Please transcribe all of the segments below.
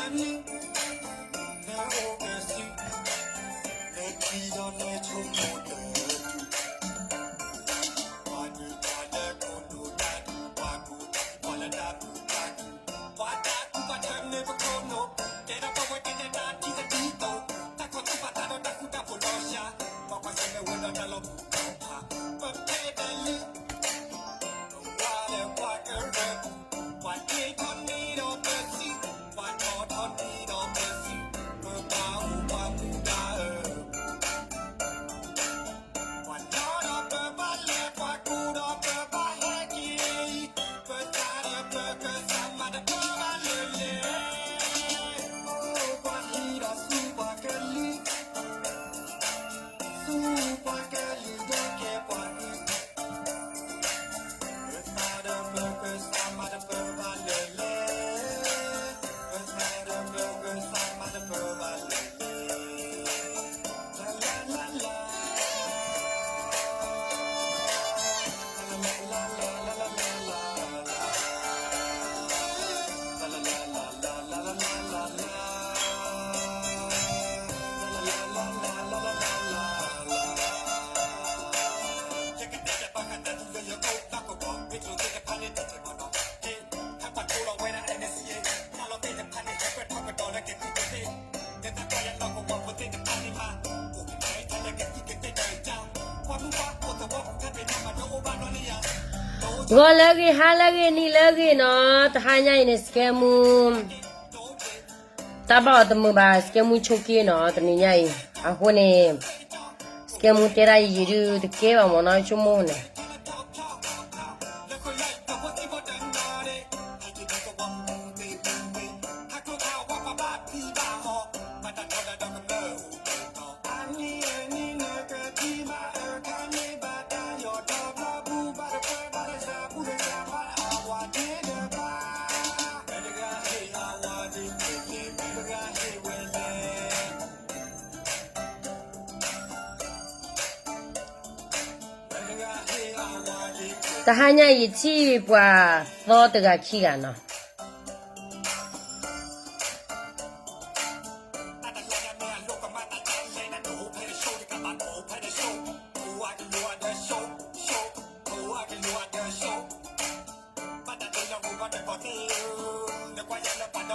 နအိၣ်ကစံး လၢထံဒီးလၢဆိကမိၣ်တၢ် ပှၤဒုးပှၤလၢခိၣ်နူာ်တၢ်ဒုး ပှၤကူၣ်ပှၤလၢတၢ်ကူၣ်တၢ်ကူၣ် ပှၤတၢ်ကူၣ်ပှၤထၢနုာ်ပခိၣ်နူာ် တဲဒီးပဝဲကဲတဲတၢ်ထံသဒံးသိး တၢ်ခီၣ်ထူၣ်ပှၤသးဒီးတၢ်ဃူတၢ်ဖိးလီၤရှါ ပှၤကွၢ်ဆၢၣ်မဲာ်ဝဲဒီးတၢ်လီၤပူၤလီၤဖး ပဖဲဒၢးလံ ပဝဲလၢပှၤကရၢ ပှၤတ့ထီၣ်န့ၢ်ဒီးပစံး ပှၤထီၣ်ထီၣ်န့ၢ်ဒီးပစံး ပဘၣ်အိၣ်ပှၤကူၣ်တၢ်အၢ ပှၤနီဒီးပဘၣ်လဲၤ ပှၤကူဒီးပဘၣ်ဟဲက့ၤအံၤ ပသးဒီးပကစၢ်မၤတပၢၢ်ဘၣ်လၢၤလဲၣ် ပှၤဟံးဒီးဆူပှၤကလံၤ ဆူပှၤကလံၤဒီးကဲပှၤအံၤ ပသးဒီးပကစၢ်မၤတပၢၢ်ဘၣ်လၢၤ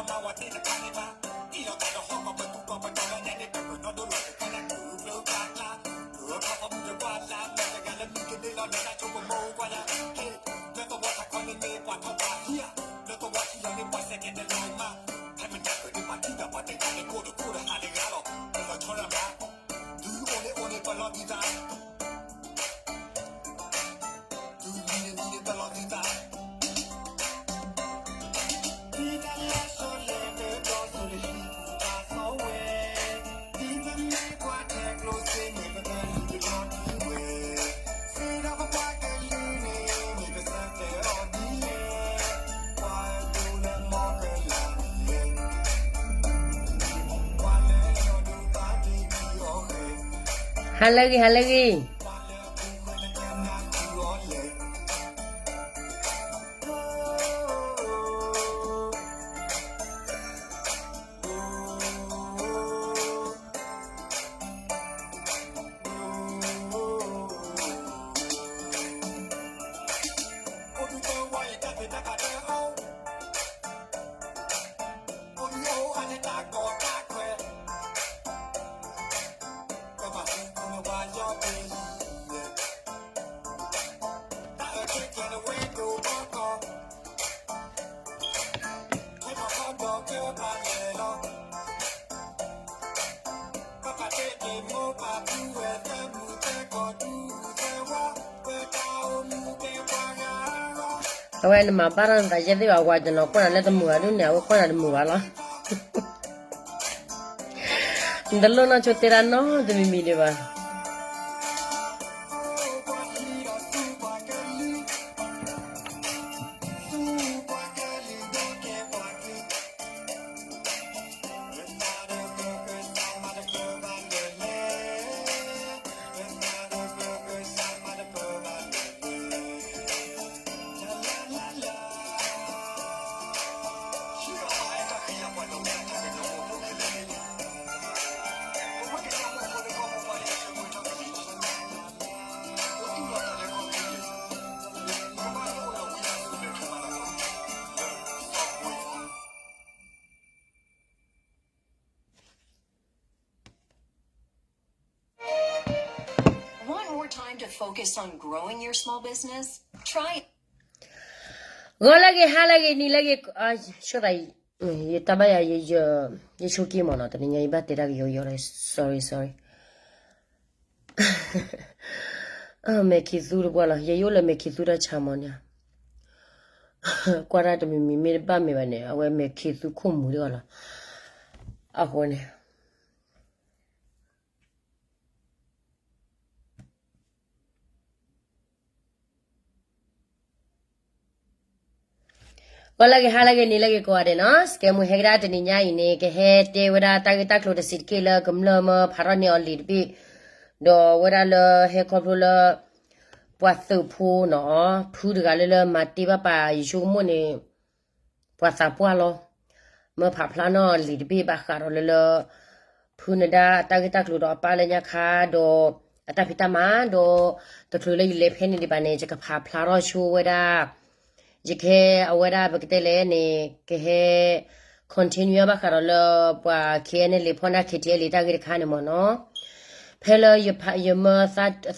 လဲၣ် ပသးဒီးပကစၢ်မၤတပၢၢ်ဘၣ်လၢၤလဲၣ် လၢလၢလၢလၢ ဂီၤလၢအဂ့ၤ ဟါလၢအဂ့ၤ နံၤလၢအဂ့ၤနီၤ, တဟါညါအံၤန့ၣ် စကဲမူ တၢ်ဘၣ်အီၤတမုာ်ဘၣ် စကဲမူဆိက့နီၤ တနံၤညါအံၤ, အဃိန့ၣ် စကဲမူတဲဒၣ်ယံာ်ယံာ်ဒုးတကဲဘၣ်မ့ၢ်နီၤ ဆိကမိၣ်န့ၣ် တဟါညါအံၤ ယထံၣ်ပှၤသီတဂၤခံဂၤနီၤ. ဟါလၢအဂ့ၤ ဟါလၢအဂ့ၤ.အဝဲနမၤဘၣ်ထီၣ်နသးယဲၢ်သ့ၣ်ဘၣ် ဝၤတနီၤကွၢ်နၤလၢတမုာ်ဘၣ်ဒ်န့ၣ် အဝဲကွၢ်နၤတမုာ်ဘၣ်လီၤ. နတလိၣ်နီၢ်ဆိတဲတၢ်နီတမံၤမံၤဒံးဘၣ်. Time to focus on growing your small business? Try ဂီၤလၢအဂ့ၤ ဟါလၢအဂ့ၤ နံၤလၢအဂ့ၤ, ဆိသး, ယတၢ်ဘၣ်ယၤ, ယဆိက့မးနီၤ, တနံၤညါယဘၣ်တဲတၢ်ကယီယီလီၤ, sorry sorry. မဲာ်ခံးသူတပှၢ်လီၤ, ယယအိၣ်လၢမဲာ်ခံးသူတၢ်ဆါမးန့ၣ်, ကွၢ်တၢ်တမံၤမံၤ မ့ၢ်တဘၣ်မ့ၢ်ဘၣ်န့ၣ် အဝဲမဲာ်ခံးသူခိၣ်မူၤတဂီၢ်လီၤ, အဃိန့ၣ် ဂီၤလၢအဂ့ၤ ဟါလၢအဂ့ၤ နံၤလၢအဂ့ၤကိးဂၤဒဲးနီၤ, စကဲမူဟဲကဒါတနံၤညါအံၤန့ၣ် ကဟဲတဲဝဲဒၣ်တၢ်ဂ့ၢ်တၢ်ကျိၤတဆံးတက့ၢ်လၢကမျၢၢ်မၢဖးထီၣ်န့ၢ်အီၤလံာ်တဘ့ၣ်, ဒီးဝဲဒၣ်လၢဟဲခီဖျိလၢ ပှၤသုးဖိနီၤ, ဖုတဂၤလၢလၢမၤတ့ၢ်ဘၣ်ပာ် ယဆိကမိၣ်န့ၣ် ပှၤသးပှၢ်လီၤ, မၢဖးဖျါနီၢ်လံာ်တဘ့ၣ်ဘၣ်ဃးဒီးလၢလၢ ဖုနဒါအတၢ်ဂ့ၢ်တၢ်ကျိၤဒီးအပၢ်လၢညါခါဒီး အတၢ်ဖံးတၢ်မၤ ဒီး တချုးလၢယလဲၤဖဲန့ၣ်ဒံးဘၣ်န့ၣ် ယကဖးဖျါထီၣ်ဆိဝဲဒၣ်, ယကဟဲအဝဲဒၣ်ပကတဲလဲၣ်န့ၣ် ကဟဲ continue ဘၣ်ဃးဒီးလၢပှၤ K N L A ဖီၣ်န့ၢ် K T L A တၢ်ဂ့ၢ်တခါန့ၣ်မ့ၢ်နီၤ, ဖဲလၢယမၢ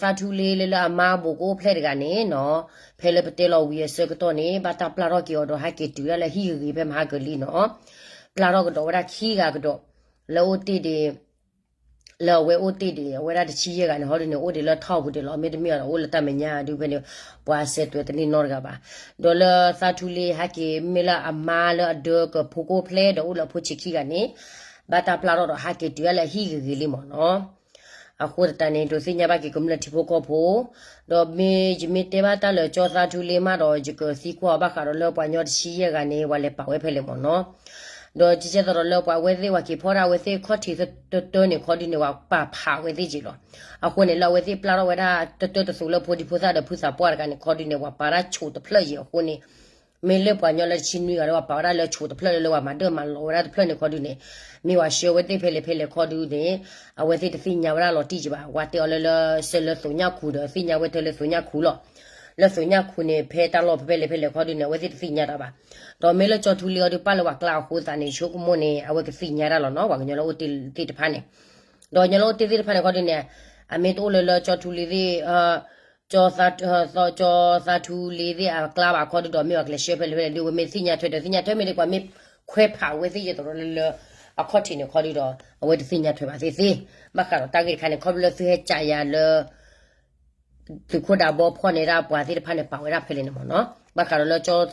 သးထူလ့လၢလၢအမါဘိးကအိၣ်ဖျဲၣ်တဂၤန့ၣ်နီၤ, ဖဲလၢပတဲလီၤဝံၤအဆၢကတီၢ်န့ၣ် ဘၣ်တၢ်ပျၢ်ထီၣ်က့ၤအီၤဒီးဟဲက့ၤတုၤဒၣ်လၢဟံၣ်ဂ့ၤဂ့ၤဖဲမဟါကလံနီၤ, ပျၢ်ထီၣ်ကဒီးဝဲဒၣ်ခံဂၤကဒီး, လၢအိၣ်တ့ၢ်ဒံး, လၢအဝဲအိၣ်တ့ၢ်ဒံး အဝဲဒၣ်တဆံယဲၢ်ဂၤန့ၣ် ဟီဒုန့ၣ် အိၣ်ဒံးလၢထီၣ်ပူၤဒံးလီၤ, မ့တမ့ၢ်အီၤဒီးအိၣ်လၢတၢ်မဲာ်ညါဒုဖဲန့ၣ် ပှၤဆဲးသွဲးတန့ၢ်နီတဂၤဘၣ်, ဒီးလၢသးထူလ့ဟဲက့ၤမ့ၢ်လၢအမါလၢအဒၢကဖိကအိၣ်ဖျဲၣ်ဒီးအိၣ်လၢအဖိဆံးခံဂၤန့ၣ်, ဘၣ်တၢ်ပျၢ်ထီၣ်ဒီးဟဲက့ၤတုၤဒၣ်လၢဟံၣ်ဂ့ၤဂ့ၤလံမ့ၢ်နီၤ အဃိသတးန့ၣ် ဒိးသ့ၣ်ညါဘၣ်က့ၤကမျၢၢ်ထံဖိကီၢ်ဖိ, ဒီးမ့ၢ်ယမ့ၢ်တဲဘၣ်တၢ်လၢကၠီသးထူလ့မးဒီး ယကသံကွၢ်အီၤဘၣ်ဃးဒီးလၢပှၤညီတဆံယဲၢ်ဂၤန့ၣ် ပှၤလဲၤပာ်ဝဲဖဲလဲၣ်မ့ၢ်နီၤ, ဒီးကကဲသိးဒီးလၢပှၤဝဲသ့ၣ်ပှၤက့ၤဖီၣ်ဒၣ်အဝဲသ့ၣ်ခီၣ်ထံးတတၢန့ၣ်ခီဒုန့ၣ် ပှၤပာ်ဖးဝဲသ့ၣ်က့ၤလီၤ, အဃိန့ၣ်လၢအဝဲသ့ၣ်ပျၢ်ထီၣ်ဝဲဒၣ်တတၢတသိးလၢဖိဒံဖိသၣ်ဒီးဖုသးပှၢ်တဂၤန့ၣ်ခီဒုန့ၣ် ပှၤပာ်ဒၣ်ဆိးတဖျၢၣ်ယံၤအဃိန့ၣ် မ့ၢ်လၢပှၤညီလၢတဆံနွံဂၤဒီးပှၤပာ်ဝဲဒၣ်လၢဆိးတဖျၢၣ်လၢလၢပှၤမၤဒၢမၤလီၤဝဲဒၣ်တဖျၢၣ်န့ၣ်ခီဒုန့ၣ်, မ့ၢ်ပှၤဆှၢဝဲသ့ၣ်ဖဲလဲၣ်ဖဲလဲၣ်ခီဒုန့ၣ်, အဝဲသ့ၣ်တသ့ၣ်ညါဝဲဒၣ်လီၤတံၢ်ကဘၣ်, ပှၤတဲအီၤလၢလၢစၢလၢသိးညၣ်ခူဒီးသ့ၣ်ညါဝဲထဲလၢသိးညၣ်ခူလီၤ, လၢသိးညၣ်ခူန့ၣ် ဖဲတၢ်လီၢ်ဖဲလဲၣ်ဖဲလဲၣ်ခီဒုန့ၣ် အဝဲသ့ၣ်တသ့ၣ်ညါတၢ်ဘၣ်, ဒီးမ့ၢ်လၢကၠီထူလ့အီၤဒုးပာ်လၢပှၤကျါအဃိသတးန့ၣ် ဆိကမိၣ်န့ၣ် အဝဲကသ့ၣ်ညါတၢ်လီၤနီၤ, ပှၤကညီလၢအိၣ်တ့ၢ်သ့ၣ်တဖၣ်န့ၣ်, ဒီးညီလၢအိၣ်တ့ၢ်သ့ၣ်တဖၣ်န့ၣ်ခီဒုန့ၣ်, အမ့ၢ်တအိၣ်လၢလၢကၠီထူလ့သ့ၣ် ကၠီသးထူလ့သ့ၣ်အကျါဘၣ်ခီဒုဒီး မ့ၢ်ပှၤကလဲၤဆှၢဖဲလဲၣ်ဖဲလဲၣ်ဒုး အဝဲမ့ၢ်သ့ၣ်ညါထွဲဒီးသ့ၣ်ညါထွဲမ့ၢ်ဒ်ပှၤမ့ၢ်ခွဲးဖးဝဲသ့ၣ်ယဲသိးဒီးလၢလၢ အခီၣ်ထံးန့ၣ်ခီဒုဒီး အဝဲတသ့ၣ်ညါထွဲဘၣ်သ့ၣ်သ့ၣ်, ဘၣ်ဃးဒီးတၢ်ဂ့ၢ်တခါန့ၣ် ခီဖျိလၢသုဟဲကးယၤလၢ သုးခိၣ်ဒးဘီဖီၣ်န့ၢ်ဒၣ်ပှၤသ့ၣ်တဖၣ်န့ၣ် ပာ်ဝဲဒၣ်ဖဲလဲၣ်န့ၣ်မ့ၢ်နီၤ, ဘၣ်ဃး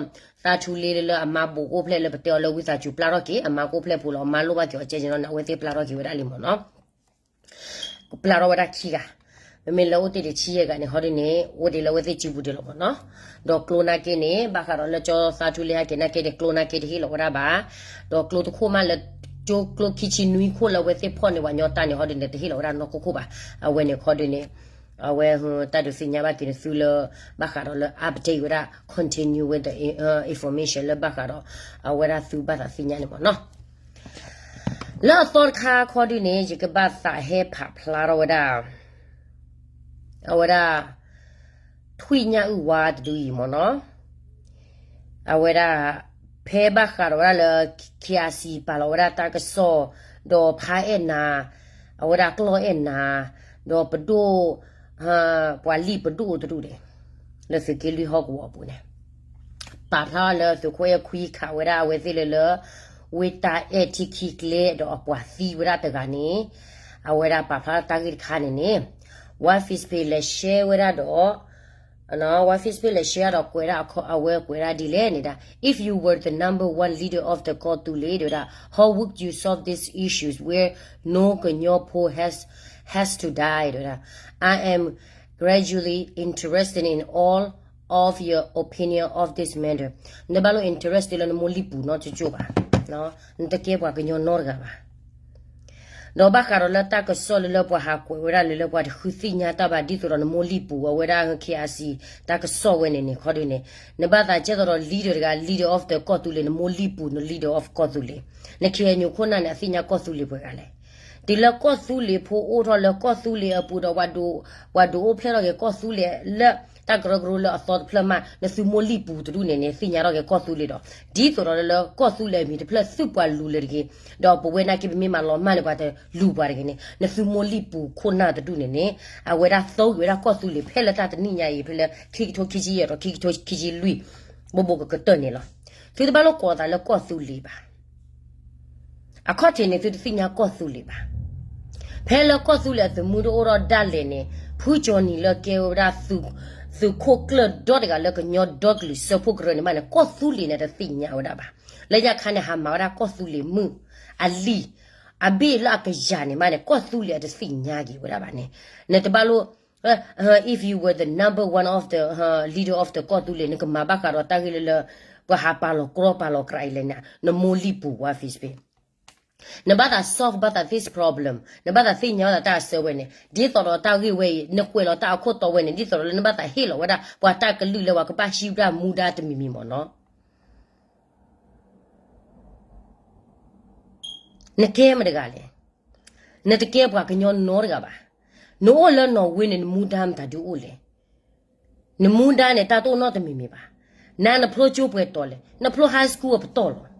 ဒီးလၢ သးထူလ့လၢလၢအမါဘိးကအိၣ်ဖျဲၣ်လၢပတဲအီၤလၢဝံသးစူၤပျၢ်ထီၣ်က့ၤ အမါကအိၣ်ဖျဲၣ်ဖိလီၤ အမါလိၣ်ဘၣ်က့ၤအီၤကဲကဲနီၤန့ၣ် အဝဲသ့ၣ်ပျၢ်ထီၣ်က့ၤဝဲဒၣ်လံမ့ၢ်နီၤ ပျၢ်ထီၣ်ဝဲဒၣ်ခံဂၤ, မ့မ့ၢ်လၢအိၣ်တ့ၢ်ဒံးဆံယဲၢ်ဂၤန့ၣ် ဟီဒ်န့ၣ် အိၣ်ဒံးလၢအဝဲသ့ၣ်စုပူၤဒံးလီၤမ့ၢ်နီၤ, ဒီးကျိနာ်က့န့ၣ် ဘၣ်ဃးဒီးလၢကၠီသးထူလ့ဟဲက့ၤနာ်က့န့ၣ် ကျိနာ်က့တဟ့ၣ်လီၤဝဲဒၣ်ဘၣ်, ဒီးကျိတခိၣ်မးလၢ ကၠိကျိခံဆံနွံခိၣ်လၢအဝဲသ့ၣ်ဖီၣ်န့ၢ်ပှၤညီတၢ်န့ၣ် ဟီဒ်န့ၣ် တဟ့ၣ်လီၤဝဲဒၣ်နီၢ်ခိၣ်ခိၣ်ဘၣ်, အဝဲန့ၣ်ခီဒ်န့ၣ် အဝဲတၢ်ဒုးသ့ၣ်ညါဘၣ်က့ၤန့ၣ်သုလၢ ဘၣ်ဃးဒီးလၢ update ဝဲဒၣ် continue with the information လၢဘၣ်ဃးဒီး အဝဲဒၣ်သုဘၣ်သးသ့ၣ်ညါန့ၣ်မ့ၢ်နီၤ, လၢအသီတခါခီဒုန့ၣ် ယကဘၣ်သးဟဲဖးဖျါထီၣ်ဝဲဒၣ် အဝဲဒၣ် ထွံၣ်ညၣ်အုၣ်ဝါတဒုအံၤမ့ၢ်နီၤ, အဝဲဒၣ် ဖဲဘၣ်ဃးဒီးဝဲဒၣ်လၢ KIC ပာ်လီၤဝဲဒၣ်တၢ်ကစီၣ်, ဒီးဖးအဲၣ်နၤ, အဝဲဒၣ်ကျီၢ်အဲၣ်နၤ, ဒီးပဒိၣ်, ပှၤလံၣ်ပဒိၣ်တဒူၣ်န့ၣ်, လၢသုးက့လွံၢ်ဟီၣ်ကဝီၤအပူၤန့ၣ် ပာ်ဖျါလၢသုးခိၣ်အဲၣ်ခွံခးဝဲဒၣ်အဝဲသ့ၣ်လၢလၢ ဝ့ၢ်တၢ်အဲၣ်ထံခံကျဲဒီးအပှၤသံဝဲဒၣ်တဂၤန့ၣ်, အဝဲဒၣ်ပာ်ဖျါတၢ်ဂ့ၢ်တခါန့ၣ်န့ၣ်, ဝါ Facebook လဲၤ share ဝဲဒၣ်ဒီး ဝါ Facebook လဲၤ share ဒီးကွဲးဒၣ်အဝဲကွဲးဒၣ်ဒ်လဲၣ်န့ၣ်ဒၣ် If you were the number one leader of the ကီၢ်သူလ့ၤ ဒ်ဝဲဒၣ် how would you solve these issues where no ကညီဖိ has has to die ဒ်ဝဲဒၣ် I am gradually interested in all of your opinion of this matter. နဘၣ်လိၣ် interest လၢနမိၢ်လံၢ်ပူၤနီတကၠိၢ်ဘၣ်, နတကဲပှၤကညီနီတဂၤဘၣ်. ဒီးဘၣ်ဃးဒီးလၢတၢ်ကစီၣ်လၢလၢပှၤဟးကွဲးဝဲဒၣ်လၢလၢပှၤတဃုသ့ၣ်ညါတၢ်ဘၣ်ဒ်သိးဒီးနမိၢ်လံၢ်ပူၤ အဝဲဒၣ် KIC တၢ်ကစီၣ်ဝဲန့ၣ်န့ၣ်ခီဒုန့ၣ်, နဘၣ်သးကဲသိးဒီး leader တဂၤ leader of the ကီၢ်သူလ့ၤ နမိၢ်လံၢ်ပူၤ န leader of ကီၢ်သူလ့ၤ, န KNU ခိၣ်နၢ်န့ၣ် အသ့ၣ်ညါကီၢ်သူလ့ၤပှဲၤဂၤလဲၣ်. တုၤလၢကီၢ်သူလ့ၤဖိအိၣ်ထီၣ်လၢကီၢ်သူလ့ၤအပူၤဒီး ပှၤဒုးအိၣ်ဖျဲၣ်ထီၣ်က့ၤကီၢ်သူလ့ၤလၢ တၢ်ကရၢကရိလၢအသီတဖျၢၣ်မး နသုမိၢ်လံၣ်ပူၤတဒူၣ်န့ၣ်န့ၣ် သ့ၣ်ညါထီၣ်က့ၤကီၢ်သူလ့ၤဒီး ဒ်သိးဒီးလၢကီၢ်သူလ့ၤအမံၤတဖျၢၣ်သုပှၤလူၤလၢၤတဂ့ၤ, ဒီးပဝဲနာ်က့ပမ့ၢ်မၤလီၤမၢ်လၢပှၤတလူၤပှၤတဂ့ၤန့ၣ် နသုမိၢ်လံၣ်ပူၤခိၣ်နၢ်တဒူၣ်န့ၣ်န့ၣ် အဝဲဒၣ်သီဂ့ၤဝဲဒၣ်ကီၢ်သူလ့ၤ ဖဲလၢတၢ်တနံၣ်ညါအံၤ ဖဲလၢခံကထိခံဆံယဲၢ်ဒီးခံကထိခံဆံလွံၢ် ဘိဘိကကတၢၢ်န့ၣ်လီၤ. သုတဘၣ်လိာ်ကိးသးလၢကီၢ်သူလ့ၤဘၣ်. အခီၣ်ထံးန့ၣ် သုတသ့ၣ်ညါကီၢ်သူလ့ၤဘၣ်. ဖဲလၢကီၢ်သူလ့ၤအသုးမုၢ်ဒိၣ်အိၣ်ထီၣ်ဒၣ်လဲာ်န့ၣ် ဖုကၠီနံၤလၢကဲဝဲဒၣ် သုးခိၣ်ကျၢၢ်ဒီတဂၤလၢကညီဒီကလုာ်စၢဖှိၣ်ကရၢန့ၣ်မးန့ၣ် ကီၢ်သူလ့ၤန့ၣ်တသ့ၣ်ညါဝဲဒၣ်ဘၣ်. လၢညါခါန့ၣ် ဟးမၤဝဲဒၣ်ကီၢ်သူလ့ၤမုၣ်အလံာ် အဘ့ၣ်လၢအကယၤန့ၣ်မးန့ၣ် ကီၢ်သူလ့ၤအတသ့ၣ်ညါက့ၤဝဲဒၣ်ဘၣ်န့ၣ် နတဘၣ်လိာ် if you were the number one of the leader of the ကီၢ်သူလ့ၤ နကမၤဘၣ်ဃးဒီးတၢ်ဂ့ၢ်လၢလၢ ပှၤဟးပာ်လီၤကြီပာ်လီၤကြီအံၤလဲၣ်န့ၣ် နမိၢ်လံၣ်ပူၤဝဲ Facebook နဘၣ်သး solve ဘၣ်သး this problem နဘၣ်သးသ့ၣ်ညါဘၣ်သးတၢ်အဆၢဝဲန့ၣ် ဒ်သိးဒီးတၢ်ဂ့ၢ်ဝဲအံၤ နကွဲးလီၤတၢ်အခိၣ်တီဝဲန့ၣ် ဒ်သိးဒီးလၢနဘၣ်သးဟ့ၣ်လီၤဝဲဒၣ် ပှၤတၢ်ကလုၢ်လၢပှၤကဘၣ်ဟံးဝဲဒၣ်မူဒါတမံၤမံၤမ့ၢ်နီၤ နကဲမတဂၤလဲၣ်. နတကဲပှၤကညီနီတဂၤဘၣ်. နအိၣ်လၢနီၣ်ဝ့န့ၣ် နမူဒါမတၤဒုအိၣ်လဲၣ်. နမူဒါန့ၣ် တၢ်တအိၣ်နီတမံၤမံၤဘၣ်. နၤနဖျိကၠိပှဲၤတီၤလဲၣ်. နဖျိ high school အပတီၢ်လီၤ.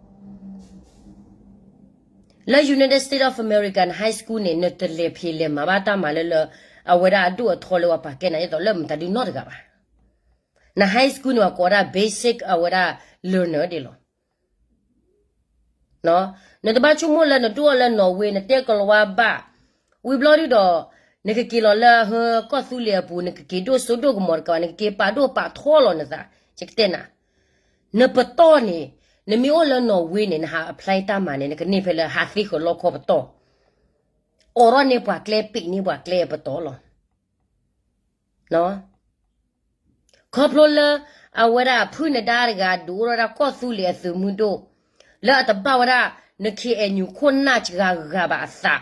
လၢ United States of America န high school န့ၣ် နတလဲၤဖံးလဲၤမၤဘၣ်တၢ်မၤလၢလၢ အဝဲဒၣ်အဒိၣ်အထီလၢပှၤပာ်ကဲနၤဒ်သိးလၢမတၤဒုနီတဂၤဘၣ်. န high school န့ၣ် ပှၤကိးဝဲဒၣ် basic အဝဲဒၣ် learner ဒ်လီၤ. နတဘၣ်ဆိကမိၣ်လၢနဒိၣ်အီၤလၢနီၣ်ဝ့ နတဲကလၤဝါဘၣ်, ဝံၤဘျီဒုဒီး နကက့ၤလီၤလၢဟၢကီၢ်သူလ့ၤအပူၤ နကက့ၤဒိၣ်စိဒိၣ်ကမီၤတကးဘၣ် နကက့ၤပာ်ဒိၣ်ပာ်ထီလီၤနသး, ယကတဲနၤ, နပတီၢ်န့ၣ် နမ့ၢ်အိၣ်လၢနီၣ်ဝ့န့ၣ် နဟး apply တၢ်မၤန့ၣ် နကန့ၢ်ဖဲလၢဟးသ့ဃၢၤလီခီပတီၢ်, အိးထီၣ်န့ၢ်ပှၤကျဲ ပ့းန့ၢ်ပှၤကျဲအပတီၢ်လီၤ. ခီဖျိလၢ အဝဲဒၣ်ဖုနဒါတဂၤ ဒုးအိၣ်ထီၣ်ဝဲဒၣ်ကီၢ်သူလ့ၤအသုးမုၢ်ဒိၣ်, လၢအတဘၣ်ဝဲဒၣ် န KNU ခိၣ်နၢ်စှၤဂၤဘၣ်အသး,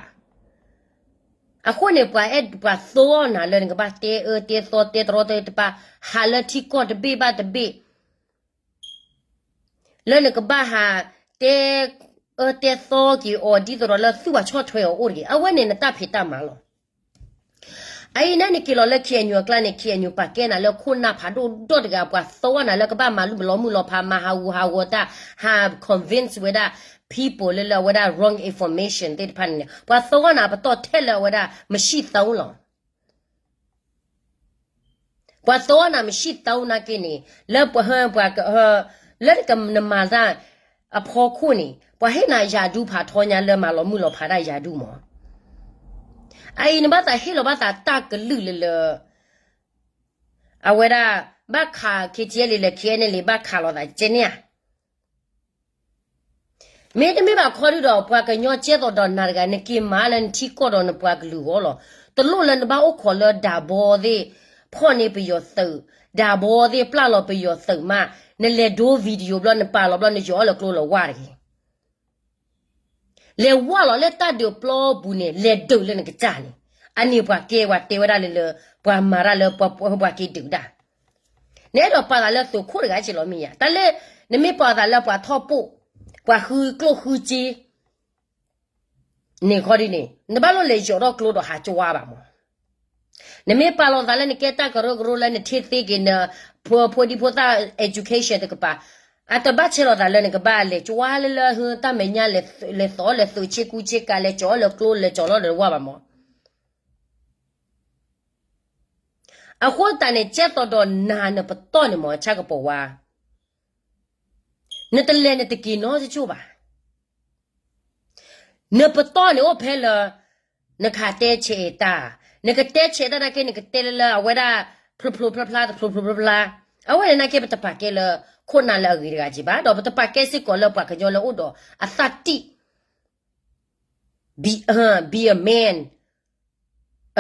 အဃိန့ၣ် ပှၤအဲၣ်ပှၤသိအီၣ်နၤလၢနကဘၣ်တဲအၢတဲသီတဲတရီတဲတပါ, ဟးလၢထံကီၢ်တဘ့ၣ်ဘၣ်တဘ့ၣ် လၢနကဘၣ်ဟးတဲအၢတဲသီက့ၤအီၤ ဒ်သိးဒီးလၢသုဘၣ်ဆီၣ်ထွဲအီၤအိၣ်တဂ့ၤ. အဝဲန့ၣ်နတၢ်ဖံးတၢ်မၤလီၤ. အအံၤန့ၣ်နက့ၤလီၤလၢ KNU အကျါန့ၣ် KNU ပာ်ကဲနၤလၢခိၣ်နၢ်ဖးဒိၣ်ဒီတဂၤ, ပှၤသိအီၣ်နၤလၢကဘၣ်မၤလီၤမုၢ်လီၤဖး မၤဟးဂူာ်ဟးဂီၤတၢ်, ဟး convince ဝဲဒၣ် people လၢလၢအဝဲဒၣ် wrong information သ့ၣ်တဖၣ်န့ၣ်န့ၣ် ပှၤသိအီၣ်နၤပတီၢ်ထဲလၢအဝဲဒၣ် မရှီၣ်သၢလီၤ. ပှၤသိအီၣ်နၤမရှံသၢနာ်က့န့ၣ် လၢပှၤဟၢ ပှၤက လၢနကနမၤတၢ် အဖီခိၣ်န့ၣ် ပှၤဟ့ၣ်နၤယၤဒူဖးထီညါလၢမၤလီၤမုၢ်လီၤဖးဒၣ်ယၤဒူမး. အအံၤနဘၣ်သးဟ့ၣ်လီၤဘၣ်သးတၢ်ကလုၢ်လၢလၢ အဝဲဒၣ် ဘၣ်ခး KTLA လၢ KNLA ဘၣ်ခးလိာ်သးကဲန့ၣ်ဧါ. မ့တမ့ၢ်ဘၣ်ခီဒုဒီး ပှၤကညီကဲသိးဒီးနၤတဂၤ နက့ၤမၤလၢနထံကီၢ်ဒီးနပှၤကလုာ်ဂီၢ်လီၤ. တလိၣ်လၢနဘၣ်အိၣ်ခိးလၢဒးဘီသ့ၣ် ဖီၣ်န့ၢ်ပယီၤသုး, ဒးဘီသ့ၣ်ပျၢ်လီၤပယီၤသုးမး, နလဲၤဒိ video ဘျီ နပာ်လီၤဘျီ နယီၤအီၣ်လၢကျိလၢဝါတဂ့ၤ. လဲၤဝါလီၤလၢတၢ်ဒုးပျီပူၤန့ၣ် လဲၤဒုးလၢနကစၢ်န့ၣ်, အန့ၣ်ပှၤကဲဝဲတဲဝဲဒၣ်လၢလၢ ပှၤမၤတၢ်လၢပှၤဟၢပှၤက့ၤဒုးတၢ်. နအဲၣ်ဒိးပာ်သးလၢသုးခိၣ်တဂၤက့လီၤမ့ၢ်ဧါ. တၢ်လၢ နမ့ၢ်ပာ်သးလၢပှၤထီၣ်ပိၣ်, ပှၤဃုကျိၣ်ဃုစ့ န့ၣ်ခီဒ်န့ၣ် နဘၣ်လိၣ်လဲၤယီၤထီၣ်ကျိဒီးဟးကဝါဘၣ်မး. နမ့ၢ်ပာ်လီၤသးလၢနကဲတၢ်ကရၢကရိလၢနထံၣ်သ့က့ၤန ဖိဒံဖိသၣ် education တကပၤ, အတဘၣ်ဆဲးလီၤသးလၢနကဘၣ်လဲၤကဝါလၢလၢဟၢတၢ်မဲာ်ညါ လဲၤသိးလဲၤသုးဆ့ကူဆ့ကၤ လဲၤကၠီလၢကျိလဲၤကၠီလီၤဒီးဝါဘၣ်မး. အဃိသတးန့ၣ် ကဲသိးဒီးနၤနပတီၢ်န့ၣ်မး ဆၣ်ကပီၤဝါ, နတလဲၤနတက့ၤနီတကၠိၢ်ဘၣ်. နပတီၢ်န့ၣ်အိၣ်ဖဲလၢ နကဟးတဲဆဲးတၢ်, နကတဲဆဲးတၢ်နာ်က့ နကတဲလၢလၢအဝဲဒၣ် ဖျိဖျိဖျါဖျါ တဖျိဖျိဖျါဖျါ, အဝဲန့ၣ်နာ်က့ ပတပာ်ကဲလၢ ခိၣ်နၢ်လၢအဂ့ၤတဂၤက့ဘၣ်, ဒီးပတပာ်ကဲစ့ၢ်ကီးလၢပှၤကညီလၢအိၣ်ဒီးအသၣ်တံၢ် be, be a man,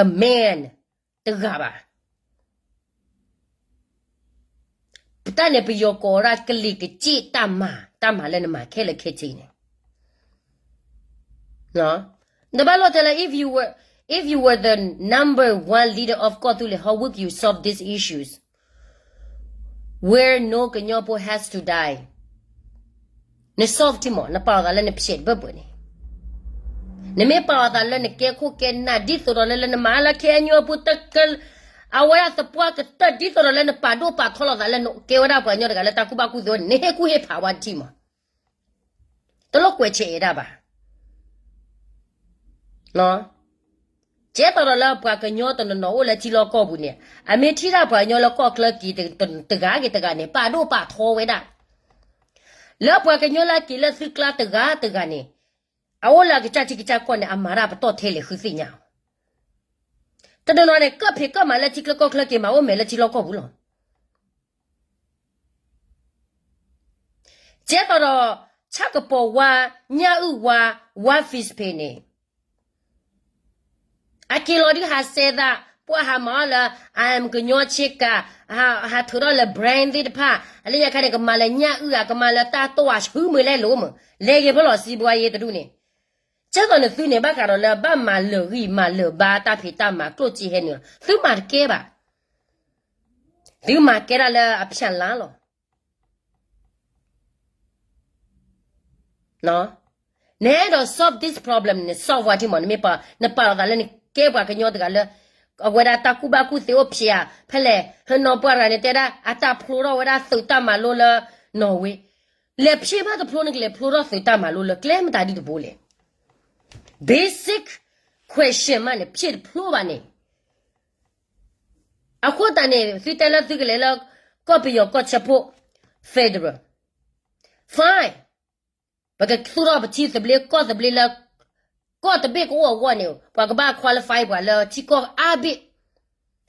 a man တဂၤဘၣ်. ပတၢ်န့ၣ် ပယီၤကိးဝဲဒၣ်ကလံၤကစ့ၣ်တၢ်မၤ, တၢ်မၤလၢနမၤခဲလၢာ်ခဲဆ့န့ၣ်, နဘၣ်လိၣ်တဲလၢ if you were, if you were the number one leader of ကီၢ်သူလ့ၤ how would you solve these issues where no ကညီဖိ has to die? န solve ထံမး နပာ်လီၤသးလၢနဖျဲးတဘၢၣ်ပှဲၤန့ၣ်, နမ့ၢ်ပာ်လီၤသးလၢနကဲခိၣ်ကဲနၢ် ဒ်သိးဒီးလၢလၢနမၤလၢ KNU အပူၤတက အဝဲဒၣ်သပှၢ်ကတၢၢ်ဒ်သိးဒီးလၢနပာ်ဒိၣ်ပာ်ထီလီၤသးလၢနကဲဝဲဒၣ်ပှၤကညီတဂၤလၢတၢ်ကူၣ်ဘၣ်ကူၣ်သ့အအိၣ်န့ၣ် နဟ့ၣ်ကူၣ်ဟ့ၣ်ဖးဝဲတထံၣ်မး, တလိၣ်ကွဲးဆဲးအဲၣ်ဒၣ်ဘၣ်. ကဲသိးဒီးလၢပှၤကညီတနီၤနီၤအိၣ်လၢထံလီၢ်ကီၢ်ပူၤန့ၣ် အမ့ၢ်ထံၣ်ဒၣ်ပှၤကညီလၢကီၢ်ချၢက့ၤတဂၤဂ့ၤတဂၤန့ၣ် ပာ်ဒိၣ်ပာ်ထီဝဲဒၣ် လၢပှၤကညီလၢအက့ၤလၢသုကျါတဂၤတဂၤန့ၣ် အအိၣ်လၢအကစၢ်ထံကစၢ်ကီၢ်န့ၣ် အမၤတၢ်ပတီၢ်ထဲလဲၣ်ဃုသ့ၣ်ညါအီၤ, တနီၤနီၤန့ၣ် ကၢၣ်ဖံးကၢၣ်မၤလၢထံချၢကီၢ်ချၢက့ၤမၤအိၣ်မဲာ်လၢထံလီၢ်ကီၢ်ပူၤလီၤ. ကဲသိးဒီး ဆၣ်ကပီၤဝါ ညၣ်အုၣ်ဝါ ဝါ Fishpay န့ၣ် အက့ၤလီၤဒုးဟးစဲးသး ပှၤဟးမၤအီၤလၢ I am ကညီဆ့ကၤ ဟးထုးထီၣ်လၢ brand သ့ၣ်တဖၣ် အလၢညါခါန့ၣ် ကမၤလၢညၣ်အုၣ်ဧါ ကမၤလၢတၢ်တိၢ်ဧါ ဆူမဲာ်လဲၣ်လိၤမး လဲၤက့ၤဖဲလီၤစံးဘှါယ့တဒူၣ်န့ၣ် ကဲသိးန့ၣ်သုန့ၣ် ဘၣ်ဃးဒီးလၢဘၣ်မၤလၢာ်ဂံၢ်မၤလၢာ်ဘါတၢ်ဖံးတၢ်မၤကျိၣ်စ့ဟဲနုာ်လီၤ သုမၤတကဲဘၣ်. သုမၤကဲဒၣ်လၢအဖျၢၣ်လါလီၤ. နအဲၣ်ဒိး solve this problem န့ၣ် solve ဝဲထံမး နမ့ၢ်ပာ် နပာ်လီၤသးလၢနကဲပှၤကညီတဂၤလၢ အဝဲဒၣ်တၢ်ကူၣ်ဘၣ်ကူၣ်သ့အိၣ်ဖျဲးဧါ ဖဲလဲၣ် ဟဲနီၤပှၢ်တဂၤန့ၣ် တဲဒၣ် အတၢ်ဖျိထီၣ်ဝဲဒၣ်သုးတၢ်မၤလိလၢ Norway လဲၤဖျဲးမးတဖျိ နကလဲၤဖျိထီၣ်သုးတၢ်မၤလိလၢကျဲမတၤဒ်တဘိလဲၣ်. Basic question မးန့ၣ် ဖျဲးတဖျိဘၣ်န့ၣ် အဃိသတးန့ၣ် သုတဲလၢသုကလဲၤလၢ ကီၢ်ပယီၤကီၢ်ဆၢဖှိၣ် federal fine ပကသူၣ်ထီၣ်ပထံသဘျ့ကီၢ်သဘျ့လၢ ကီၢ်တဘ့ၣ်ကအိၣ်အဂီၢ်န့ၣ် ပှၤကဘၣ် qualify ပှၤလၢထံကီၢ်အါဘ့ၣ်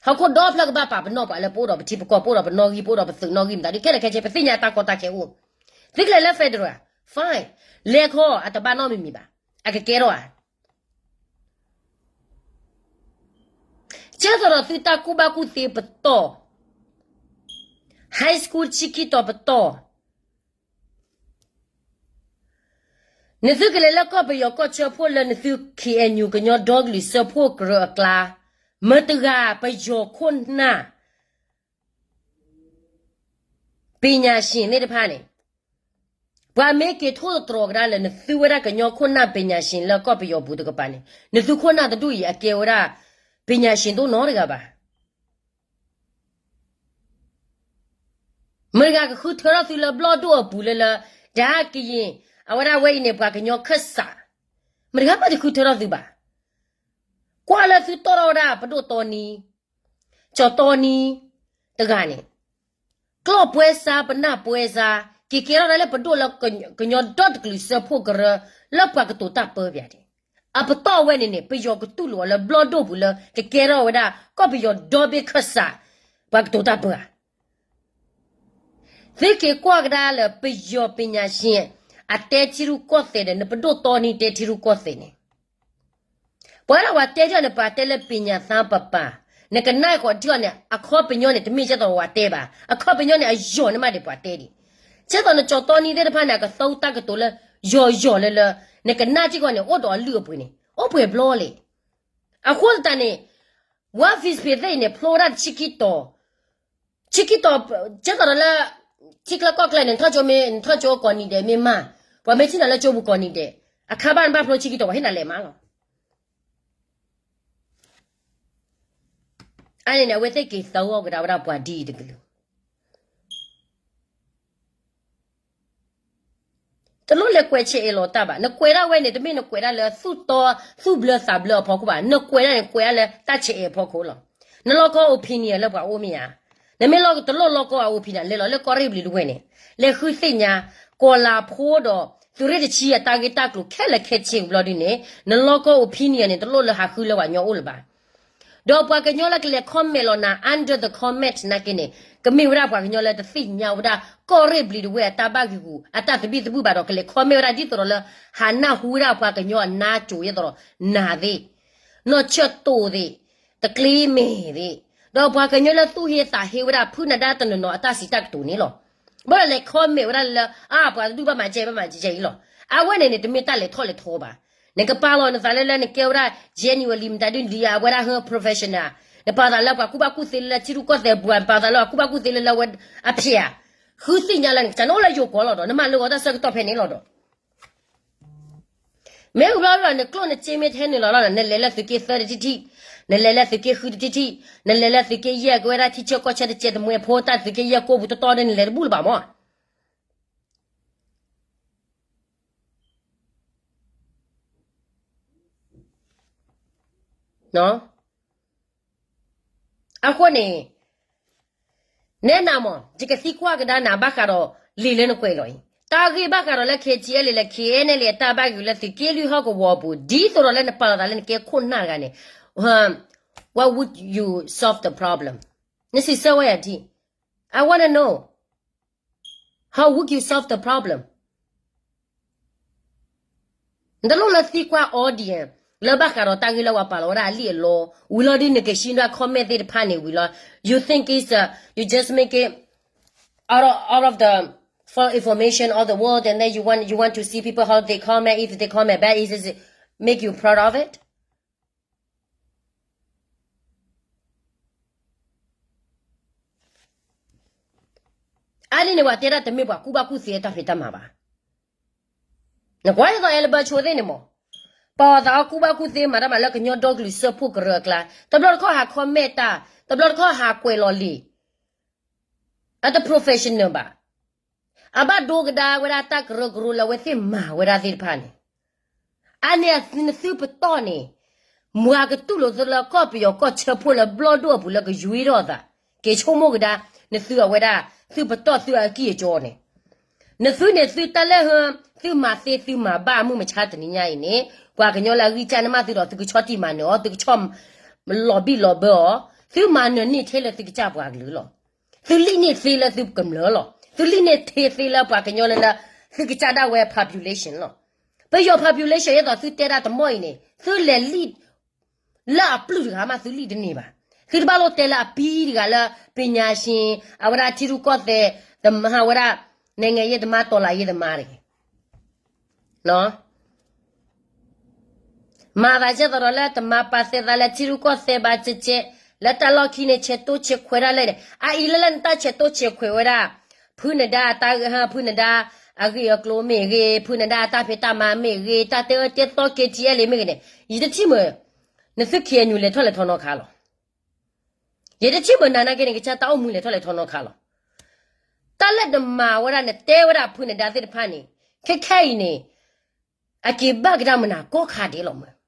ဟီၣ်ခိၣ်ဒီဖျၢၣ်ကဘၣ်ပာ်ပနီၣ်ပှၤလၢပအိၣ်ဒီးပထံပကီၢ် ပအိၣ်ဒီးပနီၣ်ဂံၢ် ပအိၣ်ဒီးပသုးနီၣ်ဂံၢ်မတၤဒ်ခဲလၢာ်ခဲဆ့ ပသ့ၣ်ညါတၢ်ကီတၢ်ခဲအိၣ် သုကလဲၤလၢ federal fine လဲၤခီ အတဘၣ်နီတမံၤမံၤဘၣ် အကကဲထီၣ်ဧါ ကဲသိးဒီးသုတၢ်ကူၣ်ဘၣ်ကူၣ်သ့ပတီၢ် high school ဆံခံတီၤပတီၢ် နသုကလဲၤလၢကီၢ်ပယီၤကီၢ်ဆၢဖှိၣ်လၢနသု K N U ကညီဒီကလုာ်စၢဖှိၣ်ကရၢအကျါ မတၤတဂၤပယီၤခိၣ်နၢ် ပညာရှင် သ့ၣ်တဖၣ်န့ၣ် ပှၤမ့ၢ်က့ၤထိၣ်သတြီၤကဒါလၢနသုဝဲဒၣ်ကညီခိၣ်နၢ် ပညာရှင် လၢကီၢ်ပယီၤပူၤတကပၤန့ၣ် နသုခိၣ်နၢ်တဒူၣ်အံၤအကဲဝဲဒၣ် ပညာရှင် ဒိၣ်နီတဂၤဘၣ်. မတၤတဂၤကဃုထၢထီၣ်သုလၢဘျီၣ်ဒိၣ်အပူၤလၢလၢ တၢ်ကယံာ် အဝဲဒၣ်ဝဲအံၤန့ၣ် ပှၤကညီခၢၣ်စး မတၤတဂၤဘၣ်တဃုထၢထီၣ်သုဘၣ်. ကွၢ်လၢသုတီၣ်ထီၣ်ဝဲဒၣ်ပဒိၣ်တီနံ ကၠီၤတီနံ တဂၤန့ၣ် ကျီၢ်ပွဲစား ပနၢ်ပွဲစား က့ၤကဲထီၣ်ဒၣ်လၢပဒိၣ်လၢကညီဒီတကလုာ်စၢဖှိၣ်ကရၢ လၢပှၤကတိၤတၢ်ပၢပၠးဒၣ် အပတီၢ်ဝဲန့ၣ်န့ၣ် ပယီၤကတူၢ်လိာ်အီၤလၢဘျီၣ်ဒိၣ်ပူၤလၢ ကကဲထီၣ်ဝဲဒၣ် ကီၢ်ပယီၤဒီဘ့ၣ်ခၢၣ်စး ပှၤကတိၤတၢ်ပၢဧါ. သုက့ၤကွၢ်ကဒါလၢပယီၤပညာရှင် အတဲထံရူၢ်ကီၢ်သဲးဒီး နပဒိၣ်တီနံတဲထံရူၢ်ကီၢ်သဲးန့ၣ် ပှၤလၢပှၤတဲထံအီၤန့ၣ် ပှၤတဲလၢပညာသင်ပပၤ, နကနၣ်ဃီၤထံအီၤန့ၣ် အခီပညီန့ၣ် တမ့ၢ်ကဲသိးပှၤတဲဘၣ်, အခီပညီန့ၣ် အယီၤန့ၣ်မးဒံးပှၤတဲဒံး. ကဲသိးနကၠီၤတီနံသ့ၣ်တဖၣ်န့ၣ် အကသီတၢ်ကတိၤလၢ ယီၤယီၤလၢလၢ နကနၣ်ထံကီၢ်န့ၣ် အိၣ်ဒီးအလုၢ်အပှ့ၤန့ၣ် အိၣ်ပှဲၤဘျီလဲၣ်. အဃိသတးန့ၣ် War Fishpay သ့ၣ်အံၤန့ၣ် ဖျိဝဲဒၣ်ဆံခံတီၤ ဆံခံတီၤ ကဲသိးဒီးလၢ ထံချၢကီၢ်ချၢန့ၣ် နထီၣ်ကၠိမ့ၢ် နထီၣ်ကၠိကိးနံၤဒဲးမ့ၢ်မး, ပှၤမ့ၢ်ထံၣ်နၤလၢကၠိပူၤကိးနံၤဒဲး အခါဘၣ်နဘၣ်ဖျိဆံခံတီၤ ပှၤဟ့ၣ်နၤလဲၤမးလီၤ. အန့ၣ်န့ၣ် အဝဲသ့ၣ်က့ၤသၢဂီၢ်ကဒါဝဲဒၣ်ပှၤဒ်အံၤတကလုာ် တလိၣ်လဲၤကွဲးဆဲးအဲၣ်လီၤတၢ်ဘၣ်. နကွဲးဒၣ်ဝဲန့ၣ် တမ့ၢ်နကွဲးဒၣ်လၢသူၣ်တီ သူၣ်ဘျၢသးဘျၢအဖီခိၣ်ဘၣ်. နကွဲးဒၣ်န့ၣ် ကွဲးဒၣ်လၢတၢ်ဆဲးအဲၣ်အဖီခိၣ်လီၤ. နလီၢ်ကီၢ် opinion လၢပှၤအိၣ်မ့ၢ်ဧါ. နမ့ၢ်လီၢ်တလိၣ်လီၢ်ကီၢ်အ opinion လဲၤလီၤလၢကီၢ်ရ့ၣ်ဘျံးတဝဲၢ်န့ၣ် လဲၤဃုသ့ၣ်ညါ ကီၤလၤဖိဒီး သုးရ့ၣ်တဆံအတၢ်ဂ့ၢ်တၢ်ကျိၤခဲလၢာ်ခဲဆ့ဘျီဒုန့ၣ် နလီၢ်ကီၢ် opinion န့ၣ် တလိၣ်လၢဟးဃုလၢပှၤကညီအိၣ်လၢၤဘၣ်. ဒီးပှၤကညီလၢကလဲၤ comment လီၤနၤ under the comment နာ်က့န့ၣ် ကမ့ၢ်ဝဲဒၣ်ပှၤကညီလၢတသ့ၣ်ညါဝဲဒၣ် ကီၢ်ရ့ၣ်ဘျံးတဝဲၢ်အတၢ်ဘၣ်ဂံာ်ဂူာ် အတၢ်သဘံၣ်သဘုၣ်ဘၣ်ဒီး ကလဲၤ comment ဝဲဒၣ်ဒ်သိးဒီးလၢ ဟးနၢ်ဟူဝဲဒၣ်ပှၤကညီအနါကိၤ ဒ်သိးဒီး နၤသ့ၣ် နီၢ်ဆၢၣ်တိၣ်သ့ၣ် တကျ့မ့ၢ်သ့ၣ် ဒီးပှၤကညီလၢသူၣ်ဟ့သးဟ့ဝဲဒၣ် ဖုနဒါတနီၤနီၤအတၢ်စံးတၢ်ကတိၤန့ၣ်လီၤ. ဘၣ်ဒီးလဲၤ comment ဝဲဒၣ်လၢ အါ ပှၤတဒူၣ်ဘၣ်မၤကဲ ဘၣ်မၤကဲအံၤလီၤ. အဝဲန့ၣ်န့ၣ် တမ့ၢ်တၢ်လဲၤထီၣ်လဲၤထီဘၣ်. နကပာ်လီၤနသးလၢလၢနကဲဝဲဒၣ် genuinely မတၤဒုၣ်ဒံး အဝဲဒၣ်ဟၢ professional နပာ်သးလၢပှၤကူၣ်ဘၣ်ကူၣ်သ့လၢထံရူၢ်ကီၢ်သဲးပူၤ နပာ်သးလၢပှၤကူၣ်ဘၣ်ကူၣ်သ့လၢလၢဝဲအဖျဲၣ်ဧါ. ဃုသ့ၣ်ညါလၢနကစၢ် နအိၣ်လၢယိၤကီၢ်လီၤဒီး နမၤလိာ်ဂီၤတၢ်ဆၢကတီၢ်ဖဲန့ၣ်လီၤဒီး မ့ၢ်ဝံၤဘျီဒီး နကျိၣ်နစ့မ့ၢ်တဟဲနုာ်လီၤလီၤ နလဲၤလၢသုးက့သၢတထံၣ်ထံၣ်, နလဲၤလၢသုးက့ဃုတထံၣ်ထံၣ်, နလဲၤလၢသုးက့ယဲၢ်ကဝဲဒၣ်ထံဆၢကီၢ်ဆၢတစဲးတမှဲဖိတၢ်သုးက့ယဲၢ်ကိၢ်ပူၤတီတီဒီး နလဲၤတဘူၣ်လၢၤဘၣ်မး. အဃိန့ၣ် နဲနၤမး ယကသံကွၢ်ကဒါနၤဘၣ်ဃးဒီးလံာ်လၢနကွဲးလီၤအံၤ, တၢ်ဂ့ၢ်ဘၣ်ဃးဒီးလၢ ခ့ထံအဲလ့ လၢ ခ့အဲန့ၣ်လံ အတၢ်ဘၣ်ဂ့ၤလၢသုးက့လွံၢ်ဟီၣ်ကဝီၤအပူၤ ဒ်သိးဒီးလၢနပာ်လီၤသးလၢနကဲခိၣ်နၢ်တဂၤန့ၣ်, what would you solve the problem? နစံးဆၢဝဲယၤထံၣ်, I wanna know how would you solve the problem? နတလိၣ်လၢသံကွၢ် audience လၢဘၣ်ဃးဒီးတၢ်ဂ့ၢ်လၢပှၤပာ်လီၤဝဲဒၣ်အလံာ်အလီ, ဝံၤလီၤဒုးနကရှံဒၣ် comment သ့ၣ်တဖၣ်န့ၣ်ဝံၤလီၤ, you think it's a, you just make it out of, out of the for information of the world, and then you want, you want to see people how they comment, if they comment bad, is it make you proud of it? အါန့ၢ်န့ၣ် ပှၤတဲဒၣ်တမ့ၢ်ပှၤကူၣ်ဘၣ်ကူၣ်သ့အတၢ်ဖံးတၢ်မၤဘၣ်. နကွၢ်ဒ်သိး Albert ဆိသ့ၣ်န့ၣ်မး, ပာ်အီၤသးအီကူၣ်ဘၣ်ကူၣ်သ့မၤတၢ်မၤလၢကညီဒီကလုာ်စၢဖှိၣ်ကရၢအကျါ, တဘျီတခီၣ်ဟး comment တၢ်, တဘျီတခီၣ်ဟးကွဲးလီၤလံာ်, အတ professional ဘၣ်. အဘၣ်ဒိကဒါဝဲဒၣ်တၢ်ကရၢကရိလၢအဝဲသ့ၣ်မၤဝဲဒၣ်သ့ၣ်တဖၣ်န့ၣ်, အါန့ၢ်နသုပတီၢ်န့ၣ်, မၤကတူၢ်လိာ်သုလၢကီၢ်ပယီၤကီၢ်ဆၢဖှိၣ်လၢဘျီၣ်ဒိၣ်အပူၤလၢကယွံထီၣ်အသး, က့ၤဆိကမိၣ်ကဒါ, နသုအဝဲဒၣ်, သုပတီၢ်သုအကံၢ်အကီန့ၣ်, နသုန့ၣ်သုတၢ်လၢဟၢ, သုမၤသ့သုမၤဘၣ်အမုၢ်မဆါတနံၤညါအံၤန့ၣ်, ပှၤကညီလၢအဂံၢ်စၢ်န့ၢ်မးသုဒီး သုကဆီၣ်တံၢ်မၤနၢၤအီၤ, သုကဆီၣ်လီၤဘံၣ်လီၤဘၢအီၤ, သုမၤနၢၤန့ၢ်ထဲလၢသုကစၢ်ပှၤကလုာ်လီၤ. သုလံၣ်န့ၢ်သ့လၢသုကမျၢၢ်လီၤ. သုလံၣ်န့ၢ်ထဲသ့လၢပှၤကညီလၢလၢ သုကစၢ်ဒၣ်ဝဲ population လီၤ. ပယီၤ population ဒ်သိးသုတဲဒၣ်တမီၢ်အံၤန့ၣ် သုလဲၤလံၣ် လၢအပျုၢ်တဂၤမးသုလံၣ်တန့ၢ်ဘၣ်. သုတဘၣ်လိၣ်တဲလၢအပံတဂၤလၢ ပညာရှင် အဝဲဒၣ်ထံရူၢ်ကီၢ်သဲးသမားဝဲဒၣ် နိုင်ငံရေးသမား တော်လှန်ရေးသမားတဂ့ၤ မၤသးကဲသိးဒီးလၢတမၤပာ်သဲးသးလၢထံရူၢ်ကီၢ်သဲးဘၣ်ကဲကဲ, လၢတၢ်လီၢ်ခံန့ၣ် ဆဲးတိၢ်ဆဲးခွဲးဒၣ်လဲာ်န့ၣ် အအံၤလၢလၢနတၢ်ဆဲးတိၢ်ဆဲးခွဲးဝဲဒၣ် ဖုနဒါတၢ်ဂ့ၢ် ဖုနဒါအဂ့ၢ်အကျိၤမ့ၢ်ဂ့ၤ, ဖုနဒါအတၢ်ဖံးတၢ်မၤမ့ၢ်ဂ့ၤ, တၢ်တဲအၢတဲသီ ခ့ထံအဲလ့ မ့ၢ်ဂ့ၤန့ၣ်, ယတထံၣ်မုာ် နသု ခ့ၣ်အဲၣ်ယူၣ် လဲၤထီၣ်လဲၤထီနီတခါလီၤ. ယတထံၣ်မုာ်နၤနာ်က့န့ၣ် ကစၢ်တၢ်အိၣ်မူလဲၤထီၣ်လဲၤထီနီတခါလီၤ. တၢ်လၢနမၤဝဲဒၣ် နတဲဝဲဒၣ်ဖုနဒါသ့ၣ်တဖၣ်န့ၣ် ခဲခဲအံၤန့ၣ် အက့ၤဘၣ်ကဒါမနုၤကိးခါဒဲးလီၤမး.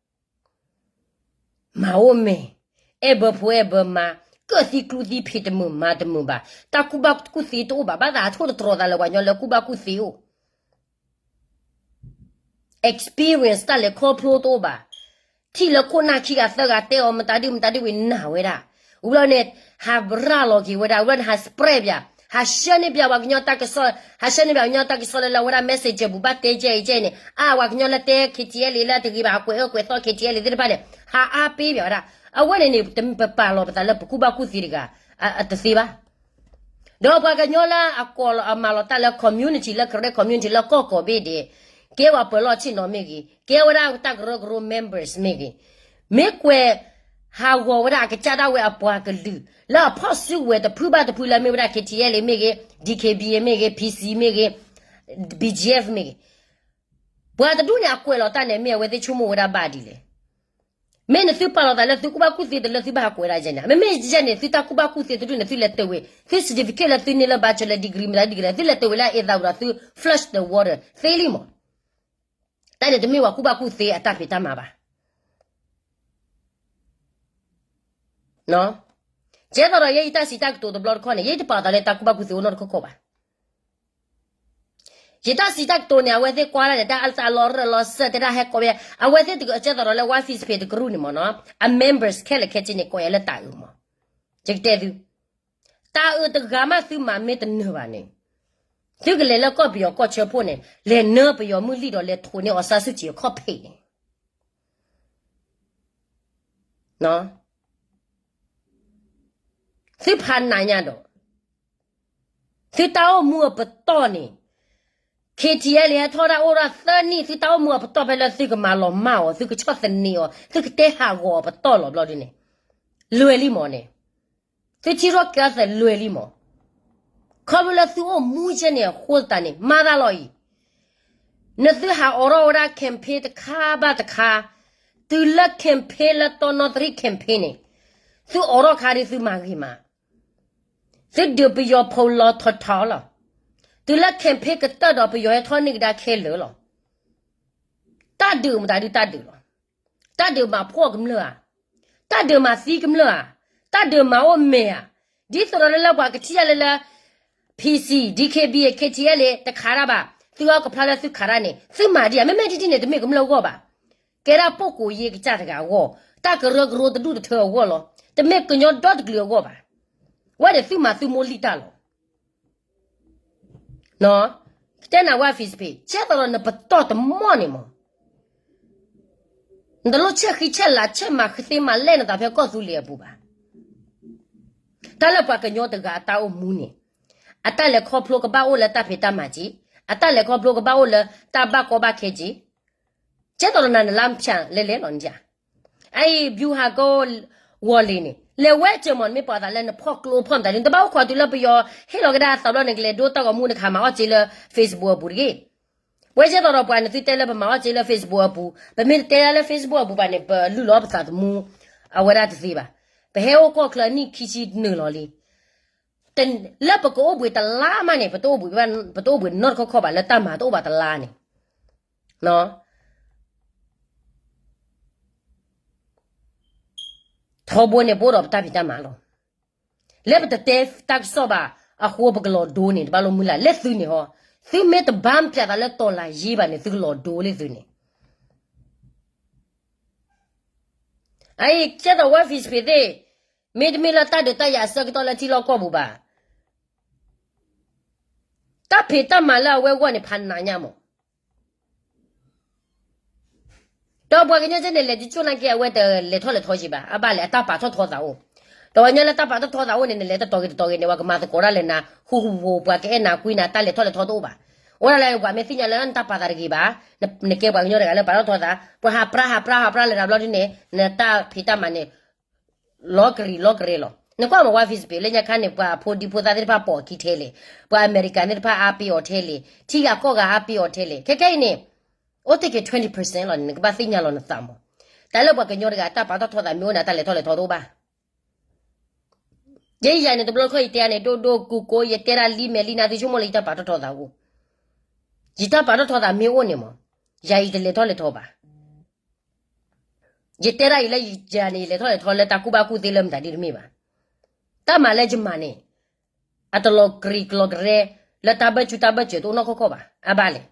မၤအိၣ်မ့ၢ် အဲၣ်ဘၢဖိအဲၣ်ဘၢမါ, ကၢၣ်သံကျူသံဖံးတမုာ်မၤတမုာ်ဘၣ်, တၢ်ကူၣ်ဘၣ်ကူၣ်သ့တအိၣ်ဘၣ်, ဘၣ်သးအထိၣ်တတြီၤသးလၢပှၤကညီလၢကူၣ်ဘၣ်ကူၣ်သ့အိၣ် experience တၢ်လဲၤခီဖျိတအိၣ်ဘၣ်. ထံၣ်လၢခိၣ်နၢ်ခံဂၤသၢဂၤတဲအီၤမတၤဒုမတၤဒုဝံၤနာ်ဝဲဒၣ်. ဝံၤလီၤန့ၣ် ဟးရၤလီၤက့ၤဝဲဒၣ်, ဝံၤလီၤန့ၣ် ဟး spread ပၠး, ဟးဆှၢန့ၢ်ပၠးပှၤကညီတၢ်ကစီၣ်, ဟးဆှၢန့ၢ်ပၠးပှၤကညီတၢ်ကစီၣ်လၢလၢအဝဲဒၣ် messenger ပူၤ ဘၣ်တဲကဲအံၤကဲအံၤန့ၣ်, အါ ပှၤကညီလၢတဲ ခ့ထံအဲလ့ လၢတဂ့ၤဘၣ် အကွဲးအၢကွဲးသီ ခ့ထံအဲလ့ သ့ၣ်တဖၣ်န့ၣ် ဟးအါပ့ၤပၠးဝဲဒၣ်. အဝဲန့ၣ်န့ၣ် ပပာ်လီၤပသးလၢပကူၣ်ဘၣ်ကူၣ်သ့တဂၤ အတသ့ဘၣ်. ဒီးပှၤကညီလၢအကိးလီၤအမၤလီၤတၢ်လၢ community လၢ Karen community လၢကီၢ်ကိးဘ့ၣ်ဒဲး, ကဲပှၤပၢၤလီၢ်ဆ့ၣ်နီၤမ့ၢ်ဂ့ၤ, ကဲဝဲဒၣ်တၢ်ကရၢကရိ members မ့ၢ်ဂ့ၤ, မ့ၢ်ကွဲးဟးဂီၤဝဲဒၣ်အကစၢ်ဒၣ်ဝဲအပှၤကလုာ် လၢအဖီၣ်စုကဝဲၤတဖုဘၣ်တဖုလၢမ့ၢ်ဝဲဒၣ် ခ့ထံအဲလ့ မ့ၢ်ဂ့ၤ, ဒီး ခ့ဘံ မ့ၢ်ဂ့ၤ, ဖံစံ မ့ၢ်ဂ့ၤ, ဘံယဲၢ် မ့ၢ်ဂ့ၤ, ပှၤတဒူၣ်န့ၣ်အကွဲးလီၤတၢ်န့ၣ် မ့ၢ်အဝဲသ့ၣ်ဆိကမိၣ်ဝဲဒၣ်ဘၣ်ဒ်လဲၣ်. မ့ၢ်နသုပာ်လီၤသးလၢသုကူၣ်ဘၣ်ကူၣ်သ့တလၢသုဘၣ်ဟးကွဲးဒၣ်ယဲန့ၣ်, မ့မ့ၢ်ယဲန့ၣ် သုတၢ်ကူၣ်ဘၣ်ကူၣ်သ့တဒူၣ်န့ၣ် သုလဲၤတ့ၢ်ဝဲ, သု certificate လၢသုန့ၢ်လၢ bachelor degree မတၤ degree သုလဲၤတ့ၢ်ဝဲလၢအသးဝံၤဒီးသု flush the water သ့လံမး. တၢ်န့ၣ်တမ့ၢ်ပှၤကူၣ်ဘၣ်ကူၣ်သ့အတၢ်ဖံးတၢ်မၤဘၣ်. ကဲသိးဒီးယဲယတၢ်စံးတၢ်ကတိၤတဘျီတခီၣ်န့ၣ် ယဲယတပာ်သးလၢတၢ်ကူၣ်ဘၣ်ကူၣ်သ့အိၣ်နီတခီၣ်ခီၣ်ဘၣ်. ယတၢ်စံးတၢ်ကတိၤန့ၣ် အဝဲသ့ၣ်ကွၢ်ဒၣ်န့ၣ် တၢ်အါတၢ်လီၤရၢၢ်လီၤစၢၤ တဲဒၣ်ဟဲကိးဝဲ, အဝဲသ့ၣ်တကဲသိးဒီးလၢ One Fist Page တကရူၢ်န့ၣ်မ့ၢ်နီၤ, အ members ခဲလၢာ်ခဲဆ့န့ၣ် ကိးယၤလၢတၤအုးမး. ယကတဲသု, တၤအုးတဂၤမးသုမၤမ့ၢ်တနၢၤဘၣ်န့ၣ်, သုကလဲၤလၢကီၢ်ပယီၤကီၢ်ဆၢဖှိၣ်န့ၣ် လဲၤနၢပယီၤမုၢ်လံၢ်ဒီးလဲၤထိးန့ၢ်အီၤစၢ်ဆူၣ်က့ၤအခီၣ်ဖံးန့ၣ် သုဖးနးညါဒီး, သုတၢ်အိၣ်မူအပတီၢ်န့ၣ်, ခ့ထံအဲလ့ ဟဲထီၣ်ဒၣ်အိၣ်ဒၣ်သၢနံၣ် သုတၢ်အိၣ်မူအပတီၢ်ဖဲလၢသုကမၤလီၤမၢ်အီၤ သုကဆီၣ်သနံးအီၤ သုကတဲဟးဂီၤအပတီၢ်လီၤဘျီဒ်န့ၣ်, လွဲၤလံမးန့ၣ်, သုထံရူၢ်ကီၢ်သဲးလွဲၤလံမး, ခီဖျိလၢသုအိၣ်မူယဲန့ၣ်အဃိသတးန့ၣ် မၤသးလီၤအံၤ နသုဟးအိးထီၣ်ဝဲဒၣ် campaign တခါဘၣ်တခါ, တ တုၤလၢ campaign လၢတီနီသရံၣ် campaign န့ၣ်, သုအိးထီၣ်ခါဒ်သုမၤဂ့ၤမး, သုဒုးပယီၤဖိလီၤထီထီလီၤ. တုၤလၢ campaign ကတၢၢ်ဒီးပယီၤဟဲထီၣ်န့ၢ်ကဒါခဲလၢာ်လီၤ. တၢ်ဒုးမတၤဒုးတၢ်ဒုးလီၤ. တၢ်ဒုးမၤဖှီၣ်ကမျၢၢ်ဧါ, တၢ်ဒုးမၤသံကမျၢၢ်ဧါ, တၢ်ဒုးမၤအိၣ်မဲာ်ဧါ, ဒ်သိးဒီးလၢလၢပှၤကထံၣ်ယၤလၢလၢ PC, DKBA, KTLA တခးတၢ်ဘၣ်, သုအီကဖျါလၢသုခးတၢ်န့ၣ် သုမၤဒံးဧါ, မ့မ့ၢ်ဒ်ဒ်န့ၣ် တမ့ၢ်ကမျၢၢ်အဂီၢ်ဘၣ်. ကဲဒၣ်ပှၤကိးယ့ကစၢ်တဂၤအဂီၢ်, တၢ်ကရၢကရိတဒူၣ်တထၢအဂီၢ်လီၤ. တမ့ၢ်ကညီဒီတကလုာ်အဂီၢ်ဘၣ်. ဝဲဒၣ်သုမၤသုမိၢ်လံၣ်တၢ်လီၤ. ကတဲနၤဝဲ Facebook ကဲသိးဒီးနပတီၢ်တမီၢ်န့ၣ်မး, နတလိၣ်ဆဲးဃံဆဲးလၤဆဲးမၤဃသ့မၤလဲၢ်နသးဖဲကီၢ်သူလ့ၤအပူၤဘၣ်. တၢ်လၢပှၤကညီတဂၤအတၢ်အိၣ်မူန့ၣ်, အတၢ်လဲၤခီဖျိကဘၣ်အိၣ်လၢတၢ်ဖံးတၢ်မၤက့ၤ, အတၢ်လဲၤခီဖျိကဘၣ်အိၣ်လၢတၢ်ဘၣ်ကီဘၣ်ခဲက့ၤ, ကဲသိးဒီးနၤနလါမဖျါလဲလဲလီၤန့ၣ်ဧါ. အအံၤ ဗျူဟာကုန်း ဝီၤလ့ၤန့ၣ် လဲၤဝဲစၢၤမး နမ့ၢ်ပာ်သးလၢနဖီၣ်ကျိဖီၣ်မတၤဒ်န့ၣ် နတဘၣ်အိၣ်ခိးတုၤလၢပယီၤဟ့ၣ်လီၤကဒါအသးဘျီ နကလဲၤဒိတၢ်ဂီၤမူ နကဟးမၤအီၣ်စ့လၢ Facebook အပူၤတဂ့ၤ. ဝဲကဲသိးဒီးပှၤန့ၣ် သုတဲလၢပမၤအီၣ်စ့လၢ Facebook အပူၤ, ပမ့ၢ်တတဲဒၣ်လၢ Facebook အပူၤဘၣ်န့ၣ် ပလုၢ်လီၤပသးသမူ အဝဲဒၣ်တသ့ဘၣ်. ပဟဲအိၣ်ကီၢ်ချၢအနံၣ်ခံဆံနုာ်လီၤလံ. လၢပကအိၣ်ဘှံးတလါမးန့ၣ် ပတအိၣ်ဘှံးနီတခီခီဘၣ် လၢတၢ်မၤတအိၣ်ဘၣ်တလါန့ၣ် ထီဘိန့ၣ် ပအိၣ်ဒီးပတၢ်ဖံးတၢ်မၤလီၤ. လၢပတတဲတၢ်ကစီၣ်ဘၣ်အဃိ ပကလီၤဒိန့ၣ် တဘၣ်လိမုၢ်လၢ်လၢသုန့ၣ်ဟီ, သုမ့ၢ်တဘၣ်ပျဲသးလၢတီၤလၤယ့ဘၣ်န့ၣ် သုကလီၤဒိလၢသုန့ၣ်. အအံၤ ကဲသိးဝဲ Facebook သ့ၣ်, မ့တမ့ၢ်လၢတၢ်ဒုးတၢ်ယၤအဆၢကတီၢ်လၢထံလီၢ်ကီၢ်ပူၤဘၣ်, တၢ်ဖံးတၢ်မၤလၢအဝဲအဂီၢ်န့ၣ် ဖးနးညါမး. ဒီးပှၤကညီကဲန့ၣ် လဲၤကၠိၣ်နာ်က့ အဝဲတလဲၤထီၣ်လဲၤထီက့ၤဘၣ်, အဘၣ်လဲၣ် အတၢ်ပာ်ထီၣ်ထီသးအိၣ်. ဒီးပှၤကညီလၢတၢ်ပာ်ထီၣ်ထီသးအိၣ်န့ၣ် နလဲၤတတီၤဂ့ၤတတီၤဂ့ၤန့ၣ် ပှၤကမၤသကိးတၢ်လၢနၤ, ဟူဟူဖိ ပှၤကအဲၣ်နၤကွံနၤ တၢ်လဲၤထီၣ်လဲၤထီတအိၣ်ဘၣ်. အိၣ်ဒၣ်လဲၣ် ပှၤမ့ၢ်သ့ၣ်ညါလၢနတၢ်ပာ်သးတဂ့ၤဘၣ်, နကဲပှၤကညီတဂၤလၢပာ်ထီၣ်ထီသး, ပှၤဟးပြါဟးပြါဟးပြါလဲၤတၢ်ဘျီဒ်န့ၣ် နတၢ်ဖံးတၢ်မၤန့ၣ် လီၤကရံၤလီၤကရဲလီၤ. နကွၢ်မး ဝါ Facebook လၢညါခါန့ၣ် ပှၤအဖိဒံဖိသၣ်သ့ၣ်တဖၣ်ပိာ်အခံထဲလဲၣ်, ပှၤအမဲရကၤသ့ၣ်တဖၣ်အါပ့ၤအီၤထဲလဲၣ်, ထံဂၤကီၢ်ဂၤအါပ့ၤအီၤထဲလဲၣ်. ခဲခဲအံၤန့ၣ် အိၣ်တ့ၢ်က့ၤ twenty percent လီၤန့ၣ် နကဘၣ်သ့ၣ်ညါလီၤနသးမး. တၢ်လၢပှၤကညီတဂၤ တၢ်ပာ်ထီၣ်ထီသးမ့ၢ်အိၣ်န့ၣ် တၢ်လဲၤထီၣ်လဲၤထီတအိၣ်ဘၣ်. ယဲယၤန့ၣ် တဘျီခီၣ်ယတဲန့ၣ် ဒိၣ်ဒိၣ်ကူကူ ယတဲဒၣ်လံမဲာ်လံနါ သုဆိကမိၣ်လၢယတၢ်ပာ်ထီၣ်ထီသးအိၣ်, ယတၢ်ပာ်ထီၣ်ထီသးမ့ၢ်အိၣ်န့ၣ်မး, ယၤယတလဲၤထီၣ်လဲၤထီဘၣ်. ယတဲဒၣ်အံၤလၢယၤန့ၣ် ယလဲၤထီၣ်လဲၤထီလၢတၢ်ကူၣ်ဘၣ်ကူၣ်သ့လၢမတၤဒ်တမ့ၢ်ဘၣ်. တၢ်မၤလၢယမၤန့ၣ် အတလီၤကရံၤကလီၤကရဲ လၢတၢ်ဘၢၣ်စူၤတၢ်ဘၢၣ်စၢၤတအိၣ်နီတခီခီဘၣ်. အဘၣ်လဲၣ်,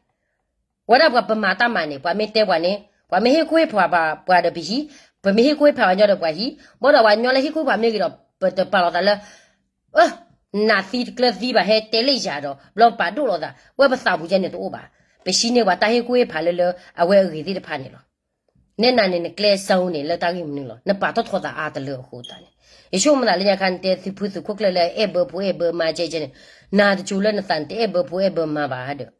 ဝဲဒၣ်ပှၤပမၤတၢ်မၤန့ၣ် ပှၤမ့ၢ်တဲပှၤန့ၣ် ပှၤမ့ၢ်ဟ့ၣ်ကူၣ်ဟ့ၣ်ဖးပှၤဒီးပဟံး, ပမ့ၢ်ဟ့ၣ်ကူၣ်ဟ့ၣ်ဖးပှၤညီဒီးပှၤဟံး, ဘၣ်ဒီးပှၤညီလၢဟ့ၣ်ကူၣ်ဟ့ၣ်ဖးမ့ၢ်ဂ့ၤဒီး ပတပာ်လီၤသးလၢ နးသံတကျၢၤသံဘၣ် ဟဲတဲလၢယၤဒီး ဘျီပာ်ဒိၣ်လိာ်သး ဝဲပသးပူၤကဲန့ၣ်တအိၣ်ဘၣ်. ပဟံးန့ၢ်ပှၤတၢ်ဟ့ၣ်ကူၣ်ဟ့ၣ်ဖးလၢလၢအဝဲအဂ့ၤသ့ၣ်တဖၣ်န့ၣ်လီၤ. နဲနၤန့ၣ် နကျဲစၢၤန့ၣ် လၢတၢ်ဂ့ၢ်မနုၤလီၤ. နပာ်ထီၣ်ထီသးအါတလၢအဃိသတးန့ၣ် ယဆိကမိၣ်သးလၢညါခါ နတဲသုဖုသုးခိၣ်ကျၢၢ်လၢအဲၣ်ဘၢဖိအဲၣ်ဘၢမါကဲကဲန့ၣ် နၤတစိၤလၢနသးနတအဲၣ်ဘၢဖိအဲၣ်ဘၢမါဘၣ်ဒီး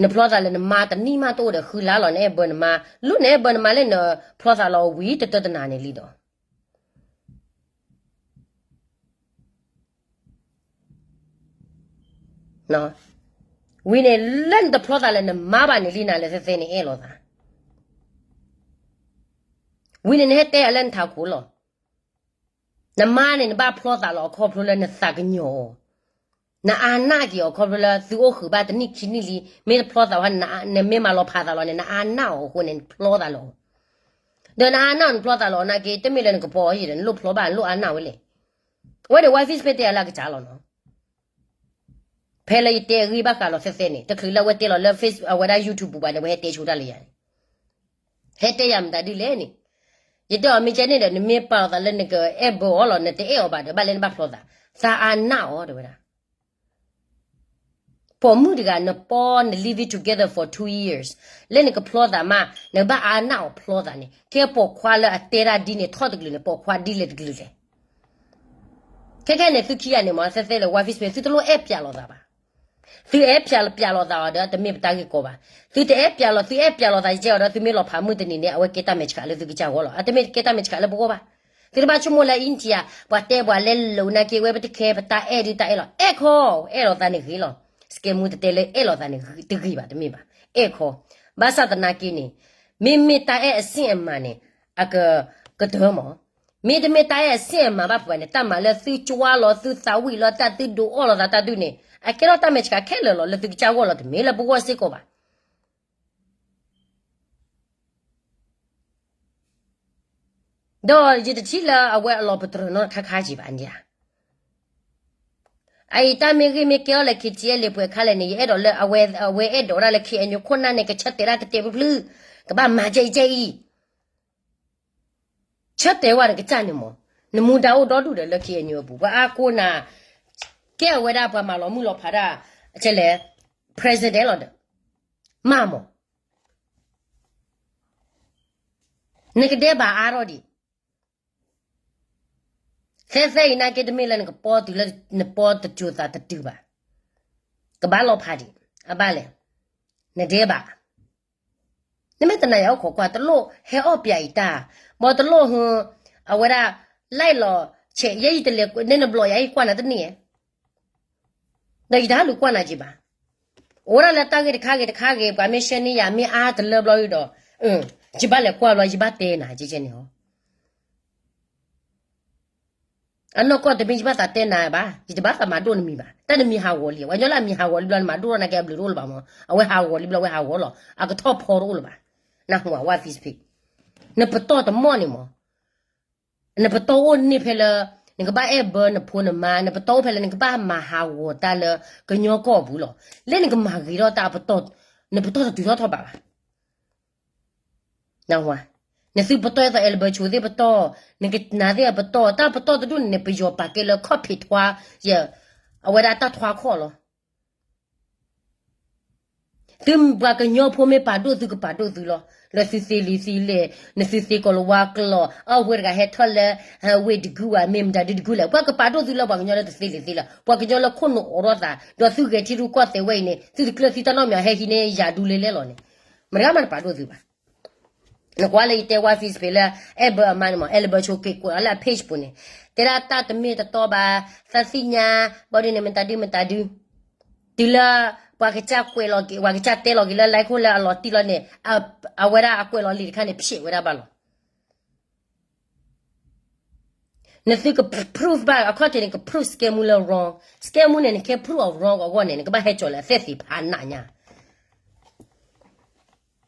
နဖျီသးလၢနမါတနံၣ်မးတအိၣ်ဒီး ဃုလါလီၤ နအဲၣ်ဘၢနမါ, လၢနအဲၣ်ဘၢနမါလၢနဖျီသးလီၤဝံၤ တတၢတနၤန့ၣ်လံဒီး ဝံၤန့ၣ် လၢနတဖျီသးလၢနမါဘၣ်န့ၣ်လံ နၤလၢသဲသဲန့ၣ်အဲၣ်လီၤသး. ဝံၤန့ၣ် နဟဲတဲယၤလၢနထးခိၣ်လီၤ. နမါန့ၣ် နဘၣ်ဖျီသးလီၤအခီဖျိလၢနသးကညီၤအီၤ, နအါနၢ်က့ၤအီၤခီဖျိလၢသုအိၣ်ဃုာ်ဘၣ်တနံၣ်ခံနံၣ်လံ, မ့ၢ်တဖျီသးဝဲ နမ့ၢ်မၤလီၤဖးသးလီၤန့ၣ် နအါနၢ်အီၤအဃိန့ၣ် နဖျီသးလီၤ. ဒီးနအါနၢ်အီၤနဖျီသးလီၤနာ်က့ တမ့ၢ်လၢနကပီၤအီၤဒီး နလိၣ်ဖျီဘၣ် နလိၣ်အါနၢ်ဝဲလဲၣ်. အဝဲန့ၣ် ဝါ Facebook တဲယၤလၢအကစၢ်လီၤနီၤ. ဖဲလၢယတဲအဂ့ၢ်ဘၣ်ဃးလီၤသဲသဲန့ၣ် တချုးလၢအဝဲတဲလီၤလၢ Facebook အဝဲဒၣ် YouTube ပူၤဘၣ်န့ၣ် အဝဲဟဲတဲဆိတၢ်လၢယၤန့ၣ်, ဟဲတဲယၤမတၤဒ်လဲၣ်န့ၣ်, ယတဲအီၤမ့ၢ်ကဲန့ၣ်ဒီး နမ့ၢ်ပာ်လီၤသးလၢနကအဲၣ်ဘၢအီၤလီၤ နတအဲၣ်အီၤဘၣ်ဒီး ဘၣ်လဲၣ်နဘၣ်ဖျီသး, သးအါနၢ်အီၤတဲဝဲဒၣ် ပိာ်မုၣ်တဂၤ နပီ န living together for two years လၢနကဖျီသးမး နဘၣ်အါနၢ်အီၤဖျီသးန့ၣ် ကဲပိာ်ခွါလၢအတဲဒၣ်ဒ်န့ၣ်ထီၣ်တကလုာ်န့ၣ် ပိာ်ခွါဒ်လဲၣ်တကလုာ်လဲၣ်. ခဲခဲန့ၣ် သုခံဂၤန့ၣ်မ့ၢ် သဲသဲလၢ ဝါ Facebook သုတလိၣ်အဲၣ်ပၠးလိာ်သးဘၣ်. သုအဲၣ်ပၠးပၠးလိာ်သးအီၤဒီး တမ့ၢ်ပတၢ်ဂ့ၢ်ကီဘၣ်. သုတအဲၣ်ပၠးလိာ် သုအဲၣ်ပၠးလိာ်သးကဲအီၤဒီး သုမ့ၢ်လီၤဖးမုၢ်တနံၤန့ၣ် အဝဲကဲတၢ်မဲာ်ဆှးလၢသုကစၢ်ဂီၢ်လီၤ. အတမ့ၢ်ကဲတၢ်မဲာ်ဆှးလၢပဂီၢ်ဘၣ်. သုတဘၣ်ဆိကမိၣ်လၢ India ပှၤတဲပှၤလဲၤလိာ်နာ်က့ ဝဲပတခဲ ပတၢ်အဲၣ်ဒုးတၢ်အဲၣ်လီၤ. အဲၣ်ခီ, အဲၣ်လိာ်သးန့ၣ်ဂ့ၤလီၤ. စကဲမူတတဲလၢအဲၣ်လိာ်သးန့ၣ်တဂ့ၤဘၣ် တမ့ၢ်ဘၣ်. အဲၣ်ခီ, ဘၣ်ဆၣ်သနာ်က့န့ၣ် မ့မ့ၢ်တၢ်အဲၣ်အစ့ၣ်အမၤန့ၣ် အကကတၢၢ်မး, မ့တမ့ၢ်တၢ်အဲၣ်အစ့ၣ်အမၤဘၣ်ပှၤန့ၣ် တၢ်မၤလၢသုကွၢ်လီၤသုသးဝံၣ်လီၤတၢ်သုဒုးအီၣ်လီၤသးတၢ်ဒုးန့ၣ် အကဲထီၣ်တၢ်မဲာ်ဆှးခဲလၢာ်လီၤ လၢသုကစၢ်ဂီၢ်လီၤ တမ့ၢ်လၢပဂီၢ်စ့ၢ်ကီးဘၣ်. ဒီးယတထံၣ်လၢအဝဲအလီၤပတြၢၤနီတခါခါက့ၤဘၣ်န့ၣ်ဧါ. အအံၤတၢ်မ့ၢ်ဂ့ၢ်မ့ၢ်ကဲထီၣ်လၢ K T L ပှဲၤခါလဲၣ်န့ၣ် ယအဲၣ်ဒိးလၢအဝဲ အဝဲအဲၣ်ဒိးဝဲဒၣ်လၢ K N U ခိၣ်နၢ်န့ၣ် ကဆၢတဲာ်ဒၣ်တတဲာ်ဖျုဖျု, ကဘၣ်မၤကဲအံၤကဲအံၤ, ဆၢတဲာ်ဝဲနကစၢ်န့ၣ်မး, နမူဒါအိၣ်ဒီဒူၣ်ဒီးလၢ K N U အပူၤ ပှၤအါကိးနၤ, ကဲအဝဲဒၣ်ပှၤမၤလီၤမုၢ်လီၤဖးဒၣ်, ကဲလဲၣ်, president လီၤဒီး, မၤမး နကဒဲးဘးအါထီၣ်ဒံး, သဲသဲအံၤနာ်က့တမ့ၢ်လၢနကပီတုၤလၢနပီတစိၤသးတတုၤဘၣ်, ကဘၣ်လီၤဖးဒံး, အဘၣ်လဲၣ်, နဒဲးဘး, နမ့ၢ်တနာ်ယၤအိၣ်ခိးကွၢ် တလိၣ်ဟဲအီၣ်ပၠးအံၤတၢ်, ဘီတလိၣ်ဟူ, အဝဲဒၣ်, လၢလီၤ, ဆဲးယဲယတလဲၤ နဲနဘျီယၤဟံၣ်ကွၢ်နၤတန့ၢ်ဧါ ဒီးယတဟးလူၤကွၢ်နၤက့ၤဘၣ်. အိၣ်ဒၣ်လၢတၢ်ဂ့ၢ်တခါဂ့ၤတခါဂ့ၤ ပှၤမ့ၢ်ရှဲန့ၢ်ယၤ မ့ၢ်အါတလၢဘျီဒီး, ယဘၣ်လဲၤကွၢ်ဘျီ ယဘၣ်တဲနၤကဲကဲန့ၣ်ဟီ. အနီၢ်ကီၢ်တမ့ၢ်ယဘၣ်သးတဲနၤဘၣ်, ယတဘၣ်သးမၤဒိၣ်နမံၤဘၣ်, တၢ်နမံၤဟးဂီၤလံ, ပှၤကညီလၢအမံၤဟးဂီၤလံဘျီ နမၤဒိၣ်ထီၣ်နာ်က့အဘျုးတအိၣ်လၢၤဘၣ်မး, အဝဲဟးဂီၤလံဘျီ အဝဲဟးဂီၤလီၤ, အကထီၣ်ဖီတအိၣ်လၢၤဘၣ်. နၢ်ဟူဝဲ Fishpig, နပတီၢ်တမီၢ်န့ၣ်မး နပတီၢ်အိၣ်န့ၢ်ဖဲလၢ, နကဘၣ်အဲၣ်ဘၢနဖိနမါ, နပတီၢ်အိၣ်ဖဲလၢ နကဘၣ်မၤဟးဂီၤတၢ်လၢကညီကီၢ်ပူၤလီၤ. လၢနကမၤဂ့ၤထီၣ်တၢ်ပတီၢ်, နပတီၢ်တတုၤထီၣ်ထီၣ်ဘးဘၣ်. နသုပတီၢ်အသိး အဲလဘၢဆိသ့ၣ်ပတီၢ်, နကနၤသ့ၣ်အပတီၢ်, တၢ်ပတီၢ်တဒူၣ်န့ၣ် ပယီၤပာ်ကဲလၢခီၣ်ဖံးထွါ, ယ, အဝဲဒၣ်တၢ်ထွါခီၣ်လီၤ. သုပှၤကညီဖိမ့ၢ်ပာ်ဒိၣ်သုကပာ်ဒိၣ်သုလီၤ. လၢသုသ့လံာ်သ့လဲၢ်, နသုသ့ကီၤလၤဝါကျိာ်, အဝဲတဂၤဟဲထီၣ်လၢ, ဝ့ၢ်တကုဝဲ မ့ၢ်မတၤဒုတကုလဲၣ်, ပှၤကပာ်ဒိၣ်သုလၢပှၤကညီလၢတသ့လံာ်သ့လဲၢ်, ပှၤကညီလၢခိၣ်နူာ်အိးထီၣ်သး, ဒီးသုဂဲၤထံရူၢ်ကီၢ်သဲးဝဲအံၤန့ၣ် သုတကျၢၢ်သံတၢ်နီတမံၤ ဟဲဟံးန့ၢ်ယၤဒူလဲလဲလီၤန့ၣ်, မတၤဂၤမးတပာ်ဒိၣ်သုဘၣ်. နကွၢ်လၢယတဲဝဲ Fishpig လၢ အဲၣ်ဘၢအမါန့ၣ်မး အဲလဘၢဆိက့ၤကွဲးအီၤလၢအ page ပူၤန့ၣ်, တဲဒၣ်တၢ်တမ့ၢ်တတီဘၣ်, သးသ့ၣ်ညါ, ဘီဒုန့ၣ် မတၤဒုမတၤဒု, တုၤလၢ, ပှၤကစၢ်ကွဲးလီၤက့ၤ ပှၤကစၢ်တဲလီၤက့ၤလၢ လဲခိၣ်လၢအလီၤတံၢ်လီၤန့ၣ်, အဝဲဒၣ်အကွဲးလီၤလံာ်တခါန့ၣ် ဖျဲးဝဲဒၣ်ဘၣ်လီၤ. နသုက proof ဘၣ် အခီၣ်ထံးန့ၣ် က proof စကဲမူလၢ wrong, စကဲမူန့ၣ် နကဲ proof of wrong အဂီၢ်န့ၣ် နကဘၣ်ဟဲကၠီၤလၢအသ့ၣ်သ့ၣ်ဖးနးညါ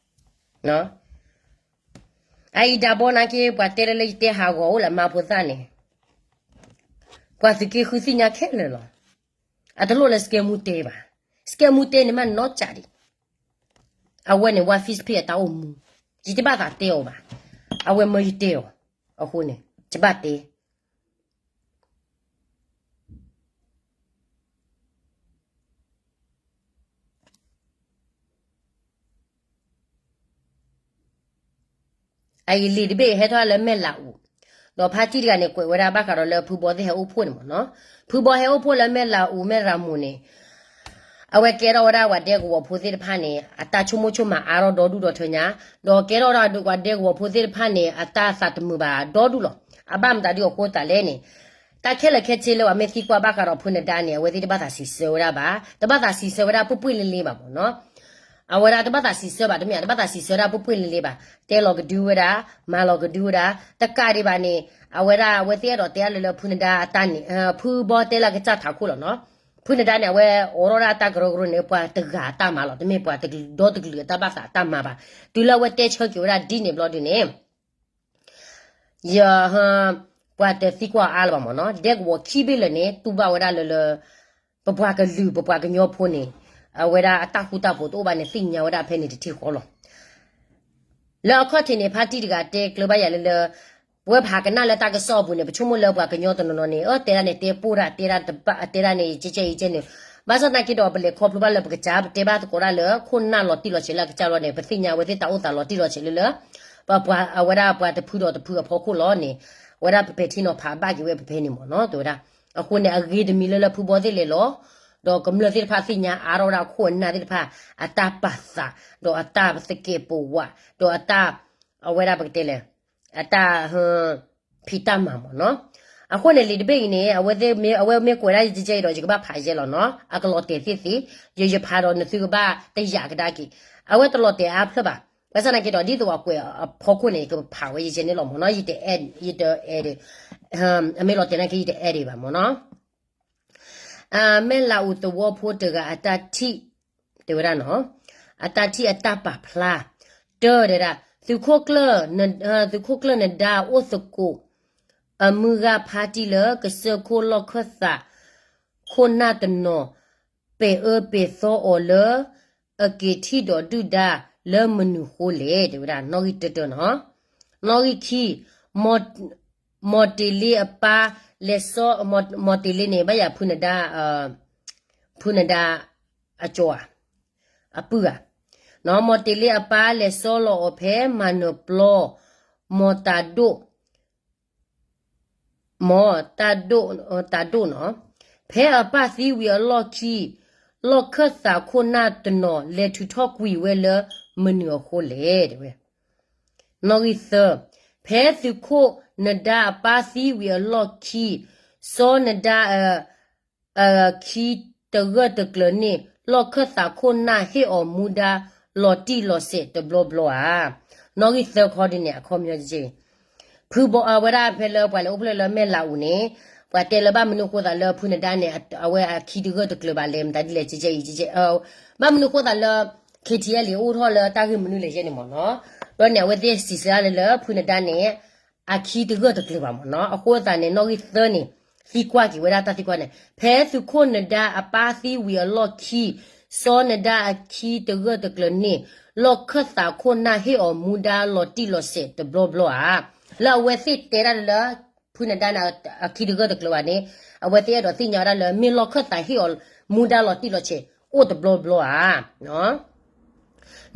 အအံၤဒၣ်ဘီနာ်က့ ပှၤတဲလၢလၢယတဲဟးဂီၤအိၣ်လၢမါဖိသၣ်န့ၣ်, ပှၤသုးက့ဃုသ့ၣ်ညါခဲလၢာ်လီၤ. အတလိၣ်လၢစကဲမူတဲဘၣ်. စကဲမူတဲန့ၣ်မးနီၢ်ကၠးဒံး. အဝဲန့ၣ် ဝါ Fishpig အတၢ်အိၣ်မူ, ယတဘၣ်သးတဲအီၤဘၣ်. အဝဲမၢယတဲအီၤ, အဃိန့ၣ် ယဘၣ်တဲ အအံၤလံာ်တဘ့ၣ်ဟဲထီၣ်လၢမဲၢ်လးအူ, ဒီးဖါတံၢ်တဂၤန့ၣ် ကွဲးဝဲဒၣ်ဘၣ်ဃးဒီးလၢဖုဘီသ့ၣ်ဟဲအိၣ်ဖှိၣ်န့ၣ်မးနီၤ, ဖုဘီဟဲအိၣ်ဖှိၣ်လၢမဲၢ်လးအူမဲၢ်ရၤမူၤန့ၣ်, အဝဲကဲထီၣ်ဝဲဒၣ်ပှၤဒဲကဝီၤဖိသ့ၣ်တဖၣ်န့ၣ် အတၢ်ဆိကမိၣ်ဆိကမးအါထီၣ်ဒီဒူၣ်ဒီထၢညါ, ဒီးကဲထီၣ်ဝဲဒၣ်ပှၤဒဲကဝီၤဖိသ့ၣ်တဖၣ်န့ၣ် အတၢ်သးတမုာ်ဘၣ်ဒီဒူၣ်လီၤ. အဘၣ်မတၤဒုအဃိသတးလဲၣ်န့ၣ်, တၢ်ခဲလၢာ်ခဲဆ့လၢပှၤမ့ၢ်သံကွၢ်ဘၣ်ဃးဒီးဖုနဒါန့ၣ် အဝဲသ့ၣ်တဘၣ်သးစံးဆၢဝဲဒၣ်ဘၣ်, တဘၣ်သးစံးဆၢဝဲဒၣ်ပှ့ၤပှ့ၤလ့လ့ဘၣ်မးနီၤ. အဝဲဒၣ်တဘၣ်သးစံးဆၢဘၣ်တမ့ၢ် တဘၣ်သးစံးဆၢဒၣ်ပှ့ၤပှ့ၤလ့လ့ဘၣ်, တဲလီၤကဒုဝဲဒၣ်, မၤလီၤကဒုဝဲဒၣ်, တကးဒံးဘၣ်န့ၣ်, အဝဲဒၣ်အဝဲသ့ၣ်အဲၣ်ဒိးတဲဒၣ်လၢလၢဖုနဒါအတၢ်န့ၣ်, ဖုဘီတဲလၢအကစၢ်ထးခိၣ်လီၤနီၤ. ဖုနဒါန့ၣ် အဝဲအိးထီၣ်ဒၣ်တၢ်ကရၢကရိန့ၣ် ပှၤတဂၤအတၢ်မၤလီၤ, တမ့ၢ်ပှၤဒီတကလုာ်အတၢ်ဘၣ်သးအတၢ်မၤဘၣ်. တုၤလၢအဝဲတဲဆၢက့ၤဝဲဒၣ်ဒ်န့ၣ်ဘျီဒုန့ၣ် ယ, ပှၤတသံကွၢ်အါလၢၤဘၣ်မးနီၤ, ဒဲကဝီၤခံဘ့ၣ်လၢာ်န့ၣ် တူၢ်ဘၣ်ဝဲဒၣ်လၢလၢ, ပပှၤကလုာ် ပပှၤကညီဖိန့ၣ်, အဝဲဒၣ်အတၢ်ဃူတၢ်ဖိးတအိၣ်ဘၣ်န့ၣ် သ့ၣ်ညါဝဲဒၣ်ဖဲန့ၣ်တထံၣ်ဃီလီၤ. လၢအခီၣ်ထံးန့ၣ် ဖါတံၢ်တဂၤတဲကျၢၤဘၣ်ယၤလၢလၢ, ပဝဲပဟးကနၣ်လၢတၢ်ကစီၣ်အပူၤန့ၣ် ပဆိကမိၣ်လၢပှၤကညီတနီၤနီၤန့ၣ် အတဲဒၣ်န့ၣ် တဲပိၢ်တၢ်, တဲဒၣ်န့ၣ် ကဲကဲအံၤကဲန့ၣ်, ဘၣ်ဆၣ်သနာ်က့ဒီး ပလဲၤခီဖျိဘၣ်လၢပကစၢ် ပတဲဘၣ်သကိးဒၣ်လၢ ခိၣ်နၢ်လီၤတံၢ်လီၤဆဲးလၢအကစၢ်လီၤန့ၣ် ပသ့ၣ်ညါဝဲသ့ၣ်တၢ်အိၣ်သးလီၤတံၢ်လီၤဆဲးလၢလၢ, ပှၤအဝဲဒၣ်ပှၤတဖုဒီးတဖုအဖီခိၣ်လီၤန့ၣ်, အဝဲဒၣ်ပပဲာ်ထံနီၤဖးဘၣ်က့ၤဝဲပဖဲန့ၣ်မးနီၤ တဲဝဲဒၣ်. အဃိန့ၣ် အဂ့ၤတမံၤလၢလၢဖုဘီသ့ၣ်လဲၤလီၤ, ဒီးကမျၢၢ်သ့ၣ်တဖၣ်သ့ၣ်ညါအါထီၣ်ဝဲဒၣ်ခိၣ်အနၢ်သ့ၣ်တဖၣ် အတၢ်ပာ်သး, ဒီးအတၢ်သကဲးပဝး, ဒီးအတၢ်, အဝဲဒၣ်ပကတဲလဲၣ်, အတၢ်, ဖံးတၢ်မၤမးနီၤ. အဃိန့ၣ်လံာ်တဘ့ၣ်အံၤန့ၣ် အဝဲမ့ၢ်ကွဲးဒၣ်ယကဲအံၤဒီး ယကဘၣ်ဖးယဲလီၤနီၤ, အကလီၤတဲာ်သ့ၣ်သ့ၣ်, ယယဖးဒီးနသုကဘၣ်တယာ်ကဒါက့ၤ, အဝဲတလီၤတဲာ်အါဖျၢၣ်ဘၣ်. ဘၣ်ဆၣ်သနာ်က့ဒီး ဒ်သိးအကွဲးအဖီခိၣ်န့ၣ် ကဖးဝဲယဲန့ၣ်လီၤမ့ၢ်နီၤ, ယတအဲၣ်, ယတအဲၣ်ဒိး, အမ့ၢ်လီၤတဲာ်သနာ်က့ ယတအဲၣ်ဒိးဘၣ်မ့ၢ်နီၤ. မဲၢ်လးအူသဝီဖိတဂၤအတၢ်ထံၣ်, တဲဝဲဒၣ်နီၤ, အတၢ်ထံၣ်အတၢ်ပာ်ဖျါ, တၢ်တဲဒၣ် သုးခိၣ်ကျၢၢ်, သုးခိၣ်ကျၢၢ်နဒါအိၣ်သကိး အမုၢ်ဂၤဖါတံၢ်လၢကစၢၢ်ခိၣ်လီၢ်ခၢၣ်သး ခိၣ်နၢ်တနီၤ ပဲာ်အၢပဲာ်သီအီၤလၢ အက့ၤထံၣ်ဒီးဒုၣ်ဒါလၢမနုၤဃိလဲၣ် တဲဝဲဒၣ် နီၣ်ဂံၢ်တၢတၢနီၤ. နီၣ်ဂံၢ်ခံ, မီၤတ့ၤလ့အပၢ်လဲၤစီ, မီၤတ့ၤလ့န့ၣ် ဘၣ်ယၤဖုနဒါ, ဖုနဒါအကၠီဧါ, အပုၢ်ဧါ, မီၤတ့ၤလ့အပၢ်လဲၤစီလီၤအီၤဖဲမၤနၢၤပျီ, မီၤတၤဒိၣ် မီၤတၤဒိၣ်, တၤဒိၣ်နီၤ, ဖဲအပၢ်သံဝံၤအလီၢ်ခံ, လီၢ်ခၢၣ်သးခိၣ်နၢ်တနီၤလဲၤထုးထီၣ်ကွံာ်ဝဲလၢမနုၤအဃိလဲၣ် တဲဝဲ. နီၣ်ဂံၢ်သၢ, ဖဲသုးခိၣ်နဒါအပၢ်သံဝံၤအလီၢ်ခံ, စီၤနဒါ အခံတဂၢၢ်တကျၢၤန့ၣ် လီၢ်ခၢၣ်သးခိၣ်နၢ်ဟ့ၣ်အီၤမူဒါလီၤတံၢ်လီၤဆဲးတဘျီဘျီဧါ. နီၣ်ဂံၢ်သၢခီဒ်န့ၣ် အခီပညီက့, ဖုဘီအဝဲဒၣ်ဖဲလၢပှၤလဲၤအိၣ်ဖျဲၣ်လၢမဲၢ်လးအူန့ၣ်, ပှၤတဲလၢဘၣ်မနုၤဃိသးလၢဖုနဒါန့ၣ် အဝဲအခံတဂၢၢ်တကျၢၤဘၣ်လဲၣ် မတၤဒ်လဲၣ် ကဲကဲအံၤ ကဲကဲ, ဘၣ်မနုၤဃိသးလၢ KTLA အိၣ်ထီၣ်လၢတၢ်ဂ့ၢ်မနုၤလဲၣ်ယဲန့ၣ်မ့ၢ်နီၤ, ဒီးန့ၣ် အဝဲသ့ၣ်စံးစၢ်လၢလၢဖုနဒါန့ၣ် အခံတဂၢၢ်တကျၢၤဘၣ်မ့ၢ်နီၤ. အဃိသတးန့ၣ် နီၣ်ဂံၢ်သၢန့ၣ် သံကွၢ်က့ၤဝဲဒၣ်တၢ်သံကွၢ်န့ၣ် ဖဲသုးခိၣ်နဒါအပၢ်သံဝံၤအလီၢ်ခံ, စီၤနဒါအခံတဂၢၢ်တကျၢၤန့ၣ် လီၢ်ခၢၣ်သးခိၣ်နၢ်ဟ့ၣ်အီၤမူဒါလီၤတံၢ်လီၤဆဲးတဘျီဘျီဧါ. လၢအဝဲသ့ၣ်တဲဒၣ်လၢ ဖုနဒါန့ၣ် အခံတဂၢၢ်တကျၢၤဘၣ်န့ၣ်, အဝဲသ့ၣ်အဲၣ်ဒိးသ့ၣ်ညါဝဲဒၣ်လၢ မ့ၢ်လီၢ်ခၢၣ်သးဟ့ၣ်အီၤမူဒါလီၤတံၢ်လီၤဆဲးအိၣ်တဘျီဘျီဧါ. နီၣ်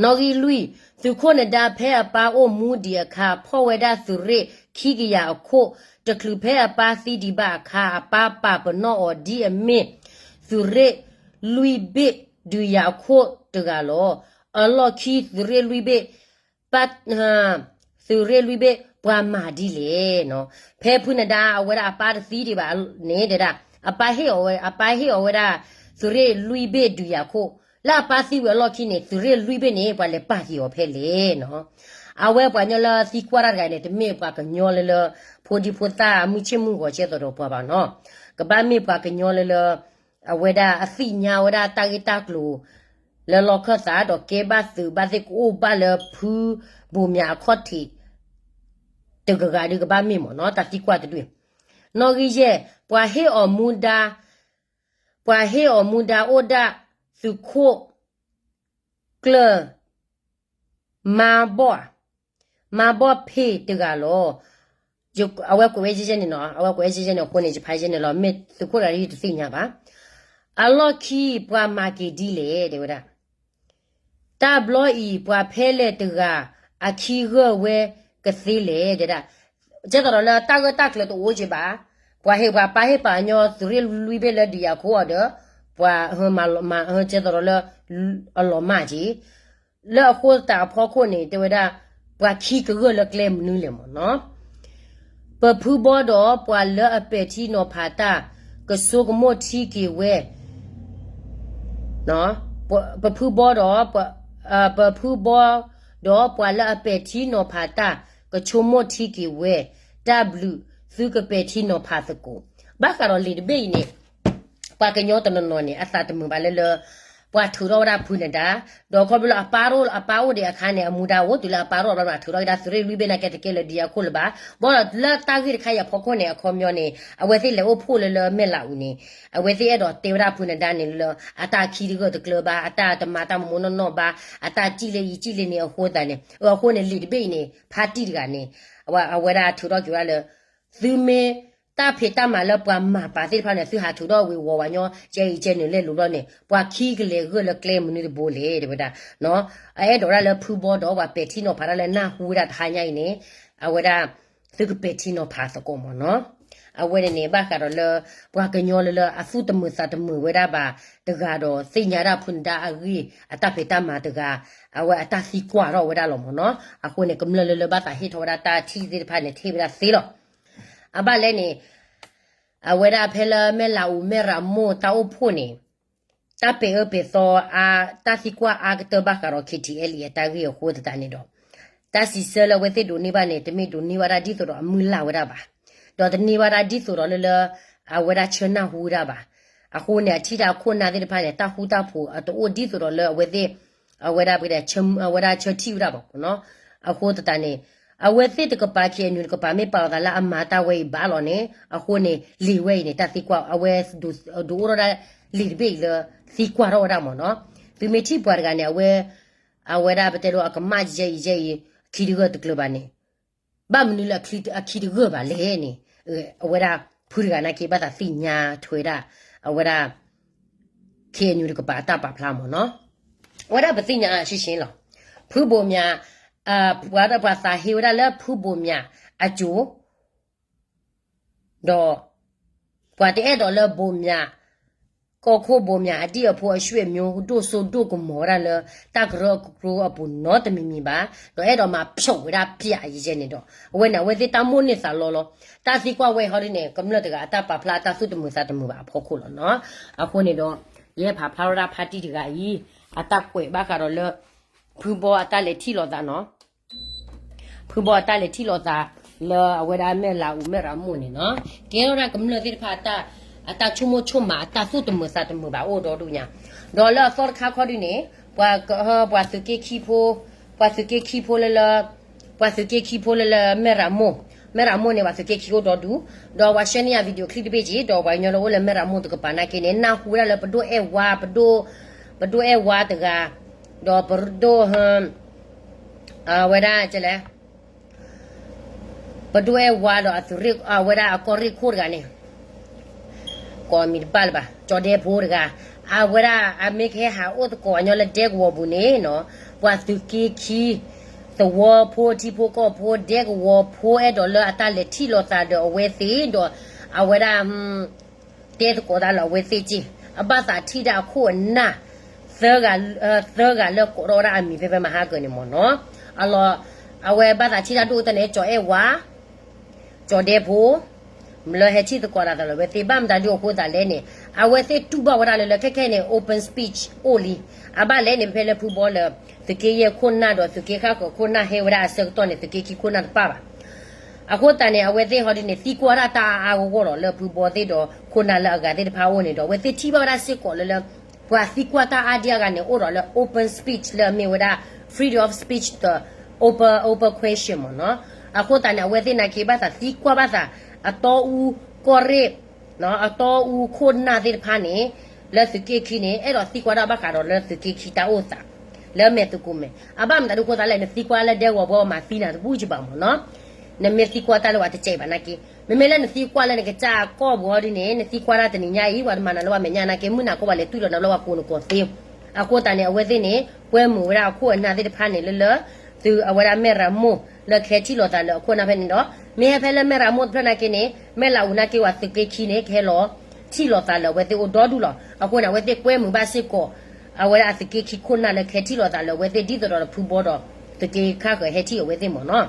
ဂံၢ်လွံၢ်, သုးခိၣ်နဒါဖဲအပၢ်အိၣ်မူဒံးအခါ ဖီၣ်ဝဲဒၣ်သုးရ့ၣ်ခံကယၤအခိၣ်, တချုးဖဲအပၢ်သံဒံးဘၣ်အခါ အပၢ်ပာ်ပနီၣ်အီၤဒ်အမ့ၢ် သုးရ့ၣ်လွံၢ်ဘ့ၣ်ဒုးယၤခိၣ်တဂၤလီၤ. အလီၢ်ခံသုးရ့ၣ်လွံၢ်ဘ့ၣ် ပၢ် သုးရ့ၣ်လွံၢ်ဘ့ၣ် ပှၤမၤဒ်လဲၣ်နီၤ. ဖဲဖုနဒါအဝဲဒၣ်အပၢ်တသံဒံးဘၣ်န့ၣ် တဲဒၣ် အပၢ်ဟ့ၣ်အီၤဝဲ, အပၢ်ဟ့ၣ်အီၤဝဲဒၣ် သုးရ့ၣ်လွံၢ်ဘ့ၣ်ဒုးယၤခိၣ်, လၢအပၢ်သံဝံၤအလီၢ်ခံန့ၣ် သုးရ့ၣ်လွံၢ်ဘ့ၣ်န့ၣ် ပှၤလဲၤပာ်က့ၤအီၤဖဲလဲၣ်နီၤ. အဝဲပှၤကညီလၢသံကွၢ်တၢ်တဂၤန့ၣ် တမ့ၢ်ပှၤကညီလၢလၢ ဖိဒံဖိသၣ်မုၢ်ဆ့ၣ်မုၢ်ဂီၤကဲသိးဒီးပှၤဘၣ်နီၤ. ကဘၣ်မ့ၢ်ပှၤကညီလၢလၢ အဝဲဒၣ်အသ့ၣ်ညါဝဲဒၣ်တၢ်ဂ့ၢ်တၢ်ကျိၤ လၢလီၢ်ခၢၣ်သးဒီးကဲဘၣ်သုးဘၣ်သ့ၣ်ကအိၣ်ဘၣ်လၢဖုဘိးမၠးအခီၣ်ထံး တဂၤဂၤဒုးကဘၣ်မ့ၢ်မ့ၢ်နီၤ တၢ်သံကွၢ်တဒူၣ်. နီၣ်ဂံၢ်ယဲၢ်, ပှၤဟ့ၣ်အီၤမူဒါ, ပှၤဟ့ၣ်အီၤမူဒါအိၣ်ဒၣ်သုးခိၣ် ကျၢၢ် မါဘီၣ်, မါဘီၣ်ဖ့းတဂၤလီၤ. အဝဲကွဲးဝဲယဲၢ်ယဲၢ်န့ၣ်နီၤ, အဝဲကွဲးဝဲယဲၢ်ယဲၢ်န့ၣ်အဃိန့ၣ် ယဖးယဲၢ်န့ၣ်လီၤ. မ့ၢ်သုးခိၣ်တဂၤဒ်ယတသ့ၣ်ညါဘၣ်. အလီၢ်ခံပှၤမၤက့ၤဒ်လဲၣ် တဲဝဲဒၣ်. တၢ်ဘျီအံၤ ပှၤဖဲလဲၣ်တဂၤ အခံဂၢၢ်ဝဲကသ့လဲၣ် တဲဒၣ်. ကဲသိးဒီးလၢတၢ်ဂၢၢ်တၢ်ကျၢၤတအိၣ်က့ဘၣ်. ပှၤဟ့ၣ်ပှၤပၢ်ဟ့ၣ်ပှၤကညီသုးရ့ၣ်လွံၢ်ဘ့ၣ်လၢဒုးယၤခိၣ်အီၤဒီး ပှၤမၤ ကဲသိးဒီးလၢ အလီၤမၢ်က့ၤ လၢအဃိသတးအဖီခိၣ်န့ၣ် တဲဝဲဒၣ် ပှၤခံကဂၢၢ်လၢကျဲမနုၤလဲၣ်မ့ၢ်နီၤ. ပဖုဘီဒီးပှၤလၢအပဲာ်ထံနီၤဖးတၢ် ကဆိကမိၣ်ထံက့ၤဝဲ ပဖုဘီဒီး ပဖုဘီဒီးပှၤလၢအပဲာ်ထံနီၤဖးတၢ် ကဆိကမိၣ်ထံက့ၤဝဲ, တၢ်ဘျုးသုကပဲာ်ထံနီၤဖးသကိး. ဘၣ်ဃးဒီးလံာ်တဘ့ၣ်အံၤန့ၣ် ပှၤကညီတနီၤနီၤန့ၣ် အသးတမုာ်ဘၣ်လၢလၢ ပှၤထုးထီၣ်ဝဲဒၣ်ဖုနဒါ, ဒီးခီဖျိလၢအပၢ်အိၣ်, အပၢ်အိၣ်ဒံးအခါန့ၣ် အမူဒါအိၣ်တုၤလၢအပၢ်အိၣ်ဘၣ် ထုးထီၣ်က့ၤဒၣ်သုးရ့ၣ်လွံၢ်ဘ့ၣ်နာ်က့တကဲလၢဒုးယၤခိၣ်လၢၤဘၣ်. ဘၣ်ဒီးလၢတၢ်ဂ့ၢ်တခါအံၤအဖီခိၣ်န့ၣ် အခီပညီန့ၣ် အဝဲသ့ၣ်လဲၤအိၣ်ဖှိၣ်လၢလၢမဲၢ်လးအူန့ၣ် အဝဲသ့ၣ်အဲၣ်ဒိးတဲဝဲဒၣ်ဖုနဒါန့ၣ်လၢ အတၢ်ခံတဂၢၢ်တကျၢၤဘၣ်, အတၢ်တမၤတၢ်မမိၢ်နီၢ်နီၢ်ဘၣ်, အတၢ်စံၣ်လၢအံၤစံၣ်လၢန့ၣ်အဃိသတးန့ၣ် အဃိန့ၣ်လံာ်တဘ့ၣ်အံၤန့ၣ် ဖါတံၢ်တဂၤန့ၣ် အဝဲဒၣ်ထုးထီၣ်က့ၤဝဲဒၣ်လၢ သုမ့ၢ်တၢ်ဖံးတၢ်မၤလၢပှၤမၤပာ်သ့ၣ်တဖၣ်န့ၣ် သုဟးထုးထီၣ်ဝံၤဝီၤဝဲညီ ကဲအံၤကဲနုာ်လဲလိာ်ဘျီန့ၣ် ပှၤခံကလဲၤဂၢၢ်လၢကျဲမနုၤတဘိလဲၣ် တဲဝဲဒၣ်. အအဲၣ်ဒိးဝဲဒၣ်လၢဖုဘီဒီးပှၤပဲာ်ထံနီၤဖးတၢ်လၢနၢ်ဟူဝဲဒၣ်တဟါညါအံၤန့ၣ် အဝဲဒၣ် သုကပဲာ်ထံနီၤဖးသကိးမ့ၢ်နီၤ. အဝဲန့ၣ်န့ၣ် ဘၣ်ဃးဒီးလၢ ပှၤကညီလၢလၢအသူၣ်တမုာ်သးတမုာ်ဝဲဒၣ်ဘၣ် တဂၤဒီးသ့ၣ်ညါဒၣ်ဖုနဒါအဂ့ၢ် အတၢ်ဖံးတၢ်မၤတဂၤ အဝဲအတၢ်သံကွၢ်ထီၣ်ဝဲဒၣ်လီၤမ့ၢ်နီၤ. အဃိန့ၣ် ကမျၢၢ်လၢလၢဘၣ်သးဟ့ၣ်ထီၣ်ဝဲဒၣ်တၢ်ထံၣ်သ့ၣ်တဖၣ်န့ၣ် ထံၣ်ဝဲဒၣ်သ့လီၤ. အဘၣ်လဲၣ်န့ၣ် အဝဲဒၣ်ဖဲလၢမဲၢ်လးအူမဲၢ်ရမိၢ်တၢ်အိၣ်ဖှိၣ်န့ၣ် တၢ်ပဲာ်အၢပဲာ်သီအါ, တၢ်သံကွၢ်အါကတၢၢ်ဘၣ်ဃးဒီး K T L A အတၢ်ဂ့ၢ်အဃိသတးန့ၣ်ဒီး, တၢ်စံးဆၢလၢအဝဲသ့ၣ်ဒိးန့ၢ်ဘၣ်န့ၣ် တမ့ၢ်ဒိးန့ၢ်ဘၣ်တၢ်ဒ်သိးဒီးအမုၢ်လၢ်ဝဲဒၣ်ဘၣ်, ဒီးတန့ၢ်ဘၣ်တၢ်ဒ်သိးဒီးလၢလၢ အဝဲဒၣ်ဆၢနၢ်ဟူဝဲဒၣ်ဘၣ်. အဃိန့ၣ် အထံၣ်တၢ်အခိၣ်နၢ်သ့ၣ်တဖၣ်န့ၣ် တၢ်ဃူတၢ်ဖိးအတအိၣ်ဒ်သိးဒီးလၢအဝဲသ့ၣ် အဝဲဒၣ်ပကတဲ အဝဲဒၣ်ဆၢထံၣ်ဝဲဒၣ်ဘၣ်နီၤ. အဃိသတးန့ၣ် အဝဲသ့ၣ်တကပၤ K N U တကပၤ မ့ၢ်ပာ်လီၤသးလၢအမၤတၢ်ဝဲအံၤဘၣ်လီၤန့ၣ် အဃိန့ၣ် လံာ်ဝဲအံၤန့ၣ် တၢ်သံကွၢ် အဝဲ ဒုးအိၣ်ထီၣ်ဒၣ်လံာ်တဘ့ၣ်အံၤလၢ သံကွၢ်ထီၣ်ဝဲဒၣ်မ့ၢ်နီၤ. သုမ့ၢ်ထံၣ်ပှၤတဂၤန့ၣ် အဝဲ အဝဲဒၣ်ပတဲဒိးအကမၣ်ယဲအံၤယဲအံၤ အခံတဂၢၢ်တကျၢၤဘၣ်န့ၣ် ဘၣ်မနုၤလၢအခံတဂၢၢ်ဘၣ်လဲၣ်န့ၣ် အဝဲဒၣ်ဖုတဂၤနာ်က့ ဘၣ်သးသ့ၣ်ညါထွဲဒၣ် အဝဲဒၣ် K N U တကပၤအတၢ်ပာ်ဖျါမ့ၢ်နီၤ. အဝဲဒၣ်ပသ့ၣ်ညါအါရှဲရှဲလီၤ. ဖုဘိးမၠး, ပှၤသးဟ့ဝဲဒၣ်လၢဖုဘိးမၠးအစိၤ ဒီး ပှၤတအဲၣ်ဒိးလၢဘိးမၠး ကီၢ်ခိၣ်ဘိးမၠးအဒံၣ်အဖိအဆွေမျိုး ဒိၣ်စိဒိၣ်ကမီၤဝဲဒၣ်လၢ တၢ်ကရၢကရိအပူၤနီတမံၤမံၤဘၣ်, ဒီးအဲၣ်ဒိးမၤဖျိးဝဲဒၣ်ပျးယဲန့ၣ်ဒီး အဝဲန့ၣ် အဝဲသ့ၣ်တၢ်မိၣ်န့ၢ်သးလီလီၤ. တၢ်သံကွၢ်ဝဲအံၤဟီဒ်န့ၣ် ကမျၢၢ်တဂၤအတၢ်ပာ်ဖျါအတၢ်သူၣ်တမုာ်သးတမုာ်ဘၣ်အဖီခိၣ်လီၤနီၤ. အဃိန့ၣ်ဒီး ယဟဲဖးဖျါဝဲဒၣ်ဖါတံၢ်တဂၤအံၤ အတၢ်ကွဲးဘၣ်ဃးဒီးလၢ ဖုဘီအတၢ်လဲၤထံၣ်လိာ်သးနီၤ. ဖုဘီအတၢ်လဲၤထံၣ်လိာ်သးလၢအဝဲဒၣ်မဲၢ်လးအူမဲၢ်ရမိၢ်န့ၣ်နီၤ, ကဲထီၣ်ဒၣ်ကမျၢၢ်သ့ၣ်တဖၣ် အတၢ်ဆိကမိၣ်ဆိကမး အတၢ်သူၣ်တမုာ်သးတမုာ်ဘၣ်အိၣ်ဒီဒူၣ်ညါ, ဒီးလၢအသီတခါခီဒုန့ၣ် ပှၤ ပှၤသုးက့ခံဖိ ပှၤသုးက့ခံဖိလၢလၢ ပှၤသုးက့ခံဖိလၢလၢမဲၢ်ရမိၢ်, မဲၢ်ရမိၢ်န့ၣ် ပှၤသုးက့ခံအိၣ်ဒီဒူၣ်, ဒီးပှၤဆှၢန့ၢ်ယၤ video clip တဘ့ၣ်က့ၤ ဒီးပှၤကညီလၢအိၣ်လၢမဲၢ်ရမိၢ်တကပၤနာ်က့န့ၣ် နၢ်ဟူဝဲဒၣ်လၢပဒိၣ်အဲၣ်ဝါ ပဒိၣ် ပဒိၣ်အဲၣ်ဝါတဂၤ ဒီးပဒိၣ် အဝဲဒၣ်လဲၣ်, ပဒိၣ်အဲၣ်ဝါဒီးအသုးရ့ၣ် အဝဲဒၣ်အကီၢ်ရ့ၣ်ခိၣ်တဂၤန့ၣ် ကိးမံၤတဘၣ်လၢၤဘၣ် ကၠီၤဒဲဖိတဂၤ, အဝဲဒၣ်အမ့ၢ်ကဟဲဟးအိၣ်သကိးညီလၢဒဲကဝီၤပူၤန့ၣ်နီၤ, ပှၤသုးက့ခံ သဝီဖိထံဖိကီၢ်ဖိ ဒဲကဝီၤဖိအဲၣ်ဒိးလၢအတၢ်လဲၤထံၣ်လိာ်သးဒီးအဝဲသ့ၣ်ဒီး အဝဲဒၣ် တဲသကိးတၢ်လၢအဝဲသ့ၣ်က့ၢ်, အဘၣ်သးထံၣ်ဒၣ်အခိၣ်အနၢ် သၢဂၤလၢကိးထီၣ်ဝဲဒၣ်အမံၤဖဲဖဲမဟါကၢၤန့ၣ်မ့ၢ်နီၤ, အလီၤ အဝဲဘၣ်သးထံၣ်တၢ်ဒိၣ်ကတၢၢ်န့ၣ် ကၠီၤအဲၣ်ဝါ ကၠီၤဒဲဖိ လၢဟဲထံၣ်သကိးတၢ်သးလၢအဝဲသ့ၣ် ဘၣ်မတၤဒုအဃိသတးလဲၣ်န့ၣ် အဝဲသ့ၣ်တူၢ်ဘၣ်ဝဲဒၣ်လၢလၢခဲခဲန့ၣ် open speech အိၣ်လံ, အဘၣ်လဲၣ်န့ၣ် ဖဲလၢဖုဘီလၢ သုးက့ယဲၢ်ခိၣ်နၢ်ဒီးသုးက့ဃၣ်ဃၢၤခိၣ်နၢ်ဟဲဝဲဒၣ်အဆၢကတီၢ်န့ၣ် သုးက့ခံခိၣ်နၢ်တပၣ်ဘၣ် အဃိသတးန့ၣ် အဝဲသ့ၣ်ဟီဒ်န့ၣ် သံကွၢ်တၢ်တၢ်အါအါဂီၢ်ဂီၢ်လီၤ လၢဖုဘီသ့ၣ်ဒီးခိၣ်နၢ်လၢအဂၤသ့ၣ်တဖၣ်အအိၣ်န့ၣ်ဒီး အဝဲသ့ၣ်ထံၣ်ဘၣ်ဝဲဒၣ်စ့ၢ်ကီးလၢလၢ ပှၤသံကွၢ်တၢ်အါဒံအါဂၤန့ၣ် အိၣ်ဒီးလၢ open speech လၢအမ့ၢ်ဝဲဒၣ် freedom of speech ဒီး open open question မ့ၢ်နီၤ, အဃိသတးန့ၣ် အဝဲသ့ၣ်နာ်က့ဘၣ်သးသံကွၢ်ဘၣ်သး အတီအူကီၢ်ရ့ၣ် အတီအူခိၣ်နၢ်သ့ၣ်တဖၣ်န့ၣ် လၢသုးက့ခံန့ၣ် အဲၣ်ဒိးသံကွၢ်တၢ်ဘၣ်ဃးဒီးလၢသုးက့ခံတၢ်အိၣ်သး လၢမဲာ်သကိးမဲာ် အဘၣ်မတၤဒုအဃိသတးလဲၣ် နသံကွၢ်လၢဒဲကဝီၤပူၤမၤသံနၤတဘူၣ်ကဘၣ်မ့ၢ်နီၤ, နမ့ၢ်သံကွၢ်တၢ်လၢပှၤတကဲဘၣ်နာ်က့ မ့မ့ၢ်လၢနသံကွၢ်လၢနကစၢ်ကီၢ်ပူၤဟီဒ်န့ၣ် နသံကွၢ်တၢ်တနံၤညါအံၤ ပှၤတမၤနၤလၢပှၤမဲာ်ညါနာ်က့ မုၢ်နၤကီၢ်ပှၤလဲၤတူၢ်လိာ်နၤလၢပှၤကိးနကိးသ့, အဃိသတးန့ၣ် အဝဲသ့ၣ်န့ၣ် ကွဲမုာ်ဝဲဒၣ်အခိၣ်အနၢ်သ့ၣ်တဖၣ်န့ၣ်လၢလၢ သုးအဝဲဒၣ်မဲၢ်ရမိၢ်လၢကဟဲထံၣ်လိာ်သးလၢအခိၣ်အနၢ်ဖဲန့ၣ်ဒီး မ့ၢ်ဟဲဖဲလၢမဲၢ်ရမိၢ်တဖျၢၣ်နာ်က့န့ၣ် မဲၢ်လးအူနာ်က့ ပှၤသုးက့ခံန့ၣ် ကဟဲလီၤထံၣ်လိာ်သးလၢအဝဲသ့ၣ်အိၣ်ဒီဒူၣ်လီၤ. အဃိန့ၣ် အဝဲသ့ၣ်ကွဲမုာ်ဘၣ်စ့ၢ်ကီး အဝဲဒၣ်အသုးက့ခံခိၣ်နၢ်လၢကဟဲထံၣ်လိာ်သးလၢအဝဲသ့ၣ် ဒ်သိးဒီးဖုဘီဒီး သုးက့ဃၣ်ဃၢၤဟဲထံၣ်အဝဲသ့ၣ်မ့ၢ်နီၤ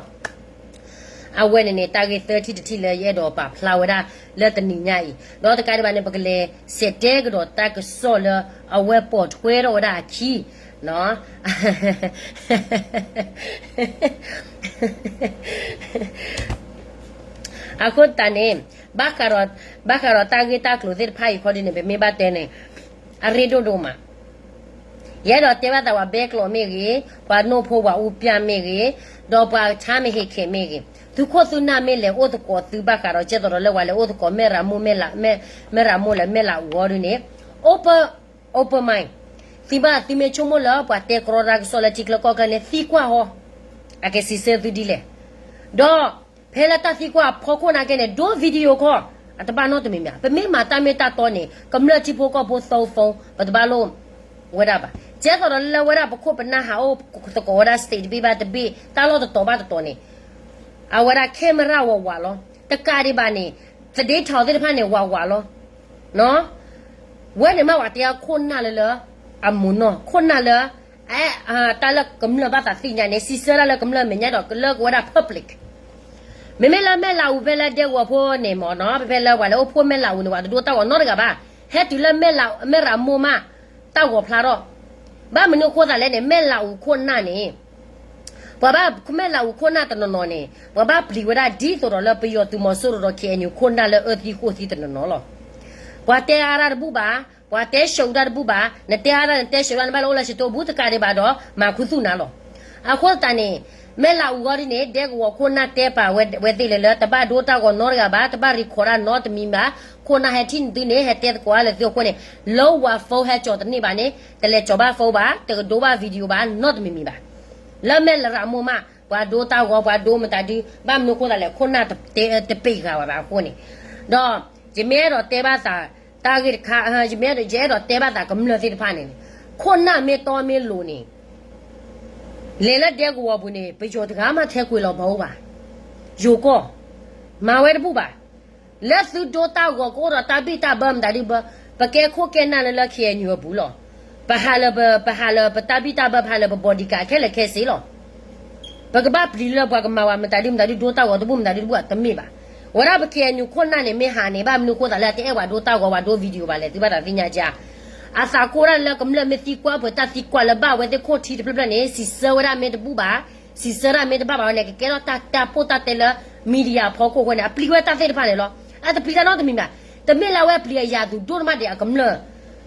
အဝဲန့ၣ်န့ၣ် တၢ်ဂ့ၢ်သၢထံၣ်တထံၣ်လၢယအဲၣ်ဒိးပာ်ဖျါဝဲဒၣ်လၢတနံၤညါအံၤ ဒီးတကးဒံးဘၣ်န့ၣ် ပကလဲၤစဲးတဲကဒီးတၢ်ကစီၣ်လၢ အဝဲပိာ်ထွဲထီၣ်ဝဲဒၣ်အခံ အဃိသတးန့ၣ် ဘၣ်ဃးဒီး ဘၣ်ဃးဒီးတၢ်ဂ့ၢ်တၢ်ကျိၤသ့ၣ်တဖၣ်အံၤခီဒ်န့ၣ် ပမ့ၢ်ဘၣ်တဲန့ၣ် အရ့ဒိၣ်ဒိၣ်မး ယအဲၣ်ဒိးတဲဘၣ်သးပှၤဘဲကျိးမ့ၢ်ဂ့ၤ, ပှၤနိၣ်ဖိဝၤအူပျၢ်မ့ၢ်ဂ့ၤ, ဒီးပှၤဆါမ့ၢ်ဟ့ၣ်ခဲမ့ၢ်ဂ့ၤ, သုခိၣ်သုနၢ်မ့ၢ်လဲၤအိၣ်သကိးသုဘၣ်ဃးဒီး ကဲသိးဒီးလၢပှၤလဲၤအိၣ်သကိးမဲၢ်ရမိၢ် မဲၢ်ရမိၢ်လၢမဲၢ်လးအူအီၤဒ်န့ၣ် open open mind သုဘၣ်သုမ့ၢ်ဆိကမိၣ်လၢပှၤတဲကြီတၢ်ကစီၣ်လၢထံချၢကီၢ်ချၢန့ၣ် သံကွၢ်ဟီ အကစံးဆၢသုဒ်လဲၣ်. ဒီးဖဲလၢတၢ်သံကွၢ်အဖီခိၣ်နာ်က့န့ၣ် ဒိ video call အတဘၣ်နီတမံၤမ့ၢ် ပမ့ၢ်မၤတၢ်မ့ၢ်တၢ်တီန့ၣ် ကမျၢၢ်ထံဖိကီၢ်ဖိသီသီ ပတဘၣ်လိၣ်ဝဲဒၣ်ဘၣ်. ကဲသိးဒီးလၢဝဲဒၣ်ပခိၣ်ပနၢ်ဟးအိၣ်သကိးဝဲဒၣ် state တဘ့ၣ်ဘၣ်တဘ့ၣ် တၢ်လီၢ်တတီၤဘၣ်တတီၤန့ၣ် အဝဲဒၣ် camera ဝးဝးလီၤ. တကးဒံးဘၣ်န့ၣ် သဒ့ထီၣ်သ့ၣ်တဖၣ်န့ၣ် ဝးဝးလီၤ. ဝဲန့ၣ်မ့ၢ်ဝဲတဲခိၣ်နၢ်လၢလၢ အမိၢ်နီၢ် ခိၣ်နၢ်လၢ တၢ်လၢကမျၢၢ်ဘၣ်သးသ့ၣ်ညါန့ၣ် စံးဆၢတၢ်လၢကမျၢၢ်မဲာ်ညါဒီးလၢကဝဲဒၣ် public မ့မ့ၢ်လၢမဲၢ်လးအူဖဲလၢဒဲကဝီၤဖိန့ၣ်မ့ၢ်နီၤ ဖဲဖဲလၢပှၤလၢအိၣ်ဖှိၣ်မဲၢ်လးအူန့ၣ် ပှၤတဒိတၢ်ဂီၤနီတဂၤဘၣ်. ဟဲတုၤလၢမဲၢ်လး မဲၢ်ရမိၢ်မး တၢ်ဂီၤဖျါထီၣ်, ဘၣ်မနုၤအဃိသတးလဲၣ်န့ၣ် မဲၢ်လးအူခိၣ်နၢ်န့ၣ် ပှၤဘၣ် မဲၢ်လးအူခိၣ်နၢ်တနီၤနီၤန့ၣ် ပှၤဘၣ်ပျံၤဝဲဒၣ်ဒ်သိးဒီးလၢပယီၤသုးမီၤစိရိၤဒီး ခ့ၣ်အဲၣ်ယူၣ်ခိၣ်နၢ်လၢအၢသံဃိၣ်သံတနီၤနီၤလီၤ. ပှၤတဲအါတၢ်တဘူၣ်ဘၣ်, ပှၤတဲရှုံးတၢ်တဘူၣ်ဘၣ်, နတဲအါတၢ် နတဲရှုံးတၢ် နဘၣ်လၢအိၣ်လၢ စတိဘူတကးဒံးဘၣ်ဒီး မၤခူသူၣ်နၤလီၤ. အဃိသတးန့ၣ် မဲၢ်လးအူဂီၢ်ဒ်န့ၣ် ဒဲကဝီၤခိၣ်နၢ်တဲပာ်ဝဲသ့ၣ်လၢလၢ တဘၣ်ဒိတၢ်ဂီၤနီတဂၤဘၣ်, တဘၣ် record တၢ်နီတမံၤဘၣ်, ခိၣ်နၢ်ဟဲထံၣ်နသုန့ၣ် ဟဲတဲသကိးအါလၢသုအဃိန့ၣ် လၢဝၤ phone ဟဲကၠီၤတန့ၢ်ဘၣ်န့ၣ် တလဲၤကၠီၤဘၣ် phone ဘၣ်, တကဒိဘၣ် video ဘၣ် နီတမံၤမံၤဘၣ်. လၢမဲၢ်လရၤမိၢ်မး ပှၤဒိတၢ်ဂီၤ ပှၤဒိမတၤဒု ဘၣ်မနုၤအဃိသတးလဲၣ် ခိၣ်နၢ်တတဲ တပ့ၤဃာ်ဝဲဘၣ်အဃိန့ၣ်, ဒီးယမ့ၢ်အဲၣ်ဒိးတဲဘၣ်သး တၢ်ဂ့ၢ်တခါ ယမ့ၢ်အဲၣ်ဒိး ယအဲၣ်ဒိးတဲဘၣ်သးကမျၢၢ်သ့ၣ်တဖၣ်န့ၣ် ခိၣ်နၢ်မ့ၢ်တီမ့ၢ်လိၤန့ၣ် လဲၤလၢဒဲကဝီၤပူၤန့ၣ် ပယီၤတဂၤမးထဲကွံာ်လီၤဘၣ်အိၣ်ဘၣ်, ယိၤကီၢ် မၤဝဲတဘူၣ်ဘၣ်. လၢသုဒိတၢ်ဂီၤကအိၣ်ဒီးတၢ်ဘံၣ်တၢ်ဘၢမတၤဒုဘၢ, ပကဲခိၣ်ကဲနၢ်လၢလၢ ခ့ၣ်အဲၣ်ယူၣ် အပူၤလီၤ. ပဟးလၢပ ပဟးလၢပတၢ်ဘံၣ်တၢ်ဘၢ ပဟးလၢပ bodyguard ခဲလၢာ်ခဲဆ့လီၤ. ပကဘၣ်ပျံၤလၢပှၤကမၤဝဲမတၤဒုမတၤဒု ဒိတၢ်ဂီၤတဘူၣ်မတၤဒုတဘူၣ် တမ့ၢ်ဘၣ်. ဝဲဒၣ်ပခ့ၣ်အဲၣ်ယူၣ်ခိၣ်နၢ်န့ၣ် မ့ၢ်ဟးန့ၣ် ဘၣ်မနုၤအဃိသတးလၢအတအဲၣ်ပှၤဒိတၢ်ဂီၤ ပှၤဒိ video ဘၣ်လဲၣ် သုဘၣ်သးသ့ၣ်ညါကါ အသးကိၢ်ဒၣ်လၢကမျၢၢ်မ့ၢ်သံကွၢ်ပှဲၤတၢ်သံကွၢ်လၢဘၣ်ဝဲသ့ၣ်ခိၣ်ထံတဖျၢၣ်ဖျၢၣ်န့ၣ် စံးဆၢဝဲဒၣ်မ့ၢ်တဘူၣ်ဘၣ်, စံးဆၢဒၣ်မ့ၢ်တဘၣ်ဘၣ်ဝဲန့ၣ် ကကဲထီၣ်တၢ်တၢ်ပိၢ်တၢ်တဲလၢ media ဖီခိၣ်အဃိန့ၣ် အပျံၤဝဲတၢ်သ့ၣ်တဖၣ်န့ၣ်လီၤ. အတပျံၤတၢ်နီတမံၤဘၣ်. တမ့ၢ်လၢအဝဲပျံၤအယၤသူၣ်ဒိၣ်တမးဒံးအကမျၢၢ်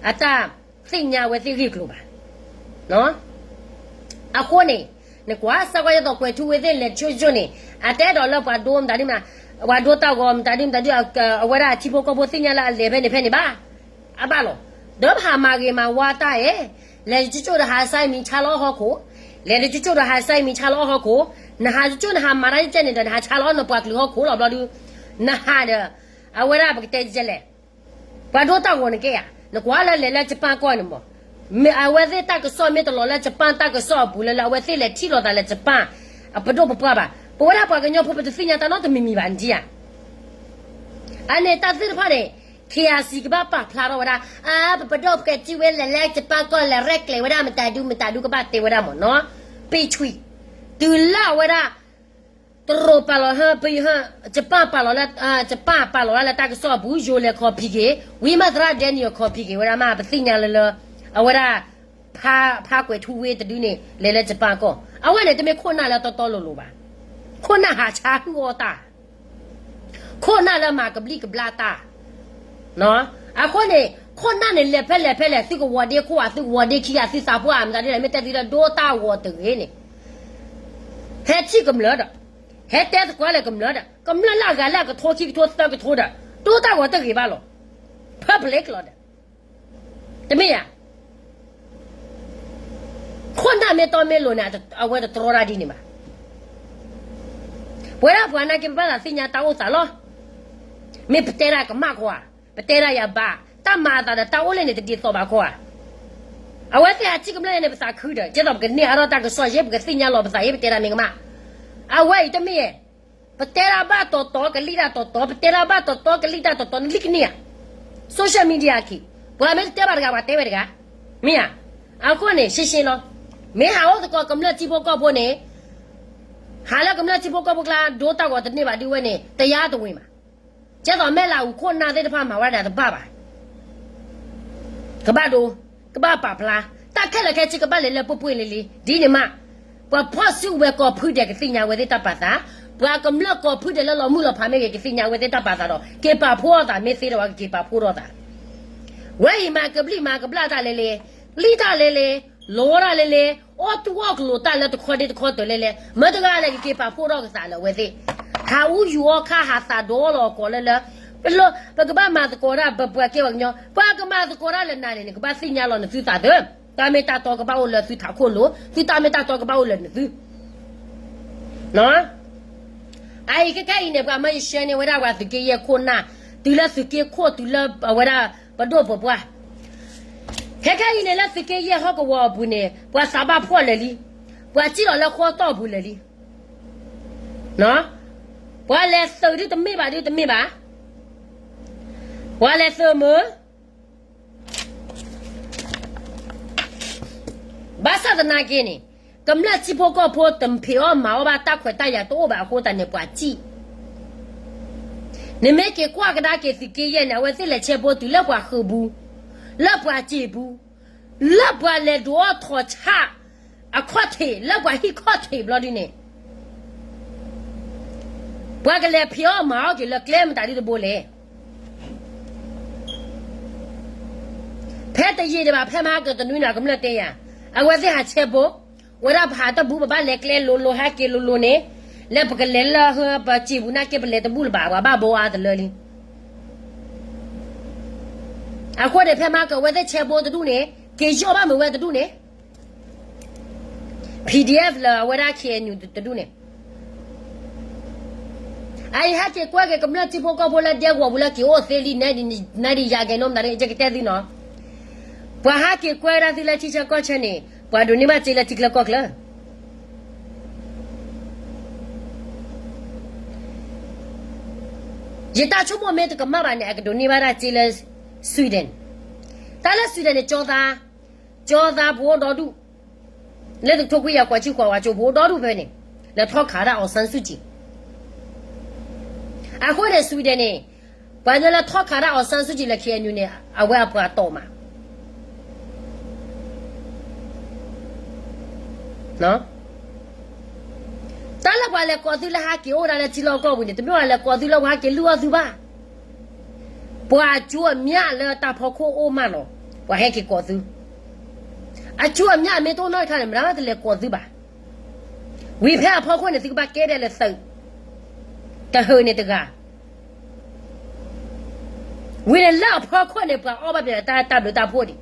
အတၢ်သ့ၣ်ညါဝဲသ့ၣ်ဂ့ၢ်ကျိၤဘၣ်. အဃိန့ၣ် နကွၢ်စၢ်ကွၢ်ယဲသိးကွဲၤထူဝ့သ့ၣ်လဲၤတဆိကၠိန့ၣ် အတအဲၣ်ဒိးလၢပှၤဒိမတၤဒုမတၤ ပှၤဒိတၢ်ဂီၤမတၤဒုမတၤဒု အဝဲဒၣ်အထံဖိကီၢ်ဖိသ့ၣ်ညါလၢအလဲၤဖဲန့ၣ်ဖဲန့ၣ်ဘၣ်. အဘၣ်လီၤ. ဒီးပဟးမၤဂ့ၤမၤဝါတၢ်အဲၣ်, လဲၤတဆိကၠိဒီးဟးစဲမံၤဆါလီၤဟီၣ်ခိၣ်, လဲၤတဆိကၠိဒီးဟးစဲမံၤဆါလီၤဟီၣ်ခိၣ်, နဟးတဆိကၠိနဟးမၤတၢ်ကဲန့ၣ်ဒီး နဟးဆါလီၤနပှၤကလုာ်ဟီၣ်ခိၣ်လီၤဘျီဒု, နဟးဒီး အဝဲဒၣ်ပကတဲကဲလဲၣ် ပှၤဒိတၢ်ဂီၤနကဲဧါ, နကွၢ်လၢလဲၤလၢ Japan ကီၢ်န့ၣ်မး, မ့ၢ်အဝဲသ့ၣ်တၢ်ကစီၣ်မ့ၢ်တလီၤလၢ Japan တၢ်ကစီၣ်အပူၤလၢလၢအဝဲသ့ၣ်လဲၤထံၣ်လိာ်သးလၢ Japan အပဒိၣ်ပပှၢ်ဘၣ်, ပဝဲဒၣ်ပှၤကညီဖိပတသ့ၣ်ညါတၢ်နီတမံၤမံၤဘၣ် နထံၣ်ဧါ. အန့ၣ်တၢ်သ့ၣ်တဖၣ်န့ၣ် KIC ကဘၣ်ပာ်ဖျါထီၣ်ဝဲဒၣ်, အါ ပပဒိၣ်ပကဲထံၣ်ဝဲလဲၤလၢ Japan ကီၢ်လဲၤရဲၣ်ကျဲၤဝဲဒၣ်မတၤဒုမတၤဒုကဘၣ်တဲဝဲဒၣ်မးနီၤ, ပ့ၢ်ဆွံ, တုၤလၢအဝဲဒၣ် တရူးပာ်လီၤဟၢ ပဟၢ Japan ပာ်လီၤလၢ Japan ပာ်လီၤဝဲဒၣ်လၢတၢ်ကစီၣ်အပူၤ ယိၤလဲၤခီၣ်ဖံးက့ၤ ဝံမၤသရၣ် Daniel ခီၣ်ဖံးက့ၤဝဲဒၣ်မး ပသ့ၣ်ညါလၢလၢ အဝဲဒၣ် ဖါ ဖါကွဲၤထူဝ့တဒုန့ၣ် လဲၤလၢ Japan ကီၢ် အဝဲန့ၣ်တမ့ၢ်ခိၣ်နၢ်လၢတီတီလိၤလိၤဘၣ်, ခိၣ်နၢ်ဟးဆါဟုၣ်အီၣ်တၢ် ခိၣ်နၢ်လၢမၤကဘျံးကဘျၣ်တၢ်, အဃိန့ၣ် ခိၣ်နၢ်န့ၣ် လဲၤဖဲလဲၣ်ဖဲလဲၣ် သုကဝီၤဒ့ခိၣ်ဧါ သုကဝီၤဒ့ခံဂၤ သုသးပှၢ်ဧါ မတၤဒ်လဲၣ် မ့ၢ်တဲသုလၢဒိတၢ်ဂီၤတဂ့ၤန့ၣ် ဟဲထံၣ်ကမျၢၢ်ဒီး ဟဲတဲသကိးလၢကမျၢၢ်ဒီး ကမျၢၢ်လၢအဂၤလၢအကထိခံကထိသၢကထိဒီး ဒိတၢ်ဂီၤတဂ့ၤဘၣ်လီၤ. public လီၤဒီး တမ့ၢ်ဧါ. ခိၣ်နၢ်မ့ၢ်တီမ့ၢ်လိၤန့ၣ် အဝဲတတြီတၢ်ဒ်န့ၣ်ဘၣ်. ပဝဲဒၣ်ပှၤနာ်က့ ပဘၣ်သးသ့ၣ်ညါတၢ်အိၣ်သးလီၤ. မ့ၢ်ပတဲဒၣ်ကမၣ်ခီဧါ, ပတဲဒၣ်ယၤဘၣ်, တၢ်မၤအသးဒီးတၢ်အိၣ်လၢန့ၣ်တဒ်သိးဘၣ်ခီဧါ. အဝဲသ့ၣ်ဟးထံၣ်ကမျၢၢ်န့ၣ် ပသးခုဒီး ကဲသိးပကန့ၢ်အါထီၣ်တၢ်ကစီၣ်ယဲ ပကသ့ၣ်ညါလီၤပသးယဲ ပတဲဒၣ်မ့ၢ်ကမၣ်. အဝဲအံၤတမ့ၢ် ပတဲဒၣ်ဘၣ်တီတီ ကလံၣ်တၢ်တီတီ ပတဲဒၣ်ဘၣ်တီတီ ကလံၣ်တၢ်တီတီ နလံၣ်ကန့ၢ်ဧါ. social media ခံ ပှၤမ့ၢ်တတဲဘၣ်တဂၤ ပှၤတဲဝဲတဂၤ, မ့ၢ်ဧါ. အဃိန့ၣ် ရှင်းရှင်းလီၤ. မ့ၢ်ဟးအိၣ်သကိးကမျၢၢ်ထံဖိကီၢ်ဖိန့ၣ် ဟးလၢကမျၢၢ်ထံဖိကီၢ်ဖိကျါ ဒိတၢ်ဂီၤတန့ၢ်ဘၣ်ဒ်ဝဲန့ၣ် တရားဝင်မး. ကဲသိးမဲၢ်လးအူခိၣ်နၢ်သ့ၣ်တဖၣ်မၤဝဲဒၣ်တဘၣ်ဘၣ်. ကဘၣ်ဒိ, ကဘၣ်ပာ်ဖျါ, တၢ်ခဲလၢာ်ခဲဆ့ကဘၣ်လဲၤလၢပှ့ၤပှ့ၤလံၤလံၤ ဒ်န့ၣ်မး. ပှၤဖီၣ်စုကဝဲၤကီၢ်ဖုဒဲးကသ့ၣ်ညါဝဲသ့ၣ်တၢ်ပာ်သး, ပှၤကမျၢၢ်ကီၢ်ဖုဒဲးလၢလီၤမုၢ်လီၤဖးမ့ၢ်ဂ့ၤ ကသ့ၣ်ညါဝဲသ့ၣ်တၢ်ပာ်သးဒီး က့ၤပာ်ဖှိၣ်ထီၣ်သး မ့ၢ်သ့ဒီးဝဲကက့ၤပာ်ဖှိၣ်ထီၣ်သး ဝဲအံၤမၤကဘျံးမၤကဘျၣ်တၢ်လဲၣ်လဲၣ်, လံၣ်တၢ်လဲၣ်လဲၣ်, လီတၢ်လဲၣ်လဲၣ်, အီၣ်တူၢ်အီၣ်ကလိာ်တၢ်လၢတခီဒ့တခီတၢၢ်လဲၣ်လဲၣ်, မ့ၢ်တဂၤလဲၣ်ကက့ၤပာ်ဖှိၣ်ထီၣ်ကသးလၢအဝဲသ့ၣ်, ဟးအူယူၤအီၣ်ခါ ဟးသးဒီလီၤကီးလၢလၢ, ပကဘၣ်မၤသကိးတၢ် ပပှၤကဲပှၤကညီ, ပှၤကမၤသကိးတၢ်လၢနၤန့ၣ် နကဘၣ်သ့ၣ်ညါလီၤနသုသးသု, တၢ်မ့ၢ်တၢ်တီကဘၣ်အိၣ်လၢသုထးခိၣ်လိၤ, သုတၢ်မ့ၢ်တၢ်တီကဘၣ်အိၣ်လၢနသု အအံၤခဲခဲအံၤန့ၣ် ပှၤမၢယရှဲန့ၢ်ဝဲဒၣ်ပှၤသုးက့ယဲၢ်ခိၣ်နၢ်, တုၤလၢသုးက့ခိၣ် တုၤလၢအဝဲဒၣ်ပဒိၣ်ပပှၢ်, ခဲခဲအံၤန့ၣ်လၢသုးက့ယဲၢ်ဟီၣ်ကဝီၤအပူၤန့ၣ် ပှၤသးဘၣ်ဖှီၣ်လၢာ်လံ, ပှၤစံၣ်လီၤလၢဃီတီၢ်ပူၤလၢာ်လံ, ပှၤလဲၤသုးဒုတမ့ၢ်ဘၣ်ဒုတမ့ၢ်ဘၣ်, ပှၤလဲၤသုးမုာ် ဘၣ်ဆၣ်သနာ်က့န့ၣ် ကမျၢၢ်ထံဖိကီၢ်ဖိတဖံးအီၣ်မၤအီၣ်ဘၣ် တၢ်ခွဲးတၢ်ယာ်တအိၣ်ဘၣ်အဃိသတးန့ၣ် ပှၤစံၣ်, နမ့ၢ်က့ၤကွၢ်ကဒါက့ၤသုးက့ယဲၢ်န့ၣ် အဝဲသ့ၣ်လဲၤဆဲးဖိတုၤလၢပှၤဃုာ်ပူၤ, လၢပှၤစံာ်ပူၤ, လၢပှၤလဲၤဒုးအီၣ်ထီၣ်ဆၣ် အခီၣ်ထံး လၢပှၤဟံၣ်ခီၣ်ထံးဘျီဒ်န့ၣ် ပှၤကလဲၤဖံးအီၣ်မၤအီၣ်က့ၤလၢကျဲမတၤဒ်တဘိလဲၣ်. ဖဲတယံာ်ဒံးဘၣ် ဖဲမဟါကတနွံန့ၣ် ကမျၢၢ်တဲယၤ, အဝဲသ့ၣ်ဟးဆဲဘိ, ဝဲဒၣ်ပဟးတဘူၣ် ပဘၣ်လဲၤကျဲလိၤလိၤဟဲက့ၤလိၤလိၤန့ၣ်, လၢပကလဲၤလၢပစံာ်ပူၤနာ်က့ ပလဲၤတဘူၣ်လၢၤဘၣ်, ပှၤဘၣ်ဘိအါတလၢလံ. အဃိန့ၣ် ဖဲမဟါကဝဲသ့ၣ်ဆဲဘိတဒူၣ်န့ၣ် က့ၤယီၣ်ဘၣ်မုာ်ဝဲတဒူၣ်န့ၣ် PDF လၢအဝဲဒၣ် KNU တဒူၣ်န့ၣ်, အအံၤဟဲက့ၤကွဲက့ၤကမျၢၢ်ထံဖိကီၢ်ဖိလၢဒဲကဝီၤပူၤလၢက့ၤအိၣ်သ့လံ နဒံးယၤကဲနီတမတၤန့ၣ် ယကတဲသုနီၤ, ပှၤဟဲက့ၤကွဲဝဲဒၣ်သုလၢထံဆၢကီၢ်ဆၢန့ၣ် ပှၤဒိးန့ၢ်ဘၣ်စ့လၢထံချၢကီၢ်ချၢ ယတၢ်ဆိကမိၣ်မ့ၢ်တကမၣ်ဘၣ်န့ၣ် အကဒိးန့ၢ်ဘၣ်ဒၣ်စ့လၢ Sweden, တၢ်လၢ Sweden န့ၣ် ကၠီသါ, ကၠီသါပအိၣ်ဒီဒူၣ်, လၢတကထိခွံကယၤဃိးဆံဃိး ပှၤကၠိဖိအိၣ်ဒီဒူၣ်ဖဲန့ၣ်, လဲၤထီၣ်ခးဒၣ် အောင်ဆန်းစုကြည်. အဃိန့ၣ် Sweden န့ၣ် ပှၤလၢထီၣ်ခးဒၣ် အောင်ဆန်းစုကြည် လၢ KNU န့ၣ် အဝဲအပှၤတီၢ်မး တၢ်လၢပှၤလဲၤကိးသုလၢဟဲက့ၤအိၣ်ဒၣ်လၢထံလီၢ်ကီၢ်ပူၤန့ၣ် တမ့ၢ်ပှၤလဲၤကိးသုလၢပှၤဟဲက့ၤလုၢ်အီၣ်သုဘၣ်. ပှၤအကျိၤအမြတ်လၢတၢ်ဖီခိၣ်အိၣ်မးလီၤ, ပှၤဟဲက့ၤကိးသု. အကျိၤအမြတ်မ့ၢ်တအိၣ်နီတခါန့ၣ် မတၤတလဲၤကိးသုဘၣ်. ဝံၤဖဲအဖီခိၣ်န့ၣ် သုကဘၣ်ကဲဒ်လဲၣ်သုး, တဟၢးန့ၣ်တဂၤ ဝံၤန့ၣ်လၢအဖီခိၣ်န့ၣ် ပှၤအီၣ်ဘၣ်ပှၤတၢ်ဘျုးတၢ်ဖှိၣ်ဒံး.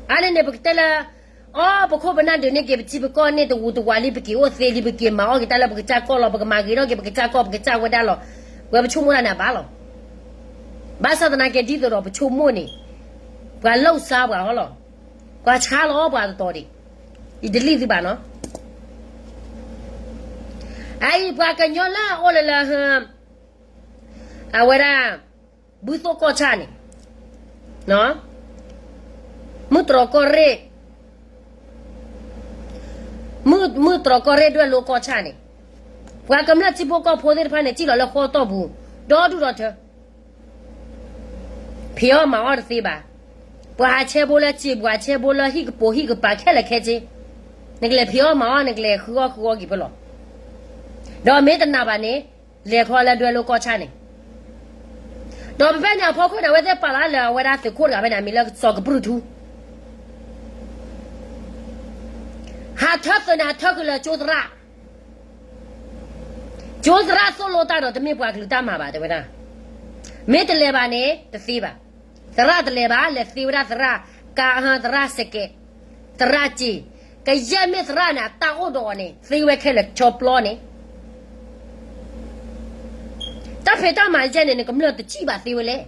အါန့ၣ်န့ၣ် ပကတဲလၢ အီ ပခိၣ်ပနၢ်ဒုးန့ၢ်က့ၤပထံပကီၢ်န့ၣ် တဝူးတဝးလံ ပက့ၤအိၣ်သ့လံ ပက့ၤမၤအီၣ်က့ၤတၢ်လၢပကစၢ်ကီၢ်လီၤ ပကမၤဂ့ၤထီၣ်က့ၤပကစၢ်ကီၢ် ပကစၢ်ဝဲဒၣ်လီၤ. ပဝဲပဆိကမိၣ်တၢ်န့ၣ်အဘၣ်လီၤ. ဘၣ်ဆၣ်သနာ်က့ဒ်သိးဒီးပဆိကမိၣ်န့ၣ် ပှၤလိၣ်စါပှၤဟီလီၤ. ပှၤဆါလီၤပှၤတတီၤဒံး. ယတလံၣ်သုဘၣ်နီၤ. အအံၤပှၤကညီလၢအအိၣ်လၢလၢ အဝဲဒၣ် ဘုသိၣ်ကီၢ်ဆၣ်န့ၣ်, မုၢ်တြီၢ်ကီၢ်ရ့ၣ်, မုၢ်တြီၢ်ကီၢ်ရ့ၣ်ဒွဲၣ်လိကီၢ်ဆၣ်န့ၣ်, ပှၤကမျၢၢ်ထံဖိကီၢ်ဖိသ့ၣ်တဖၣ်န့ၣ် စံၣ်လီၤလၢဃီတီၢ်ပူၤ ဒီဒူၣ်ဒီထၢ ဖံးအီၣ်မၤအီၣ်တသ့ဘၣ်. ပှၤဟးဆဲဘိလၢစံာ်ပူၤ ဟးဆဲဘိလၢဟံၣ်ကပိာ်ဟံၣ်ကပၤခဲလၢာ်ခဲဆ့, နကလဲၤဖံးအီၣ်မၤအီၣ် နကလဲၤဃုအီၣ်ဃုအီက့ၤဖဲလီၤ. ဒီးမ့ၢ်တနာ်ဘၣ်န့ၣ် လဲၤခီလၢဒွဲၣ်လိကီၢ်ဆၣ်န့ၣ်, ဒီးဖဲန့ၣ်အဖီခိၣ်န့ၣ် အဝဲသ့ၣ်ပာ်လီၤလၢအဝဲဒၣ်သုးခိၣ်တဂၤဖဲန့ၣ် အမံၤလၢစီၤကပြုၢ်ထူ ဟးထၢသုးန့ၣ် ဟးထၢဃုာ်လၢကၠိသရၣ်, ကၠိသရၣ်သိၣ်လိတၢ်ဒီး တမ့ၢ်ပှၤကလုာ်တၢ်မၤဘၣ် တဲဝဲဒၣ်. မ့ၢ်တလဲၤဘၣ်န့ၣ် တသ့ဘၣ်. သရၣ်တလဲၤဘၣ် လဲၤသ့ဝဲဒၣ်သရၣ်, ကါ သရၣ်စကဲး, သရၣ်စ့, ကယဲၢ်မ့ၢ်သရၣ်န့ၣ် အတၢ်အိၣ်ဒီးအီၤန့ၣ် သ့ဝဲခဲလၢာ်ဆီပျီန့ၣ် တၢ်ဖံးတၢ်မၤယဲၢ်န့ၣ် နကမျၢၢ်တစံၣ်ဘၣ်သ့ဝဲလဲၣ်.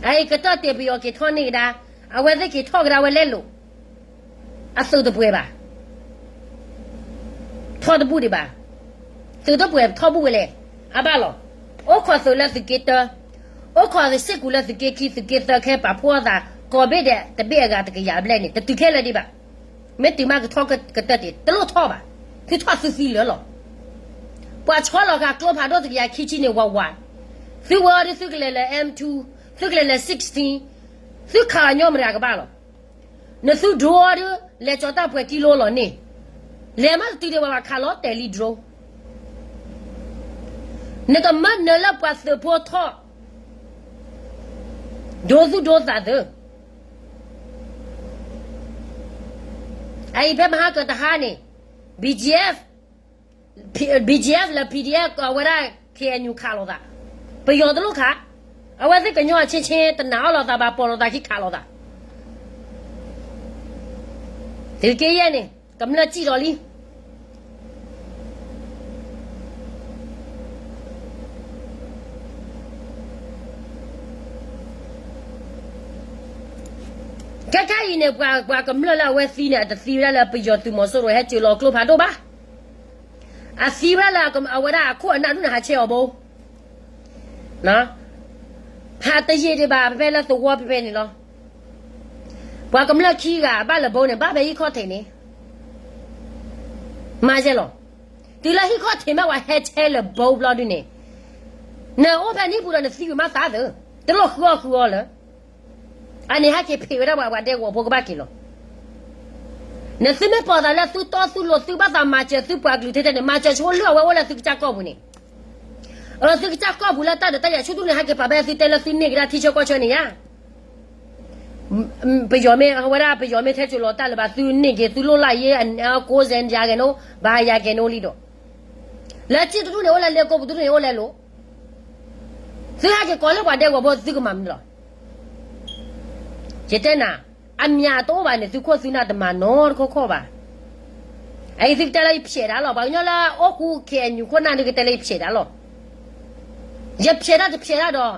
အအံၤကတၢၢ်တ့ၢ်ပယီၤက့ၤထီၣ်န့ၢ်ကဒါ, အဝဲသ့ၣ်က့ၤထီၣ်ကဒါဝဲလဲၤလိာ်, အသုးတပှဲၤဘၣ်, ထီၣ်တဘူၣ်ဒံးဘၣ်, သုးတပှဲၤထီၣ်ဘူၣ်ဝဲလဲၣ်, အဘၣ်လီၤ. အိၣ်ခိးသုးလၢသုးက့တၢ, အိၣ်ခိးသုးစ့ၢ်ကီးလၢသုးက့ခံ သုးက့သၢ ခဲပာ်ဖှိၣ်အသး ကိးဘ့ၣ်ဒဲး တဘ့ၣ်အဂၤတကယၤဘျဲၣ်န့ၣ် တတုၤခဲလၢာ်ဒံးဘၣ်. မ့ၢ်တုၤမးကထီၣ်ကတၢၢ်တ့ၢ် တလိၣ်ထီၣ်ဘၣ်, သုထီၣ်သုသံလၢာ်လီၤ. ပှၤဆီလီၤဃာ်ကျိဖးဒိၣ်တကယၤခံဆံန့ၣ် ဝးဝး, သုဝဲအီၤဒုးသုကလဲၤလၢ M two, သုကလဲၤလၢ sixteen, သုခးအညီမတၤကဘၣ်လီၤ. နသုဒိအီၤဒုး လဲၤကၠီၤတၢ်ပှဲၤကံလိလီၤန့ၣ်, လဲၤမးတတုၤဒံးဘၣ် ခးလီၤတဲာ်လံ drone, နကမၢနၢၤလၢပှၤသုးဖိထီၣ် ဒိသူၣ်ဒိသးသု, အအံၤဖဲမဟါကတဟါန့ၣ် BGF, BGF လၢ PDF အဝဲဒၣ် KNU ခးလိာ်သး, ပယီၤတလိၣ်ခး, အဝဲသ့ၣ်ကညီအချင်းချင်း တနာ်အီၤလိာ်သးဘၣ် ပိာ်လိာ်သးခံခးလိာ်သး, သုးက့ယဲၢ်န့ၣ် ကမျၢၢ်စံၣ်လီၤလံ. ခဲခဲအံၤန့ၣ် ပှၤကမျၢၢ်လၢအဝဲသံန့ၣ် အတသံဝဲဒၣ်လၢပယီၤသုးမီၤစိရိၤဟဲစၢၤလီၤကျိဖးဒိၣ်ဘၣ်. အသံဝဲဒၣ်လၢအဝဲဒၣ်အခိၣ်အနၢ်ဒူၣ်န့ၣ်ဟးဆဲအီၤဘိ, ဟးတယံာ်ဒံးဘၣ် ဖဲလၢသဝီဖဲဖဲန့ၣ်လီၤ. ပှၤကမျၢၢ်ခံဂၤဘၣ်လၢဘိန့ၣ် ဘၣ်ဖဲဟံၣ်ခီၣ်ထံးန့ၣ် မၤယဲၢ်လီၤ. တုၤလၢဟံၣ်ခီၣ်ထံးမ့ၢ်ပှၤဟဲဆဲလၢဘိဘျီဒုန့ၣ်, နအိၣ်ဖဲန့ၣ်ပူၤဒီးနသံကွံာ်မးသးသု, တလိၣ်ဃုအီၣ်ဃုအီလၢ အန့ၣ်ဟဲက့ၤဖံးဝဲဒၣ်ပှၤ ပှၤဒဲကဝီၤဖိကဘၣ်က့ၤလီၤ. နသုမ့ၢ်ပိာ်သးလၢသုတီသုလိၤ သုဘၣ်သးမၤစၢၤသုပှၤကလုာ်ထဲထဲန့ၣ် မၤစၢၤဆိလၢအဝဲအိၣ်လၢသုကစၢ်ကီၢ်ပူၤန့ၣ်, အသုကစၢ်ကီၢ်ပူၤလၢတၢ်ဒုးတၢ်ယၤဆူၣ်ဒူၣ်န့ၣ် ဟဲက့ၤပာ်ဖဲသုတဲလၢသုန့ၢ်ကဒါထံဆၢကီၢ်ဆၢန့ၣ်ယါ ပယီၤမ့ၢ်ဝဲဒၣ် ပယီၤမ့ၢ်ထဲစိၤလီၤတၢ်လၢၤဘၣ် သုန့ၢ်က့ၤသုလိၣ်လၢ်ယ့ ကိးစဲယၤဂဲၤနိ ဘၣ်ယၤဂဲၤနိလံဒီး, လၢကၠံၣ်တဒူၣ်န့ၣ်အိၣ်လဲၣ် လၢကိးပူၤတဒူၣ်န့ၣ်အိၣ်လဲၣ်လိၤ, သုဟဲက့ၤကိးလၢပှၤဒဲကဝီၤဖိသုကမၤမနုၤလီၤ. ယတဲနၤ, အမၠးတအိၣ်ဘၣ်န့ၣ် သုခိၣ်သုနၢ်တမၤနီတခီခီဘၣ်. အအံၤသုကတဲလၢယဖျဲးဒၣ်လီၤ ပှၤကညီလၢအိၣ်ဃူခ့အညူးခိၣ်နၢ်ဒုးကတဲလၢယဖျဲးဒၣ်လီၤ. ယဖျဲးတၢ်တဖျဲးတၢ်ဒီး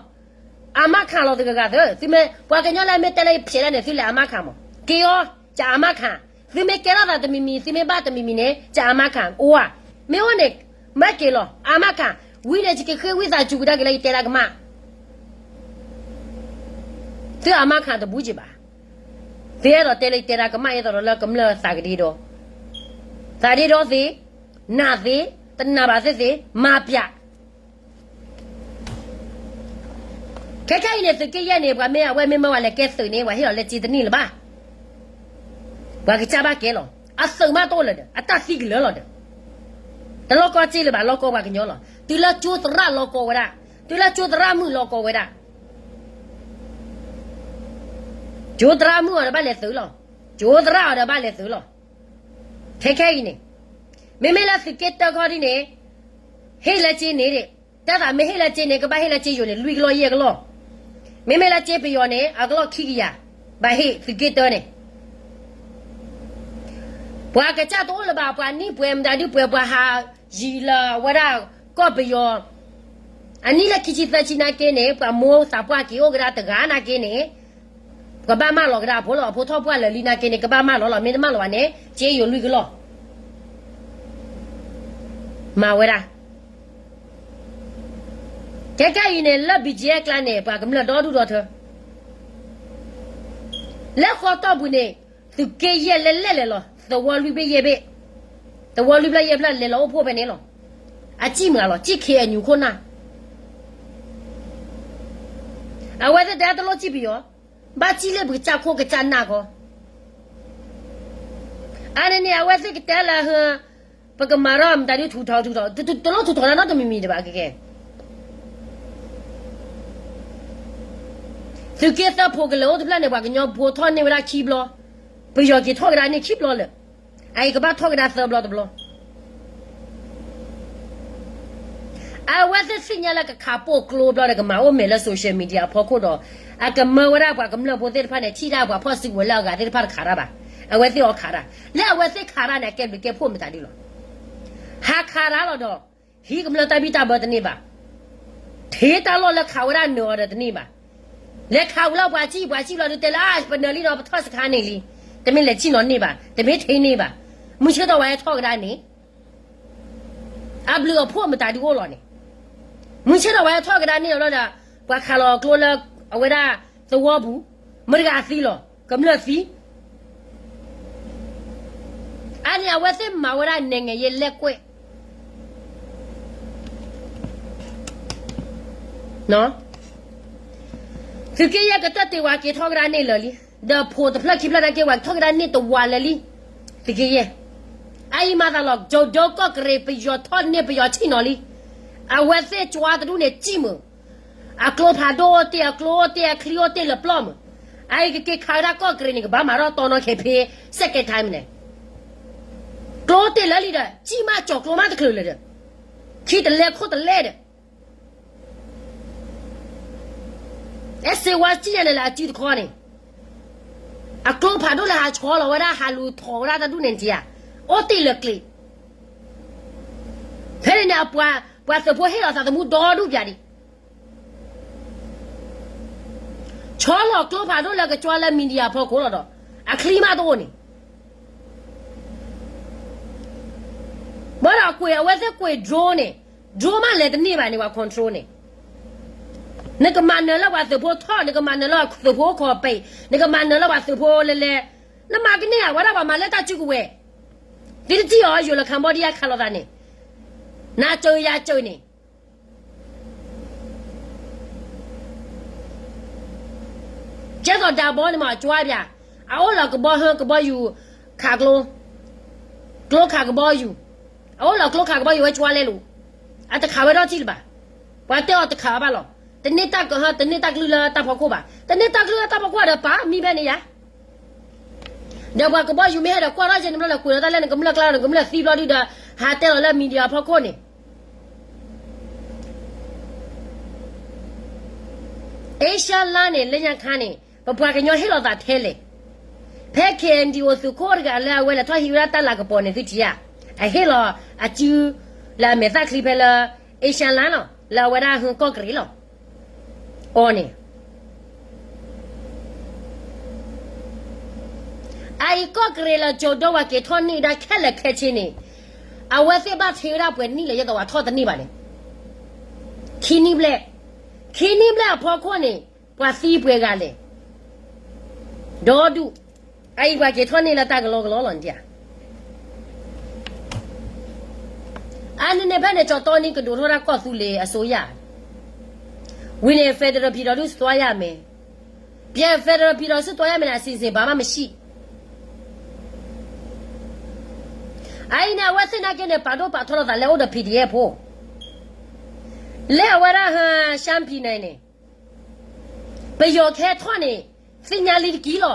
အမါခးလီၤတဂၤဂၤသၢ သုမ့ၢ် ပှၤကညီလၢမ့ၢ်တဲလၢယဖျဲးဒၣ်န့ၣ် သုလဲၤအမါခးမး က့ၤအီၤ ကအမါခး, သုမ့ၢ်ကဲထီၣ်သးတမံၤမံၤ သုမ့ၢ်ဘၣ်တမံၤမံၤန့ၣ် ကအမါခး အိၣ်ဧါ, မ့ၢ်အိၣ်န့ၣ် မ့ၢ်က့ၤလီၤ အမါခး, ဝံၤန့ၣ် ယကဃ့ဝံသးစူၤကဒါက့ၤလၢယတဲဒၣ်ကမၣ် သုအမါခးတဘူးက့ၤဘၣ်. သုအဲၣ်ဒိးတဲလၢယတဲဒၣ်ကမၣ် အဲၣ်ဒိးလၢကမျၢၢ်သးကဒ့ဒီ, သးဒ့ဒီသ့, နာ်သ့, တနာ်ဘၣ်သ့ၣ်သ့, မၤပျး ခဲခဲအံၤန့ၣ် သုးက့ယဲၢ်န့ၣ် ပှၤမ့ၢ်အဝဲမ့ၢ်မၢဝဲလဲၤကဲသုးန့ၣ် ပှၤဟ့ၣ်လီၤလၢစ့တန့ၢ်လၢၤဘၣ်. ပှၤကစၢ်ဘၣ်ကဲလီၤ. အသုးမးတအိၣ်လၢၤဒီး အတၢ်သံကလၢာ်လီၤဒီး တလီၢ်ကီစ့လၢၤဘၣ် လီၢ်ကီပှၤကညီလီၤ. တုၤလၢကၠိသရၣ်လီၢ်ကီဝဲဒၣ်, တုၤလၢကၠိသရၣ်မုၣ်လီၢ်ကီဝဲဒၣ်, ကၠိသရၣ်မုၣ်အီၤဒီးဘၣ်လဲၤသုးလီၤ. ကၠိသရၣ်အီၤဒီးဘၣ်လဲၤသုးလီၤ. ခဲခဲအံၤန့ၣ် မ့မ့ၢ်လၢသုးက့တၢခီဒ်န့ၣ် ဟ့ၣ်လၢစ့န့ၣ်ဒၣ်, တၢ်သးမ့ၢ်ဟ့ၣ်လၢစ့န့ၣ် ကဘၣ်ဟ့ၣ်လၢစ့ယိၤန့ၣ် လွံၢ်ကလီၢ်ယဲၢ်ကလီၢ်, မ့မ့ၢ်လၢစ့ပယီၤန့ၣ် အကလီၢ်ခံကယၤ, ဘၣ်ဟ့ၣ်သုးက့တၢန့ၣ် ပှၤကစၢ်တအိၣ်လၢၤဘၣ် ပှၤနံၣ်ပှဲၤမတၤဒုပှဲၤ ပှၤဟးယံၤလၢၤဝဲဒၣ်ကီၢ်ပယီၤ, အနံၣ်လၢခံဆံသၢဆံနာ်က့န့ၣ် ပှၤမိၢ်သးပှၢ်က့ၤအိၣ်ကဒါတဂၤနာ်က့န့ၣ်, ပကဘၣ်မၢလီၤကဒါအဖိလီၤ. အဖိထီၣ်ပှၢ်လၢာ်လံနာ်က့န့ၣ် ကဘၣ်မၢလီၤလီၤ. မ့ၢ်တမၢလီၤဘၣ်န့ၣ် စ့ယိၤလွံၢ်ကလီၢ် မၤဝဲဒၣ် ခဲခဲအံၤန့ၣ် လၢ ဘီၣ်ကၠံၣ်အဲၣ် ကျါန့ၣ် ပှၤကမျၢၢ်ဒီဒူၣ်ဒီထၢ လၢဃီတီၢ်ပူၤန့ၣ် သုးက့ယဲၢ်လဲၤလဲၤလဲၤလီၤ သဝီလွံၢ်ဘ့ၣ်ယဲၢ်ဘ့ၣ်, သဝီလွံၢ်ဘ့ၣ်ယဲၢ်ဘ့ၣ်လဲၤလီၤအိၣ်ဖှိၣ်ဖဲန့ၣ်လီၤ. အစံၣ်မုာ်လီၤ စံၣ်ခ့အညူးခိၣ်နၢ် အဝဲသ့ၣ်တဲတလိၣ်စံၣ်ပယီၤ, ဘၣ်စံၣ်လၢပကစၢ်ခိၣ်ကစၢ်နၢ်ခီ, အန့ၣ်န့ၣ် အဝဲသ့ၣ်ကတဲလၢ ပကမၤထီၣ်မတၤဒုထူးထီးထူးထီး, တလိၣ်ထူးထီးတၢ်နီတမံၤမံၤတဘၣ်ကကဲ, သုးက့သၢဖိကလၢာ်အိၣ်တဖျၢၣ်န့ၣ် ပှၤကညီဖိထီၣ်န့ၢ်ဝဲဒၣ်ခံဘျီ, ပယီၤက့ၤထီၣ်ကဒါန့ၢ်ခံဘျီလၢာ်, အအံၤကဘၣ်ထီၣ်ကဒါသၢဘျီတဘျီ အဝဲသ့ၣ်သ့ၣ်ညါလၢကခးပိာ်ကျိဘျီဒီး ကမၤအိၣ်မဲာ်လၢ social media အဖီခိၣ်ဒီး အကမၢဝဲဒၣ်ပှၤကမျၢၢ်ဖိသ့ၣ်တဖၣ်န့ၣ် ထံၣ်ဒၣ်ပှၤဖီၣ်စုကဝဲၤလၢအဂၤသ့ၣ်တဖၣ်တခးတၢ်ဘၣ်. အဝဲသ့ၣ်အီၤခးတၢ်, လၢအဝဲသ့ၣ်ခးတၢ်န့ၣ် အကဲဘျုးကဲဖှိၣ်မတၤဒုလီၤ. ဟးခးတၢ်လီၤဒီး ဟံးကမျၢၢ်တၢ်ဘံၣ်တၢ်ဘၢတန့ၢ်ဘၣ်, ထံၣ်တၢ်လီၢ်လၢခးဝဲဒၣ်နၢၤအီၤဒီးတန့ၢ်ဘၣ်. လဲၤခးဝဲလၢပှၤစံၣ် ပှၤစံၣ်ဘျီဒုတဲလၢ ပနၢၤလံဒီး ပထီၣ်စခါန့ၣ်လံ, တမ့ၢ်လဲၤစံၣ်နီၤန့ၢ်ဘၣ်, တမ့ၢ်ထံၣ်န့ၢ်ဘၣ်. မုၢ်ဆ့ၣ်ထီၣ်ဝဲဟဲထီၣ်ကဒါန့ၣ် အဘျုးအဖှိၣ်မတၤဒုအိၣ်လီၤန့ၣ်, မုၢ်ဆ့ၣ်ထီၣ်ဝဲဟဲထီၣ်ကဒါန့ၣ်လီၤဒီး ပှၤခးလီၤကျိလၢအဝဲဒၣ်သဝီပူၤ, မတၤတဂၤသံလီၤ, ကမျၢၢ်သံ. အန့ၣ်အဝဲသ့ၣ်မၤဝဲဒၣ်နဲၣ်ငဲၤယဲလဲၣ်ကွဲး သုးက့ယဲၢ်ကတၢၢ်တ့ၢ်ဝဲက့ၤထီၣ်ကဒါန့ၣ်လၢာ်လံ, ဒီးဖိတဖျၢၣ်ခံဖျၢၣ်နာ်က့ ဝဲကထီၣ်ကဒါန့ၣ်တဝးလၢာ်လံ, သုးက့ယဲၢ်. အအံၤမၤသးလီၤ ကၠိဒိကီၢ်ကရ့ၣ် ပယီၤထီၣ်န့ၢ်ပယီၤဆံၣ်နီၤလံ, အဝဲသ့ၣ်ကၠွါတဒူၣ်န့ၣ်စံၣ်မုာ်, အကျိဖးဒိၣ်အိၣ်တ့ၢ် အကျိအိၣ်တ့ၢ် အချံအိၣ်တ့ၢ်လၢပျီမုာ်, အအံၤကက့ၤခးဝဲဒၣ်ကီၢ်ကရ့ၣ်န့ၣ် ကဘၣ်မၤထီၣ်တီနီၣ်ခဲဖ့ second time န့ၣ် ကျိတ့ၢ်လၢလံဒီး စံၣ်မးကၠီၤကျိမးတချုးလၢၤဒီး ခံတလဲခိၣ်တလဲဒီး အဲၣ်စ့ဝါစံၣ်ညါန့ၣ်လၢအစုတခီန့ၣ် အကျိဖးဒိၣ်လၢဟးဆီလီၤဝဲဒၣ် ဟးလူၤထီၣ်ဝဲဒၣ်တၢ်ဒူၣ်န့ၣ်တယၤ အိၣ်တ့ၢ်လၢကျ့ ဖဲန့ၣ်န့ၣ် အပှၤ ပှၤသုးဖိဟ့ၣ်လီၤသးသမူဒီဒူၣ်ပၠးဒံး ဆီလီၤကျိဖးဒိၣ်လၢကကွၢ်လၢ media ဖီခိၣ်လီၤဒီး အချံမးတအိၣ်န့ၣ် ဘၣ်ဒီးကွဲး အဝဲသ့ၣ်ကွဲး drone န့ၣ် drone မးလဲၤတန့ၢ်ဘၣ်န့ၣ် ပှၤ control န့ၣ် နကမၤနၢၤလၢပှၤသုးဖိထီၣ် နကမၤနၢၤလၢသုးဖိအိၣ်ခိးပံး နကမၤနၢၤလၢပှၤသုးဖိလဲၤလဲၤ နမၤကန့ၢ်ဧါ ဝဲဒၣ်ပှၤမၤလၢတၢ်စုကဝဲၤ သုတထံၣ်အီၤ ယိၤလၢ Cambodia ခးလိာ်သးန့ၣ် နၤစၢၤယၤစၢၤန့ၣ် ကဲသိးဒၣ်ဘီန့ၣ်မ့ၢ်အကွါပၠး, အအိၣ်လီၤကဘီဟၢကဘီယူၤ, ခးကျိ, ကျိခးကဘီယူၤ, အအိၣ်လီၤကျိခးကဘီယူၤဝဲကွါလဲလိာ်, အတခးဝဲဒီးထံၣ်လၢၤဘၣ်. ပှၤတဲအီၤတခးဘၣ်လီၤ. တန့ၢ်တၢ်က, တန့ၢ်တၢ်ကလုၢ်လၢတၢ်ဖီခိၣ်ဘၣ်. တန့ၢ်တၢ်ကလုၢ်လၢတၢ်ဖီခိၣ်ဒီးပာ်မံဖဲန့ၣ်ယါ ဒီးပှၤကဘီယူၤမ့ၢ်ဟဲဒီးကွၢ်ထီၣ်ယဲန့ၣ်ဘျီဒီး ကွံာ်လီၤတၢ်လၢနကမျၢၢ်ကျါဒီး နကမျၢၢ်သံဘျီဒုဒီး ဟးတဲလီၤလၢ media ဖီခိၣ်န့ၣ် Asia လါန့ၣ် လၢညါခါန့ၣ် ပပှၤကညီဟ့ၣ်လီၤသးထဲလဲၣ်. ဖဲ K N D O သုးခိၣ်တဂၤလၢအဝဲလဲၤထီၣ်ဟံးဝဲဒၣ်တၢ်လၤကပီၤန့ၣ် သုထံၣ်ဧါ. အဟ့ၣ်လီၤအစုလၢအမဲာ်သၣ်ချံဖဲလၢ Asia လါလီၤ လၢအဝဲဒၣ်ဟဲကီၢ်ကရံလီၤ. အီၤန့ၣ် အအံၤကီၢ်ကရံလၢကၠိဒိ ပှၤက့ၤထီၣ်န့ၢ်ဒၣ်ခဲလၢာ်ခဲဆ့န့ၣ် အဝဲသ့ၣ်ဘၣ်ထံးဝဲဒၣ်ပှဲၤနံၣ်လဲၣ် ယဲသိးပှၤထီၣ်တန့ၢ်ဘၣ်န့ၣ် ခံနံၣ်ဘျဲၣ်, ခံနံၣ်ဘျဲၣ်အဖီခိၣ်န့ၣ် ပှၤသံပှဲၤဂၤလဲၣ်. ဒီဒူၣ်, အအံၤပှၤက့ၤထီၣ်န့ၢ်လၢတၢ်ကလီကလီလီၤန့ၣ်ဧါ. အန့ၣ်န့ၣ်ဖဲန့ၣ် ကၠီတီနံကဒိးထီၣ်တၢ်ကီၢ်သူလ့ၤအစိယၤ ဝံၤန့ၣ် federal ပံၤဒီးဒုးသွါယၤမဲာ်, ပျဲ federal ပံၤဒီးဒုးသွါယၤမဲာ်န့ၣ် အစံးစ့ၢ်ဘၣ်မးမ့ၢ်ဆံး. အအံၤန့ၣ် အဝဲသ့ၣ်နာ်က့န့ၣ် ပာ်ဒိၣ်ပာ်ထီထီၣ်သးလၢအိၣ်ဒီး P D F ဖိ, လၢအဝဲဒၣ်ဟၢ ရှမ်းပြည်နယ်န့ၣ် ပယီၤကဟဲထီၣ်န့ၣ် သ့ၣ်ညါလံတက့ၢ်လီၤ.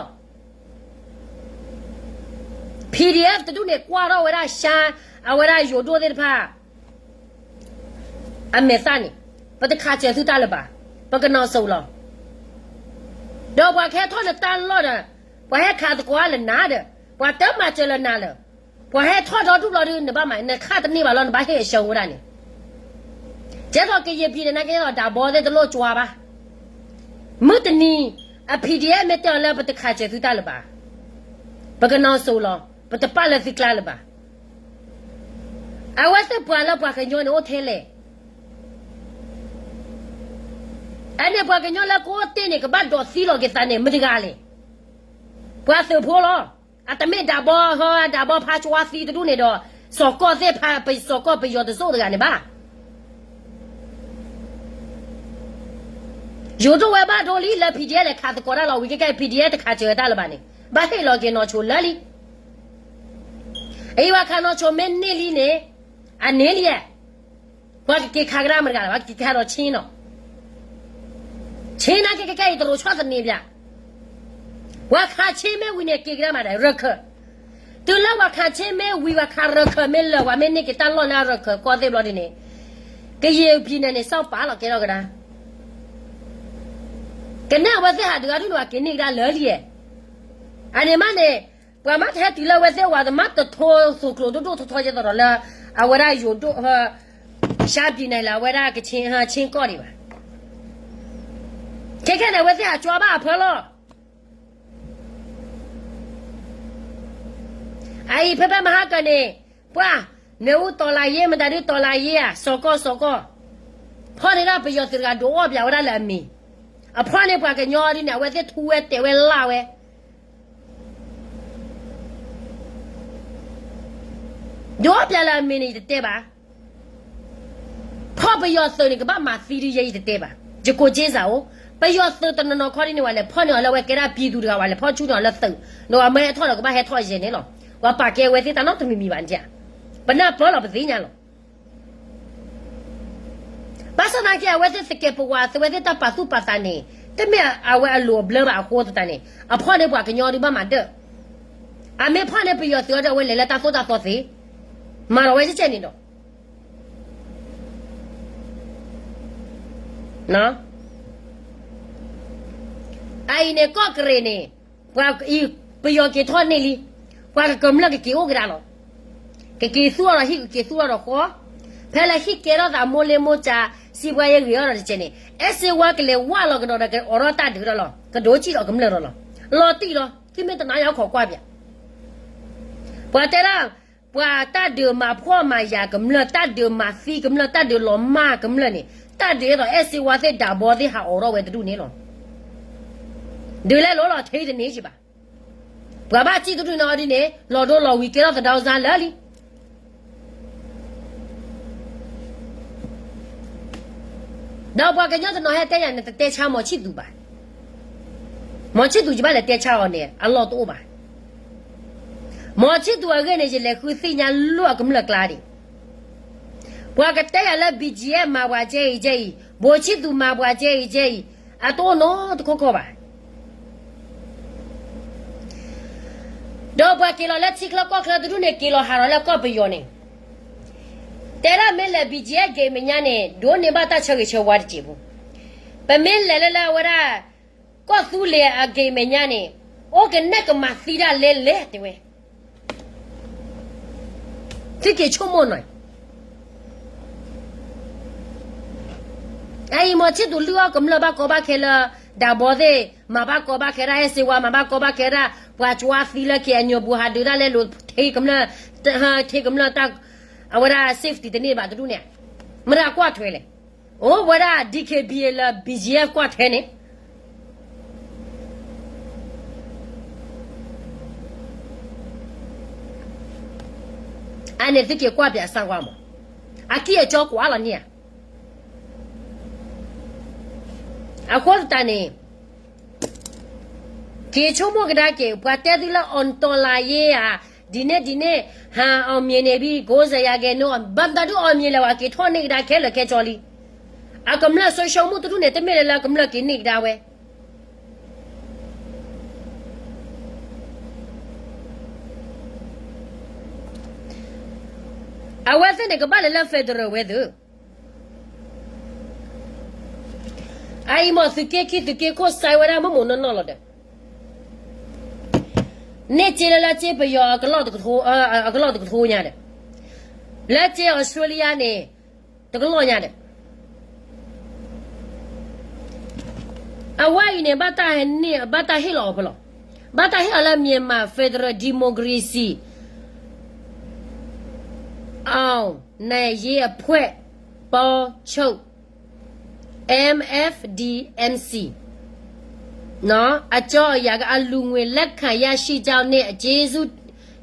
P D F တဒူၣ်န့ၣ် ကွၢ်ထီၣ်ဝဲဒၣ်ရှမ်း အဝဲဒၣ်ယိၤဒိၣ်သ့ၣ်တဖၣ် အမဲာ်သၣ်န့ၣ် ပတခးစၢၤသုတၢ်လၢၤဘၣ်, ပကနီၤစိၤလီၤ. ဒီးပှၤကဟဲထီၣ်နတၢ်လီၢ်ဒီး ပှၤဟဲခးသကိးလၢနၤဒီး ပှၤတမၤစၢၤလၢနၤလၢၤ, ပှၤဟဲထီၣ်ဒီဒူၣ်ဘျီဒုး နဘၣ်မၤ နခးတန့ၢ်ဘၣ်လီၤ နဘၣ်ဟ့ၣ်အဆၢဝဲဒၣ်န့ၣ်. ကဲသိးကယဲၢ် ပြည်နယ် နာ်က့သိးဒၣ်ဘီသ့ၣ်တလိၣ်ကွၢ်ဘၣ်. မုၢ်တနံၤ အ P D F မ့ၢ်တဲအီၤလၢပတခးစၢၤသုတၢ်လၢၤဘၣ်, ပကနီၤစိၤလီၤ, ပတပာ်လၢသုကျါလၢၤဘၣ်. အဝဲသ့ၣ်ပှၤလၢပှၤကညီန့ၣ်အိၣ်ထဲလဲၣ်. အန့ၣ်ပှၤကညီလၢကအိၣ်တ့ၢ်န့ၣ် ကဘၣ်ဒိးသံလီၤက့ၤသးန့ၣ် မတၤတဂၤလဲၣ်. ပှၤသုးဖိလီၤ. အတမ့ၢ်ဒၣ်ဘီဟီ ဒၣ်ဘီဖါကွၢ်သံတဒူၣ်န့ၣ်ဒီး စီၤကီၢ်သ့ၣ်ဖး ပစီၤကီၢ်ပယီၤတစိၢ်တဂၤန့ၣ်ဘၣ်. ယိၤဒိၣ်ဝဲဘၣ်ဒိလံလၢ P D F လဲၤခးသကိးတၢ်လီၤ ဝံၤခဲကဲ P D F တခးစၢၤတၢ်လၢၤဘၣ်န့ၣ် ဘၣ်ဟ့ၣ်လီၤက့ၤနီၢ်ဆိလၢာ်လံ. အအံၤပှၤခးနီၢ်ဆိမ့ၢ်န့ၢ်လံန့ၣ် အန့ၢ်လံဧါ. ပှၤကက့ၤခးကဒါမတၤတဂၤလဲၣ် ပှၤကက့ၤခးဒီးဆ့နီၤ. ဆ့နာ်က့ခဲကဲအံၤတရိးဆီၣ်သနံးဘၣ်. ပှၤခးဆ့မ့ၢ်ဝံၤန့ၣ် က့ၤကဒါမတၤ ရခၢၣ်. တုၤလၢပှၤခးဆ့မ့ၢ်ဝံၤ ပှၤခးရခၢၣ်မ့ၢ်လၢာ် ပှၤမ့ၢ်န့ၢ်က့ၤတၢ်လီၢ်လၢအရခၢၣ်ကီၢ်သ့ၣ်ဘျီဒ်န့ၣ် ကယဲၢ် ပြည်နယ် န့ၣ် စီၣ်ပာ်လီၤကဲထီၣ်ကဒါ. ကနဲၣ်အဝဲသ့ၣ်ဟးဒုးအါဒုးန့ၣ် ပှၤက့ၤန့ၢ်ကဒါလၢာ်လံ. အန့ၣ်မးန့ၣ် ပှၤမ့ၢ်တဟဲတုၤလၢအဝဲသ့ၣ်ဝဲ တမ့ၢ်တထိသုးကျိၤဒိၣ်ဒိၣ်ထီထီကဲသိးဒီးလၢ အဝဲဒၣ်ယိၤဒိၣ်ဟၢ ရှမ်းပြည်နယ် လၢအဝဲဒၣ်ကခ့ၣ်ဟၢ ခ့ၣ်ကီၢ်ဒံးဘၣ်. ခဲခဲန့ၣ် အဝဲသ့ၣ်ဟးကွၢ်ဘၣ်အဖၢလီၤ. အအံၤဖဲဖဲမဟါကၢန့ၣ် ပှၤ မ့ၣ်အူတော်လှန်ရေး မတၤဒုးတော်လှန်ရေးဧါ စီၤကီၢ်စီၤကီၢ် ဖီၣ်န့ၢ်ဒၣ်ပယီၤသုးတဂၤဒိးအီၣ်ပၠးဝဲဒၣ်လၢအမံၤ. အဖီၣ်န့ၢ်ပှၤကညီဒ်န့ၣ် အဝဲသ့ၣ်ထူဝဲတဲာ်ဝဲလၢ်ဝဲ ဒိးအီၣ်ပၠးလၢအမံၤန့ၣ် ယတတဲဘၣ်. ဖီၣ်ပယီၤသုးန့ၣ် ကဘၣ်မၤသံဒုးယဲ ယတတဲဘၣ်. ယကိးက့စၢ်အိၣ် ပယီၤသုးတနီၤနီၤခီဒ်န့ၣ် ပှၤလဲၤဖီၣ်န့ၢ်အီၤလၢအဝဲကဲဒၣ်ပံၤသူတဂၤ ပှၤလဲၤဖီၣ်ဆူၣ်န့ၢ်အီၤလၢသုး ဒီးပှၤမ့ၢ်ဟဲထီၣ်ဒီးကဘၣ်ဟဲထီၣ်ယဲန့ၣ်လီၤ. ပှၤပာ်ကဲအဝဲသ့ၣ်တၢ်နီတမံၤမံၤဘၣ်န့ၣ်ဧါ. ပနၢ်ပၢၢ်လီၤပသ့ၣ်ညါလီၤ. ဘၣ်ဆၣ်သနာ်က့ အဝဲသ့ၣ်သကဲးပဝး အဝဲသ့ၣ်တၢ်ပာ်သူၣ်ပာ်သးန့ၣ် တမ့ၢ်အဝဲအလိၤအဘျၢဘၣ်အဃိသတးန့ၣ် အဖီၣ်န့ၢ်ပှၤကညီဒုးဘၣ်မၤဒၢၣ်. အမ့ၢ်ဖီၣ်န့ၢ်ပယီၤသုးအီၤဒီး အဝဲလဲၤလၢတၢ်သိၣ်တၢ်သီသ့ မၤလီၤဝဲကဲကဲန့ၣ်ဒီး အအံၤန့ၣ် ကီၢ်ကရ့ၣ်န့ၣ် ပှၤအံၤ ပယီၤက့ၤထီၣ်န့ၢ်လံ. ပှၤကကမျၢၢ်ကက့ၤအိၣ်ကဒါလီၤ. ကက့ၤသူၣ်ထီၣ်ဒီးဟံၣ် ကက့ၤသူၣ်ထီၣ်ဒီးဃီ, ဖဲလၢဟံၣ်ကဲထီၣ်သး မိၢ်လ့မိၢ်ကၠး စံးပှၤယဲဂ့ၤအီၤဒီးတကဲန့ၣ် အဲၣ်စ့ဝါကလဲၤဝၢ်လီၤကဒီးဒီး ကအိးထီၣ်တၢ်ဒုးဒီးလီၤ. ကဒိးစံၣ်ဒီးကမျၢၢ်ဒီးလီၤ. လီၤတံၢ်လီၤ. သုမ့ၢ်တနာ်ယၤခိးကွၢ်ပၠး ပှၤတဲဒၣ် ပှၤတၢ်ဒုးမၤဖှီၣ်မၤယာ်ကမျၢၢ် တၢ်ဒုးမၤသံကမျၢၢ် တၢ်ဒုးလီၤမၢ်ကမျၢၢ်န့ၣ် တၢ်ဒုးအသိး အဲၣ်စ့ဝါသ့ၣ်ဒၣ်ဘီသ့ၣ်ဟးအိးထီၣ်ဝဲတဒူၣ်န့ၣ်လီၤ. ဒုးလဲၤလိၤလီၤ ထဲတန့ၢ်က့ဘၣ်. ပှၤဘၣ်စံၣ်တဒူၣ်န့ၣ်အီၤဒ်န့ၣ် လီၤဒိလီၤဝံၤကဲထီၣ်သဒါစါလၢာ်လံ. ဒီးပှၤကညီတနီၤဟဲတဲယၤန့ၣ် တတဲဆါမီၤဆံၣ်သူဘၣ်. မီၤဆံၣ်သူးယဘၣ်လဲၤတဲဆါအီၤန့ၣ် အလီၢ်တအိၣ်ဘၣ်. မီၤဆံၣ်သူးအဂ့ၢ်န့ၣ် ယလဲၤဃုသ့ၣ်ညါလၢအကမျၢၢ်ကျါဒံး. ပှၤကတဲယၤလၢ ဘံၣ်ကၠံၣ်အဲၣ် မၤပှၤကဲအံၤကဲအံၤ, ဘိးဆံၣ်သူးမၤပှၤကဲအံၤကဲအံၤ, အတအိၣ်နီတခီခီဘၣ်. ဒီးပှၤက့ၤလီၤလၢထံချၢကီၢ်ချၢတဒူၣ်န့ၣ် က့ၤလီၤဟးထီၣ်လၢကီၢ်ပယီၤန့ၣ်, တဲဒၣ်မ့ၢ်လဲၤ ဘံၣ်ကၠံၣ်အဲၣ် ဂ့ၤမဲာ်ညါန့ၣ် ဒိးန့ၢ်ဘၣ်တၢ်ဆၢဂ့ၤဆၢဝါတစဲးဖိ. ပမ့ၢ်လဲၤလၢလၢအဝဲဒၣ် ကီၢ်သူလ့ၤအဂ့ၤမဲာ်ညါန့ၣ် အိၣ်ကနဲၣ်ကမၤသံဒၣ်လဲလဲၣ်တဲဝဲ. သုက့ၤဆိကမိၣ်နီၤ. အအံၤ မီၤဆံၣ်သူးလုၢ်အီၣ်ကမျၢၢ်ဘၣ်ကီဘၣ်ခဲလၢ ဒၣ်ဘီသ့ၣ်, မၤဘၣ်ကီဘၣ်ခဲဒၣ် အဲၣ်စ့ဝါ, မၤဘၣ်ကီဘၣ်ခဲဒၣ် ပှၤကွၢ်သံလၢ ခ့ၣ်အဲၣ်ယူၣ် ပူၤဟးဒုးဒၣ်လဲာ်လိၤ ထံကမျၢၢ်, ထံကမျၢၢ်တၢ်, အဝဲဒၣ် safety တန့ၢ်ဘၣ်တဒူၣ်န့ၣ်, မတၤကွၢ်ထွဲလဲၣ်. အိၣ်ဝဲဒၣ် DKBA လၢ ဘံၣ်ကၠံၣ်အဲၣ် ကွၢ်ထွဲန့ၣ် အန့ၣ်သုက့ၤကွၢ်ပၠးစၢ်ဝါမး, အကံၢ်အစီကွၢ်လီၤန့ၣ်ဧါ. အဃိသတးန့ၣ် က့ၤဆိကမိၣ်ကဒါက့ၤ ပှၤတဲသုလၢ အောင်တော်လှန်ရေး ဧါ, ဒ်န့ၣ်ဒ်န့ၣ်, ဟး အောင်မြင်နေပြီ ကိုးဆယ်ရာခိုင်နှုန်း, ဘၣ်မတၤဒုး အောင်မြင် လဲၣ် ဝဲက့ၤထီၣ်န့ၢ်ကဒါခဲလၢာ်ခဲဆ့လံ. အကမျၢၢ်စိၤၡိမူၣ်တဒူၣ်န့ၣ် တမ့ၢ်လၢလၢကမျၢၢ်က့ၤန့ၢ်ကဒါဝဲ အဝဲသ့ၣ်န့ၣ် ကဘၣ်လဲၤလၢ federal ဝဲသု, အအံၤမ့ၢ်သုးက့ခံ သုးက့ခိၣ် စဲးဝဲဒၣ်မိၢ်မိၢ်နီၢ်နီၢ်လီၤဒီး, န့ၢ်စ့လၢလၢစ့ပယီၤ အကလီၢ်တကထိညါဒီး, လၢစ့ Australia န့ၣ် တကလီၢ်ညါဒီး အဝဲအံၤန့ၣ် ဘၣ်တၢ်ဟ့ၣ်လီၤအီၤဖဲလဲၣ်, ဘၣ်တၢ်ဟ့ၣ်အီၤလၢ မြန်မာ Federal Democracy အောင်နိုင်ရေးအဖွဲ့ ပေါင်းချုပ် MFDMC အကြောင်းအရာက အလှူငွေလက်ခံရရှိကြောင်းနှင့် ကျေးဇူး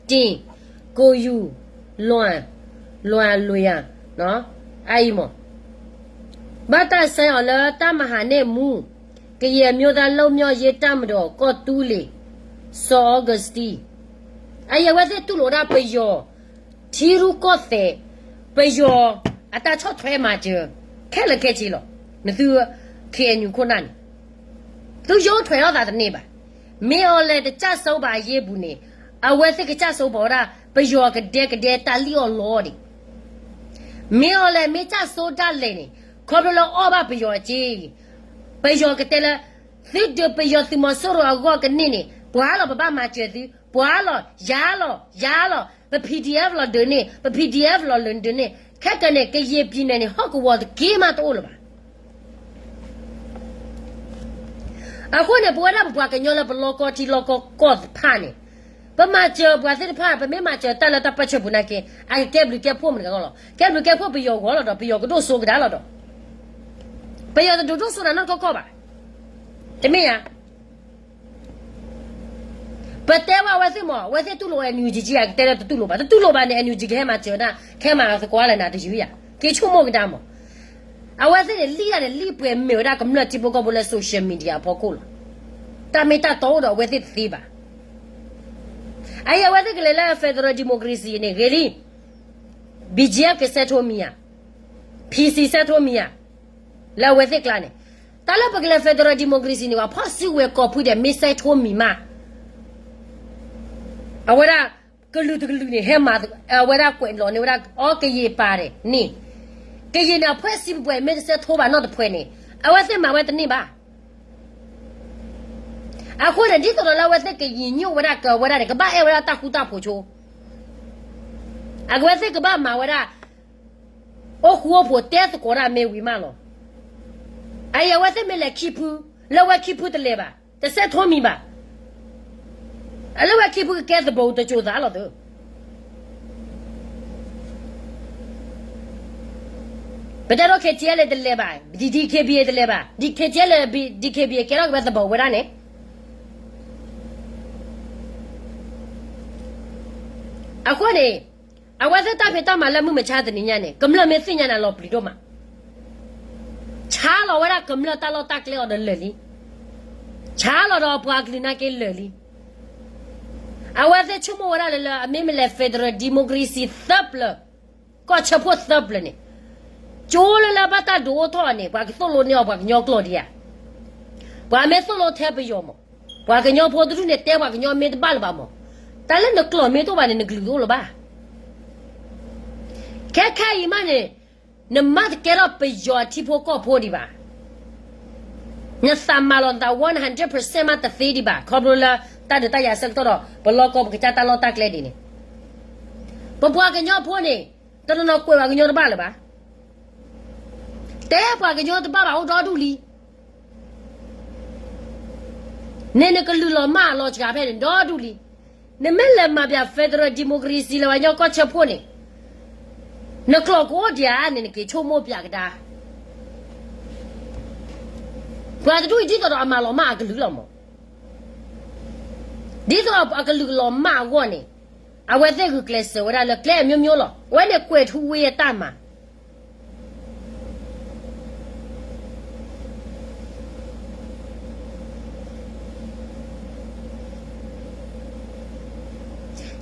တင် ဂုဏ်ယူလွန်လွန်လွန် အအံၤမ့ၢ် ဘၣ်တၢ်စဲအီၤလၢ တပ်မဟာနှစ်မှူး ကရင်အမျိုးသားလွတ်မြောက်ရေးတပ်မတော် ကီၢ်သူလ့ၤ စီၤအီကူးစတံ အအံၤအဝဲသ့ၣ်တူၢ်လိာ်ဒၣ်ပယီၤ ထံရူၢ်ကီၢ်သဲး ပယီၤအတၢ်ဆီၣ်ထွဲမၤစၢၤ ခဲလၢာ်ခဲဆ့လီၤ. နသု ခ့ၣ်အဲၣ်ယူၣ် ခိၣ်နၢ်န့ၣ် သုယိးထွဲးထီၣ်သးတန့ၢ်ဘၣ်. မ့ၢ်အီၤလဲၣ်တစၢ်စိဘၣ်အယ့ၢ်ပူၤန့ၣ် အဝဲသ့ၣ်ကစၢ်စိဘၣ်ဝဲဒၣ် ပယီၤကဒဲကဒဲတၢ်လံၣ်အီၣ်လီအီၣ်ဒံး. မ့ၢ်အီၤလဲၣ်မ့ၢ်စၢ်စိဒၣ်လဲာ်န့ၣ် ခီဖျိလၢအီၣ်ဘၣ်ပယီၤအစ့ ပယီၤကတဲလၢ သုဒုးပယီၤသုးမီၤစိရိၤအဂီၢ်ကန့ၢ်န့ၣ် ပှၤလီၤပဘၣ်မၤစၢၤသု ပှၤလီၤ ယၤလီၤ ယၤလီၤ ပ PDF လီၤဒုးန့ၢ် ပ PDF လီၤလၢဒုးန့ၢ် ခဲကနံၣ်န့ၣ် ကရင်ပြည်နယ်န့ၣ် ဟီၣ်ကဝီၤတက့ၢ်မးတအိၣ်လၢၤဘၣ်. အဃိန့ၣ် ပဝဲဒၣ်ပပှၤကညီလၢပလီၢ်ကီၢ်ထံလီၢ်ကီၢ်ကီၢ်တဖၣ်န့ၣ် ပမၤစၢၤပှၤသ့ၣ်တဖၣ် ပမ့ၢ်မၤစၢၤတၢ်လၢတၢ်ပၢဆှၢပူၤနာ်က့ အကကဲဘျုးကဲဖှိၣ်မတၤတဂၤလီၤ. ကဲဘျုးကဲဖှိၣ်ပယီၤဂီၢ်လီၤဒီး ပယီၤကဒိၣ်စိကဒါလီၤဒီး ပယီၤတဒိၣ်စိနၤနီတခီခီဘၣ်. တမ့ၢ်ဧါ. ပတဲဝဲအဝဲသ့ၣ်မး အဝဲသ့ၣ်တူၢ်လိာ် NUG ဧါ ကတဲလၢတတူၢ်လိာ်ဘၣ် တတူၢ်လိာ်ဘၣ်န့ၣ် NUG ကဟဲမၤစၢၤနၤ ကဟဲမၤသကိးလၢနၤတယုၢ်ယၤ က့ၤဆိကမိၣ်ကဒါမး. အဝဲသ့ၣ်န့ၣ် လံၣ်တၢ်န့ၣ် လံၣ်ပှဲၤမ့ၢ်ဝဲဒၣ်ကမျၢၢ်ထံဖိကီၢ်ဖိလၢ social media အဖီခိၣ်လီၤ. တၢ်မ့ၢ်တၢ်တီအိၣ်ဒီးအဝဲသ့ၣ်တသ့ဘၣ်. အအံၤအဝဲသ့ၣ်ကလဲၤလၢ federal democracy န့ၣ် ဂ့ၤလံ BGF ကစဲးထိမံၤဧါ, PC စဲးထိမံၤဧါ, လၢအဝဲသ့ၣ်ကျါန့ၣ် တၢ်လၢပကလဲၤ federal democracy န့ၣ် ပှၤဖီၣ်စုကဝဲၤကီၢ်ဖုဒဲး မ့ၢ်စဲးထိမံၤမး အဝဲဒၣ် ကလုာ်တကလုာ်န့ၣ် ဟဲမၤ အဝဲဒၣ်ကွဲးလီၤန့ၢ်ဝဲဒၣ် အီ ကရင်ပါတယ်န့ၣ် ကရင်န့ၣ် အဖှဲးစံးပှဲၤ မ့ၢ်တစဲးထိဘၣ်နီတဖှဲးန့ၣ် အဝဲသ့ၣ်မၤဝဲတန့ၢ်ဘၣ်. အဃိန့ၣ် ဒ်သိးဒီးလၢအဝဲသ့ၣ်ကရင်ညိၣ်ဝဲဒၣ်ကဝဲဒၣ်န့ၣ် ကဘၣ်အဲၣ်ဝဲဒၣ်တၢ်ဃူတၢ်ဖိးဆိ အဝဲသ့ၣ်ကဘၣ်မၤဝဲဒၣ် အိၣ်ဃူအိၣ်ဖိးတဲသကိးတၢ်မ့ၢ်ဝံၤမးလီၤ. အအံၤအဝဲသ့ၣ်မ့ၢ်လဲၤခံဖု လၢဝဲခံဖုတလဲၤဘၣ် တစဲးထိမံၤဘၣ်. အလၢဝဲခံဖုကကဲသဘိတစိၤသးလီၤသု ပတဲဒိ KTLA တလဲၤဘၣ်, DKBA တလဲၤဘၣ်, DKTLA DKBA ကဲထီၣ်က့ၤဝဲသဘိဝဲဒၣ်န့ၣ် အဃိန့ၣ် အဝဲသ့ၣ်တၢ်ဖံးတၢ်မၤလၢမုၢ်မဆါတနံၤညါန့ၣ် ကမျၢၢ်မ့ၢ်သ့ၣ်ညါန့ၣ် လီၤပျံၤဒိၣ်မး ဆါလီၤဝဲဒၣ်ကမျၢၢ်တၢ်လီၢ်တၢ်ကျဲအီၤဒီးလၢာ်လံ. ဆါလီၤဒီးပှၤကလုာ်နာ်က့လၢာ်လံ. အဝဲသ့ၣ်ဆိကမိၣ်ဝဲဒၣ်လၢ လၢအမ့ၢ်မ့ၢ်လဲၤ federal democracy သၢပျၢၤ, ကီၢ်ဆၢဖှိၣ်သၢပျၢၤန့ၣ်, ကၠိလၢလၢဘၣ်တၢ်ဒုးအိၣ်ထီၣ်န့ၣ် ပှၤကသိၣ်လိန့ၢ်အီၤပှၤကညီကျိာ်ဒံးဧါ. ပှၤမ့ၢ်သိၣ်လိထဲပယီၤမး, ပှၤကညီဖိတဒူၣ်န့ၣ် တဲပှၤကညီမ့ၢ်တဘၣ်လၢၤဘၣ်မး, တၢ်လၢနကျိာ်မ့ၢ်တအိၣ်ဘၣ်န့ၣ် နကလုာ်တအိၣ်လၢၤဘၣ်. ခဲခဲအံၤမးန့ၣ် နမၤတကဲထီၣ်ပယီၤအထံဖိကီၢ်ဖိဒံးဘၣ်. နသးမၤလီၤနသး one hundred percent မးတသ့ဒံးဘၣ်, ခီဖျိလၢတၢ်ဒုးတၢ်ယၤဆၢကတီၢ်ဒီး ပလီၢ်ကီၢ်ပကစၢ်တၢ်လီၢ်တၢ်ကျဲဒ်န့ၣ်, ပပှၤကညီဖိန့ၣ် တနီၤနီၤကွဲးပှၤကညီတဘၣ်လၢၤဘၣ်. တဲပှၤကညီတဘၣ်ဘၣ်အိၣ်ဒီဒူၣ်လံ. န့ၣ်နကလုာ်လီၤမၢ်အလီၤစှၤဖဲန့ၣ်ဒီဒူၣ်လံ. နမ့ၢ်လဲၤမၤပၠး federal democracy လၢပှၤကညီကီၢ်ဆၢဖှိၣ်န့ၣ်, နကျိာ်ကအိၣ်ဒံးဧါန့ၣ် နက့ၤဆိကမိၣ်ပၠးကဒါ. ပှၤတဒူၣ်အံၤဒ်သိးဒီးအမၤလီၤမၢ်အကလုာ်လီၤမး. ဒ်သိးအကလုာ်ကလီၤမၢ်အဂီၢ်န့ၣ်, အဝဲသ့ၣ်ဂုာ်ကျဲးစၢးဝဲဒၣ်လၢကျဲအမျိုးမျိုးလီၤ. အဝဲန့ၣ်ကွဲးထူဝ့အတၢ်မၤ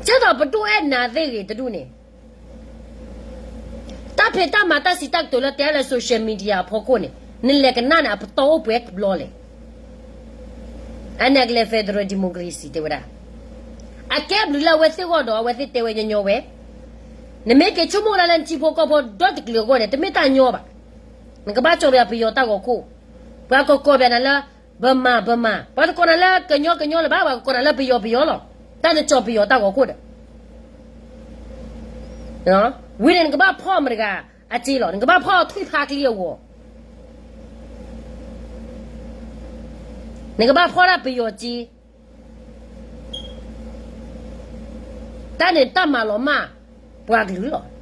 ကဲသိးပဒိၣ်အဲၣ်နၤသ့ၣ်ဂ့ၤတဒူၣ်န့ၣ်, တၢ်ဖံးတၢ်မၤတၢ်စံးတၢ်ကတိၤလၢတဲလၢ social media အဖီခိၣ်န့ၣ်, နလဲၤကနၣ်န့ၣ် အပတီၢ်အိၣ်ပှဲၤကဘျီလဲၣ်. အန့ၣ်ကလဲၤ federal democracy တဲဝဲဒၣ်. အကဲဘျုးလၢအဝဲသ့ၣ်ဂီၢ်ဒီး အဝဲသ့ၣ်တဲဝဲညီညီဝဲ. နမ့ၢ်က့ၤဆိကမိၣ်ဒၣ်လၢနထံဖိကီၢ်ဖိဒီတကလုာ်အဂီၢ်န့ၣ် တမ့ၢ်တၢ်ညီဘၣ်. နကဘၣ်ကၠီၣ်ပၠးပယီၤတၢ်ဂီၤခိၣ်, ပှၤကကိးပၠးနၤလၢ ဗမာ ဗမာ, ပှၤတကိးနၤလၢကညီကညီလၢၤဘၣ်, ပှၤကကိးနၤလၢပယီၤပယီၤလီၤ. တၢ်နကၠီၣ်ပယီၤတၢ်ဂီၤခိၣ်ဒီး ဝံၤန့ၣ်နကဘၣ်ဖီၣ်မတၤတဂၤအစ့လီၤ. နကဘၣ်ဖီၣ်ထွံၣ်ဖးကျံအဂီၤ, နကဘၣ်ဖီၣ်ဒၣ်ပယီၤစ့. တၢ်န့ၣ်တၢ်မၤလီၤမၢ်ပှၤကလုာ်လီ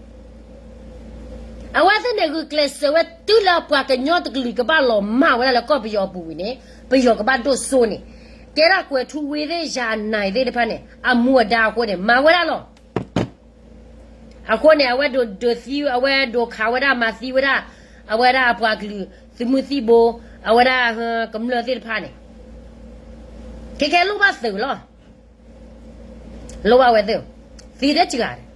ၤ. အဝဲသ့ၣ်န့ၣ် ဂုာ်ကျဲးစၢးဝဲတုၤလၢပှၤကညီတကလုာ်ကဘၣ်လီၤမၢ်ဝဲဒၣ်လၢကီၢ်ပယီၤအပူၤဝံၤန့ၣ်, ပယီၤကဘၣ်ဒိၣ်စိန့ၣ်, ကဲဒၣ်ကွဲးထူဝ့သ့ၣ် ယၤနၤသ့ၣ်တဖၣ်န့ၣ် အမူအဒါအဃိန့ၣ် မၤဝဲဒၣ်လီၤ. အဃိန့ၣ် အဝဲဒိးဒုးသံ, အဝဲဒိးခးဝဲဒၣ်မၤသံဝဲဒၣ်, အဝဲဒၣ်အပှၤကလုာ်သုးမုၢ်သံၣ်ဘိ, အဝဲဒၣ်ကမျၢၢ်သ့ၣ်တဖၣ်န့ၣ်, ခဲခဲလိၣ်ဘၣ်သုးလီၤ. လိၣ်ဘၣ်ဝဲသ့ၣ်, သံတစှၤဒီး,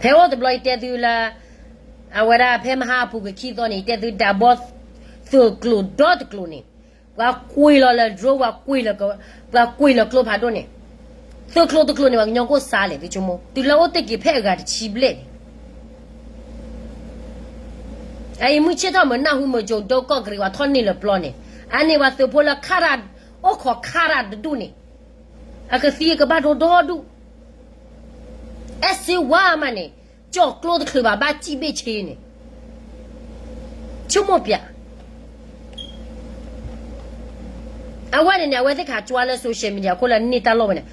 ဖဲအိၣ်တဘျီယတဲသုလၢ အဝဲဒၣ်ဖဲမဟါအပူၤကွံာ်ခံသီန့ၣ် ယတဲသုဒးဘီ သုးကျိၤဒီတကျိၤန့ၣ်, ပှၤကွံာ်လီၤလၢ drone, ပှၤကွံာ်လၢကျိဖးဒိၣ်န့ၣ်, သုးကျိၤတကျိၤန့ၣ် ပှၤကညီကအိၣ်စါလဲၣ် သုဆိကမိၣ်, တုၤလၢအိၣ်တ့ၢ်က့ၤဖဲအဂၤတဆံဘျဲၣ်န့ၣ် အအံၤမုၢ်ဆ့ၣ်ထီၣ်မုၢ်နၢ်ဟူမုၢ်ကၠိဒိကီၢ်ကရံၤဝဲထီၣ်န့ၢ်လၢပျီန့ၣ်, အန့ၣ်ပှၤသုးဖိလၢခးတၢ်, အိၣ်ခိးခးတၢ်တဒူၣ်န့ၣ်, အကသံကဘၣ်ဒိဒီဒူၣ်, အဲၣ်စ့ဝါမးန့ၣ်, ကၠီၣ်ကျိတချုးဘၣ် ဘၣ်စံၣ်ဘ့ၣ်ဆ့န့ၣ်, ဆိကမိၣ်ပၠး အဝဲန့ၣ်န့ၣ် အဝဲသ့ၣ်ခးကွၢ်လၢ social media အခိၣ်လၢန့ၢ်တၢ်လီၢ်ဝဲန့ၣ်,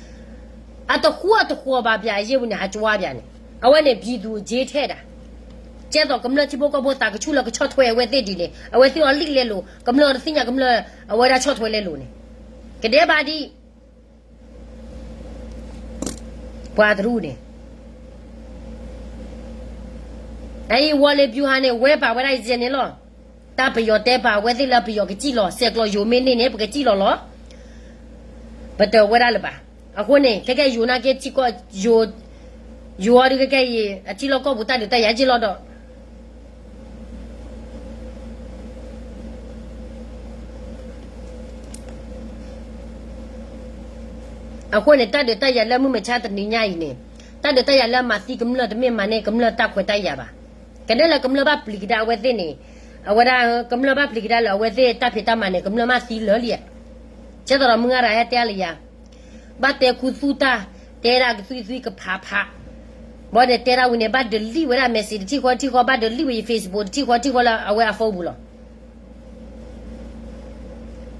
အတဃူအတဃီၤဘၣ်ပၠးအယ့ၢ်ဝဲန့ၣ် ဟးကွၢ်ပၠးန့ၣ်, အဝဲန့ၣ် ပြည်သူ့အရေးထဲဒၣ်, ကဲသိးကမျၢၢ်ထံဖိကီၢ်ဖိသးကဆူၣ်လၢကဆီၣ်ထွဲအဝဲသ့ၣ်ဒ်န့ၣ် အဝဲသ့ၣ်အီၤလံၣ်လဲလိာ်, ကမျၢၢ်တသ့ၣ်ညါကမျၢၢ်အဝဲဒၣ်ဆီၣ်ထွဲလဲလိာ်န့ၣ်, ကဒဲးဘၣ်ဒံး ပှၤတရူၢ်န့ၣ်, အအံၤဝီၤလ့ၤ ဗျူဟာ န့ၣ် ဝဲပာ်ဝဲဒၣ်ယဲၢ်န့ၣ်လီၤ. တၢ်ပယီၤတဲပာ်ဝဲသ့ၣ်လၢပယီၤကစံၣ်လီၤ, ဆဲးကျိးယိၤမ့ၢ်န့ၢ်န့ၣ် ပကစံၣ်လီၤလီၤ. ပတၢၢ်ဝဲဒၣ်လၢၤဘၣ်. အဃိန့ၣ် ခဲကဲယိၤနာ်က့ထံကီၢ်, ယိၤအီၤဒုးခဲကဲအံၤ အထံလီၢ်ကီၢ်ပူၤတၢ်ဒုးတၢ်ယၤက့ၤလီၤဒီး အဃိန့ၣ် တၢ်ဒုးတၢ်ယၤလၢမုၢ်မဆါတနံၤညါအံၤန့ၣ်, တၢ်ဒုးတၢ်ယၤလၢမၤသံကမျၢၢ်တမ့ၢ်မၤန့ၢ်ကမျၢၢ်တၢ်ခွဲးတၢ်ယာ်ဘၣ်. ကဒဲလၢကမျၢၢ်ဘၣ်ပျံၤကဒါအဝဲသ့ၣ်န့ၣ်, အဝဲဒၣ်ကမျၢၢ်ဘၣ်ပျံၤကဒါလၢအဝဲသ့ၣ်တၢ်ဖံးတၢ်မၤန့ၣ် ကမျၢၢ်မ့ၢ်သံလၢာ်လံဧါ. ကဲသိးဒီးမုၢ်ဂၤရၤဟဲတဲလၢယၤ ဘၣ်တဲခူသူၣ်တၢ်, တဲဒၣ်ကသွံသွံကဖးဖး, ဘၣ်ဒီးတဲဒၣ်ဝံၤန့ၣ် ဘၣ် delete ဝဲဒၣ် message တထံၣ်ဃီတထံၣ်ဃီ, ဘၣ် delete ဝဲ Facebook တထံၣ်ဃီတထံၣ်ဃီလၢအဝဲအ phone ပူၤ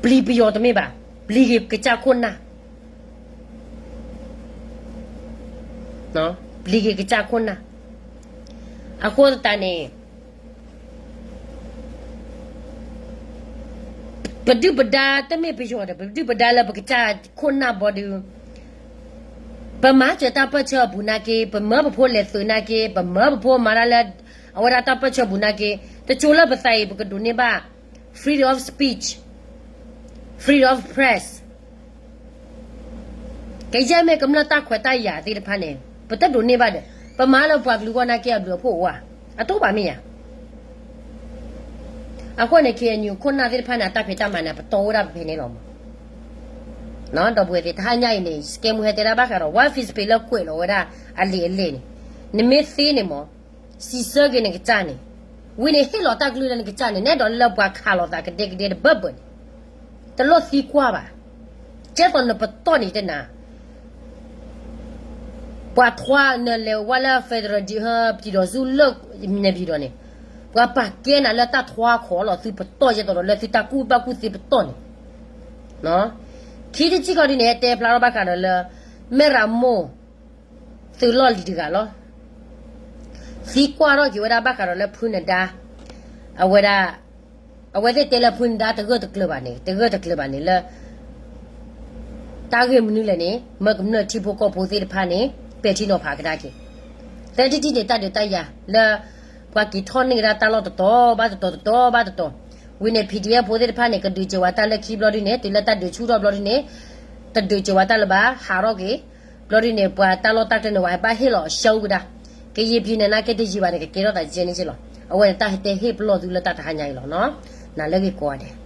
လီၤ. ပျံၤပယီၤတမ့ၢ်ဘၣ်, ပျံၤက့ၤကစၢ်ခိၣ်နၢ်, ပျံၤက့ၤကစၢ်ခိၣ်နၢ်. အဃိသတးန့ၣ် ပဒုၣ်ပဒါတမ့ၢ်ပယီၤဒီး ပဒုၣ်ပဒါလၢပကစၢ်ခိၣ်နၢ်ဘီဒုး, ပမၤစၢၤတၢ်ပၢၢ်ဆၢအပူၤနာ်က့, ပမၢပဖိလဲၤသုးနာ်က့, ပမၢပဖိမၤတၢ်လၢအဝဲဒၣ်တၢ်ပၢၢ်ဆၢပူၤနာ်က့, တကၠိလၢပသးအံၤ ပကဒိးန့ၢ်ဘၣ် freedom of speech, freedom of press, ကယဲၢ်မ့ၢ်ကမျၢၢ်တၢ်ခွဲးတၢ်ယာ်သ့ၣ်တဖၣ်န့ၣ် ပတဒိးန့ၢ်ဘၣ်ဒီး ပမၤလၢပှၤကလုာ်ဂီၢ်နာ်က့အဘျုးအဖှိၣ်အိၣ်ဧါ, အတအိၣ်ဘၣ်မ့ၢ်ဧါ. အဃိန့ၣ် ခ့ၣ်အဲၣ်ယူၣ် ခိၣ်နၢ်သ့ၣ်တဖၣ်န့ၣ် အတၢ်ဖံးတၢ်မၤန့ၣ် ပတီၢ်ဝဲဒၣ်ဖဲန့ၣ်လီၤမး. ဒီပုၢ်ဝဲၢ်သ့ၣ် တဟါညါအံၤန့ၣ် စကဲမူဟဲတဲဒၣ်ဘၣ်ဃးဒီး ဝါဖံးစပ့ၤလၢကွဲးလီၤဝဲဒၣ်အလံာ်အလဲၢ်န့ၣ်, နမ့ၢ်သ့န့ၣ်မး စံးဆၢက့ၤနကစၢ်န့ၣ်, ဝံၤန့ၣ်ဟ့ၣ်လီၤတၢ်ကလုၢ်လၢနကစၢ်န့ၣ် နဲဒိးလၢပှၤခးလိာ်သးကဒဲကဒဲတဘၢဘၢန့ၣ်, တလိၣ်သံကွၢ်ဘၣ်. ကဲသိးနပတီၢ်န့ၣ်တနၤ ပှၤထွါနလဲၤဝဲလၢ federal ဒုးဟဲပံၤဒီးဆူလၢနပံၤဒီးန့ၣ်, ပှၤပာ်ကဲနၤလၢတၢ်ထွါခိးလီၤသုပတီၢ် ကဲသိးဒီးလၢသုတၢ်ကူၣ်ဘၣ်ကူၣ်သ့ပတီၢ်န့ၣ်. ခံထံၣ်တထံၣ်ဃီဒ်န့ၣ် တဲဖျါထီၣ်ဘၣ်ဃးဒီးလၢ မဲၣ်ရမိၢ် သုးလီၢ်လံၤတဂၤလီၤ. သံကွၢ်ထီၣ်က့ၤဝဲဒၣ်ဘၣ်ဃးဒီးလၢဖုနဒါ, အဝဲဒၣ် အဝဲသ့ၣ်တဲလၢဖုနဒါတဂၢၢ်တကျၢၤဘၣ်န့ၣ်, တဂၢၢ်တကျၢၤဘၣ်န့ၣ်လၢ တၢ်ဂ့ၢ်မနုၤလဲၣ်န့ၣ် မၢကမျၢၢ်ထံဖိကီၢ်ဖိသ့ၣ်တဖၣ်န့ၣ် ပဲာ်ထံနီၤဖးကဒါက့ၤ. သၢထံၣ်တထံၣ်န့ၣ် တၢ်ဒုးတၢ်ယၤလၢ ပှၤက့ၤထီၣ်န့ၢ်ကဒါတၢ်လီၢ်တတီၤဘၣ်တတီၤ တတီၤဘၣ်တတီၤ, ဝံၤန့ၣ် ဖံးဒံၣ်အဖိသ့ၣ်တဖၣ်န့ၣ် ကဒုးစၢၤဝဲတၢ်လၢခံဘျီဒ်န့ၣ် တုၤလၢတၢ်ဒုးဆူၣ်ထီၣ်ဘျီဒ်န့ၣ် တဒုးစၢၤဝဲတၢ်လၢၤဘၣ် ဟးထီၣ်က့ၤ ဘျီဒ်န့ၣ် ပှၤတၢ်လီၢ်တၢ်ကျဲန့ၣ် ပှၤဘၣ်ဟ့ၣ်လီၤအဆၢကဒါ, ကယံာ်ပံၤန့ၣ်နာ်က့တယံာ်ဘၣ်န့ၣ် ကကဲထီၣ်သးကဲန့ၣ်က့လီၤ. အဝဲန့ၣ်တၢ်ဟဲတဲဟ့ၣ်ပလီၢ်သုလၢတၢ်တဟါညါအံၤလီၤနီၤ. နၤလၢဂ့ၤကိးဂၤဒဲး.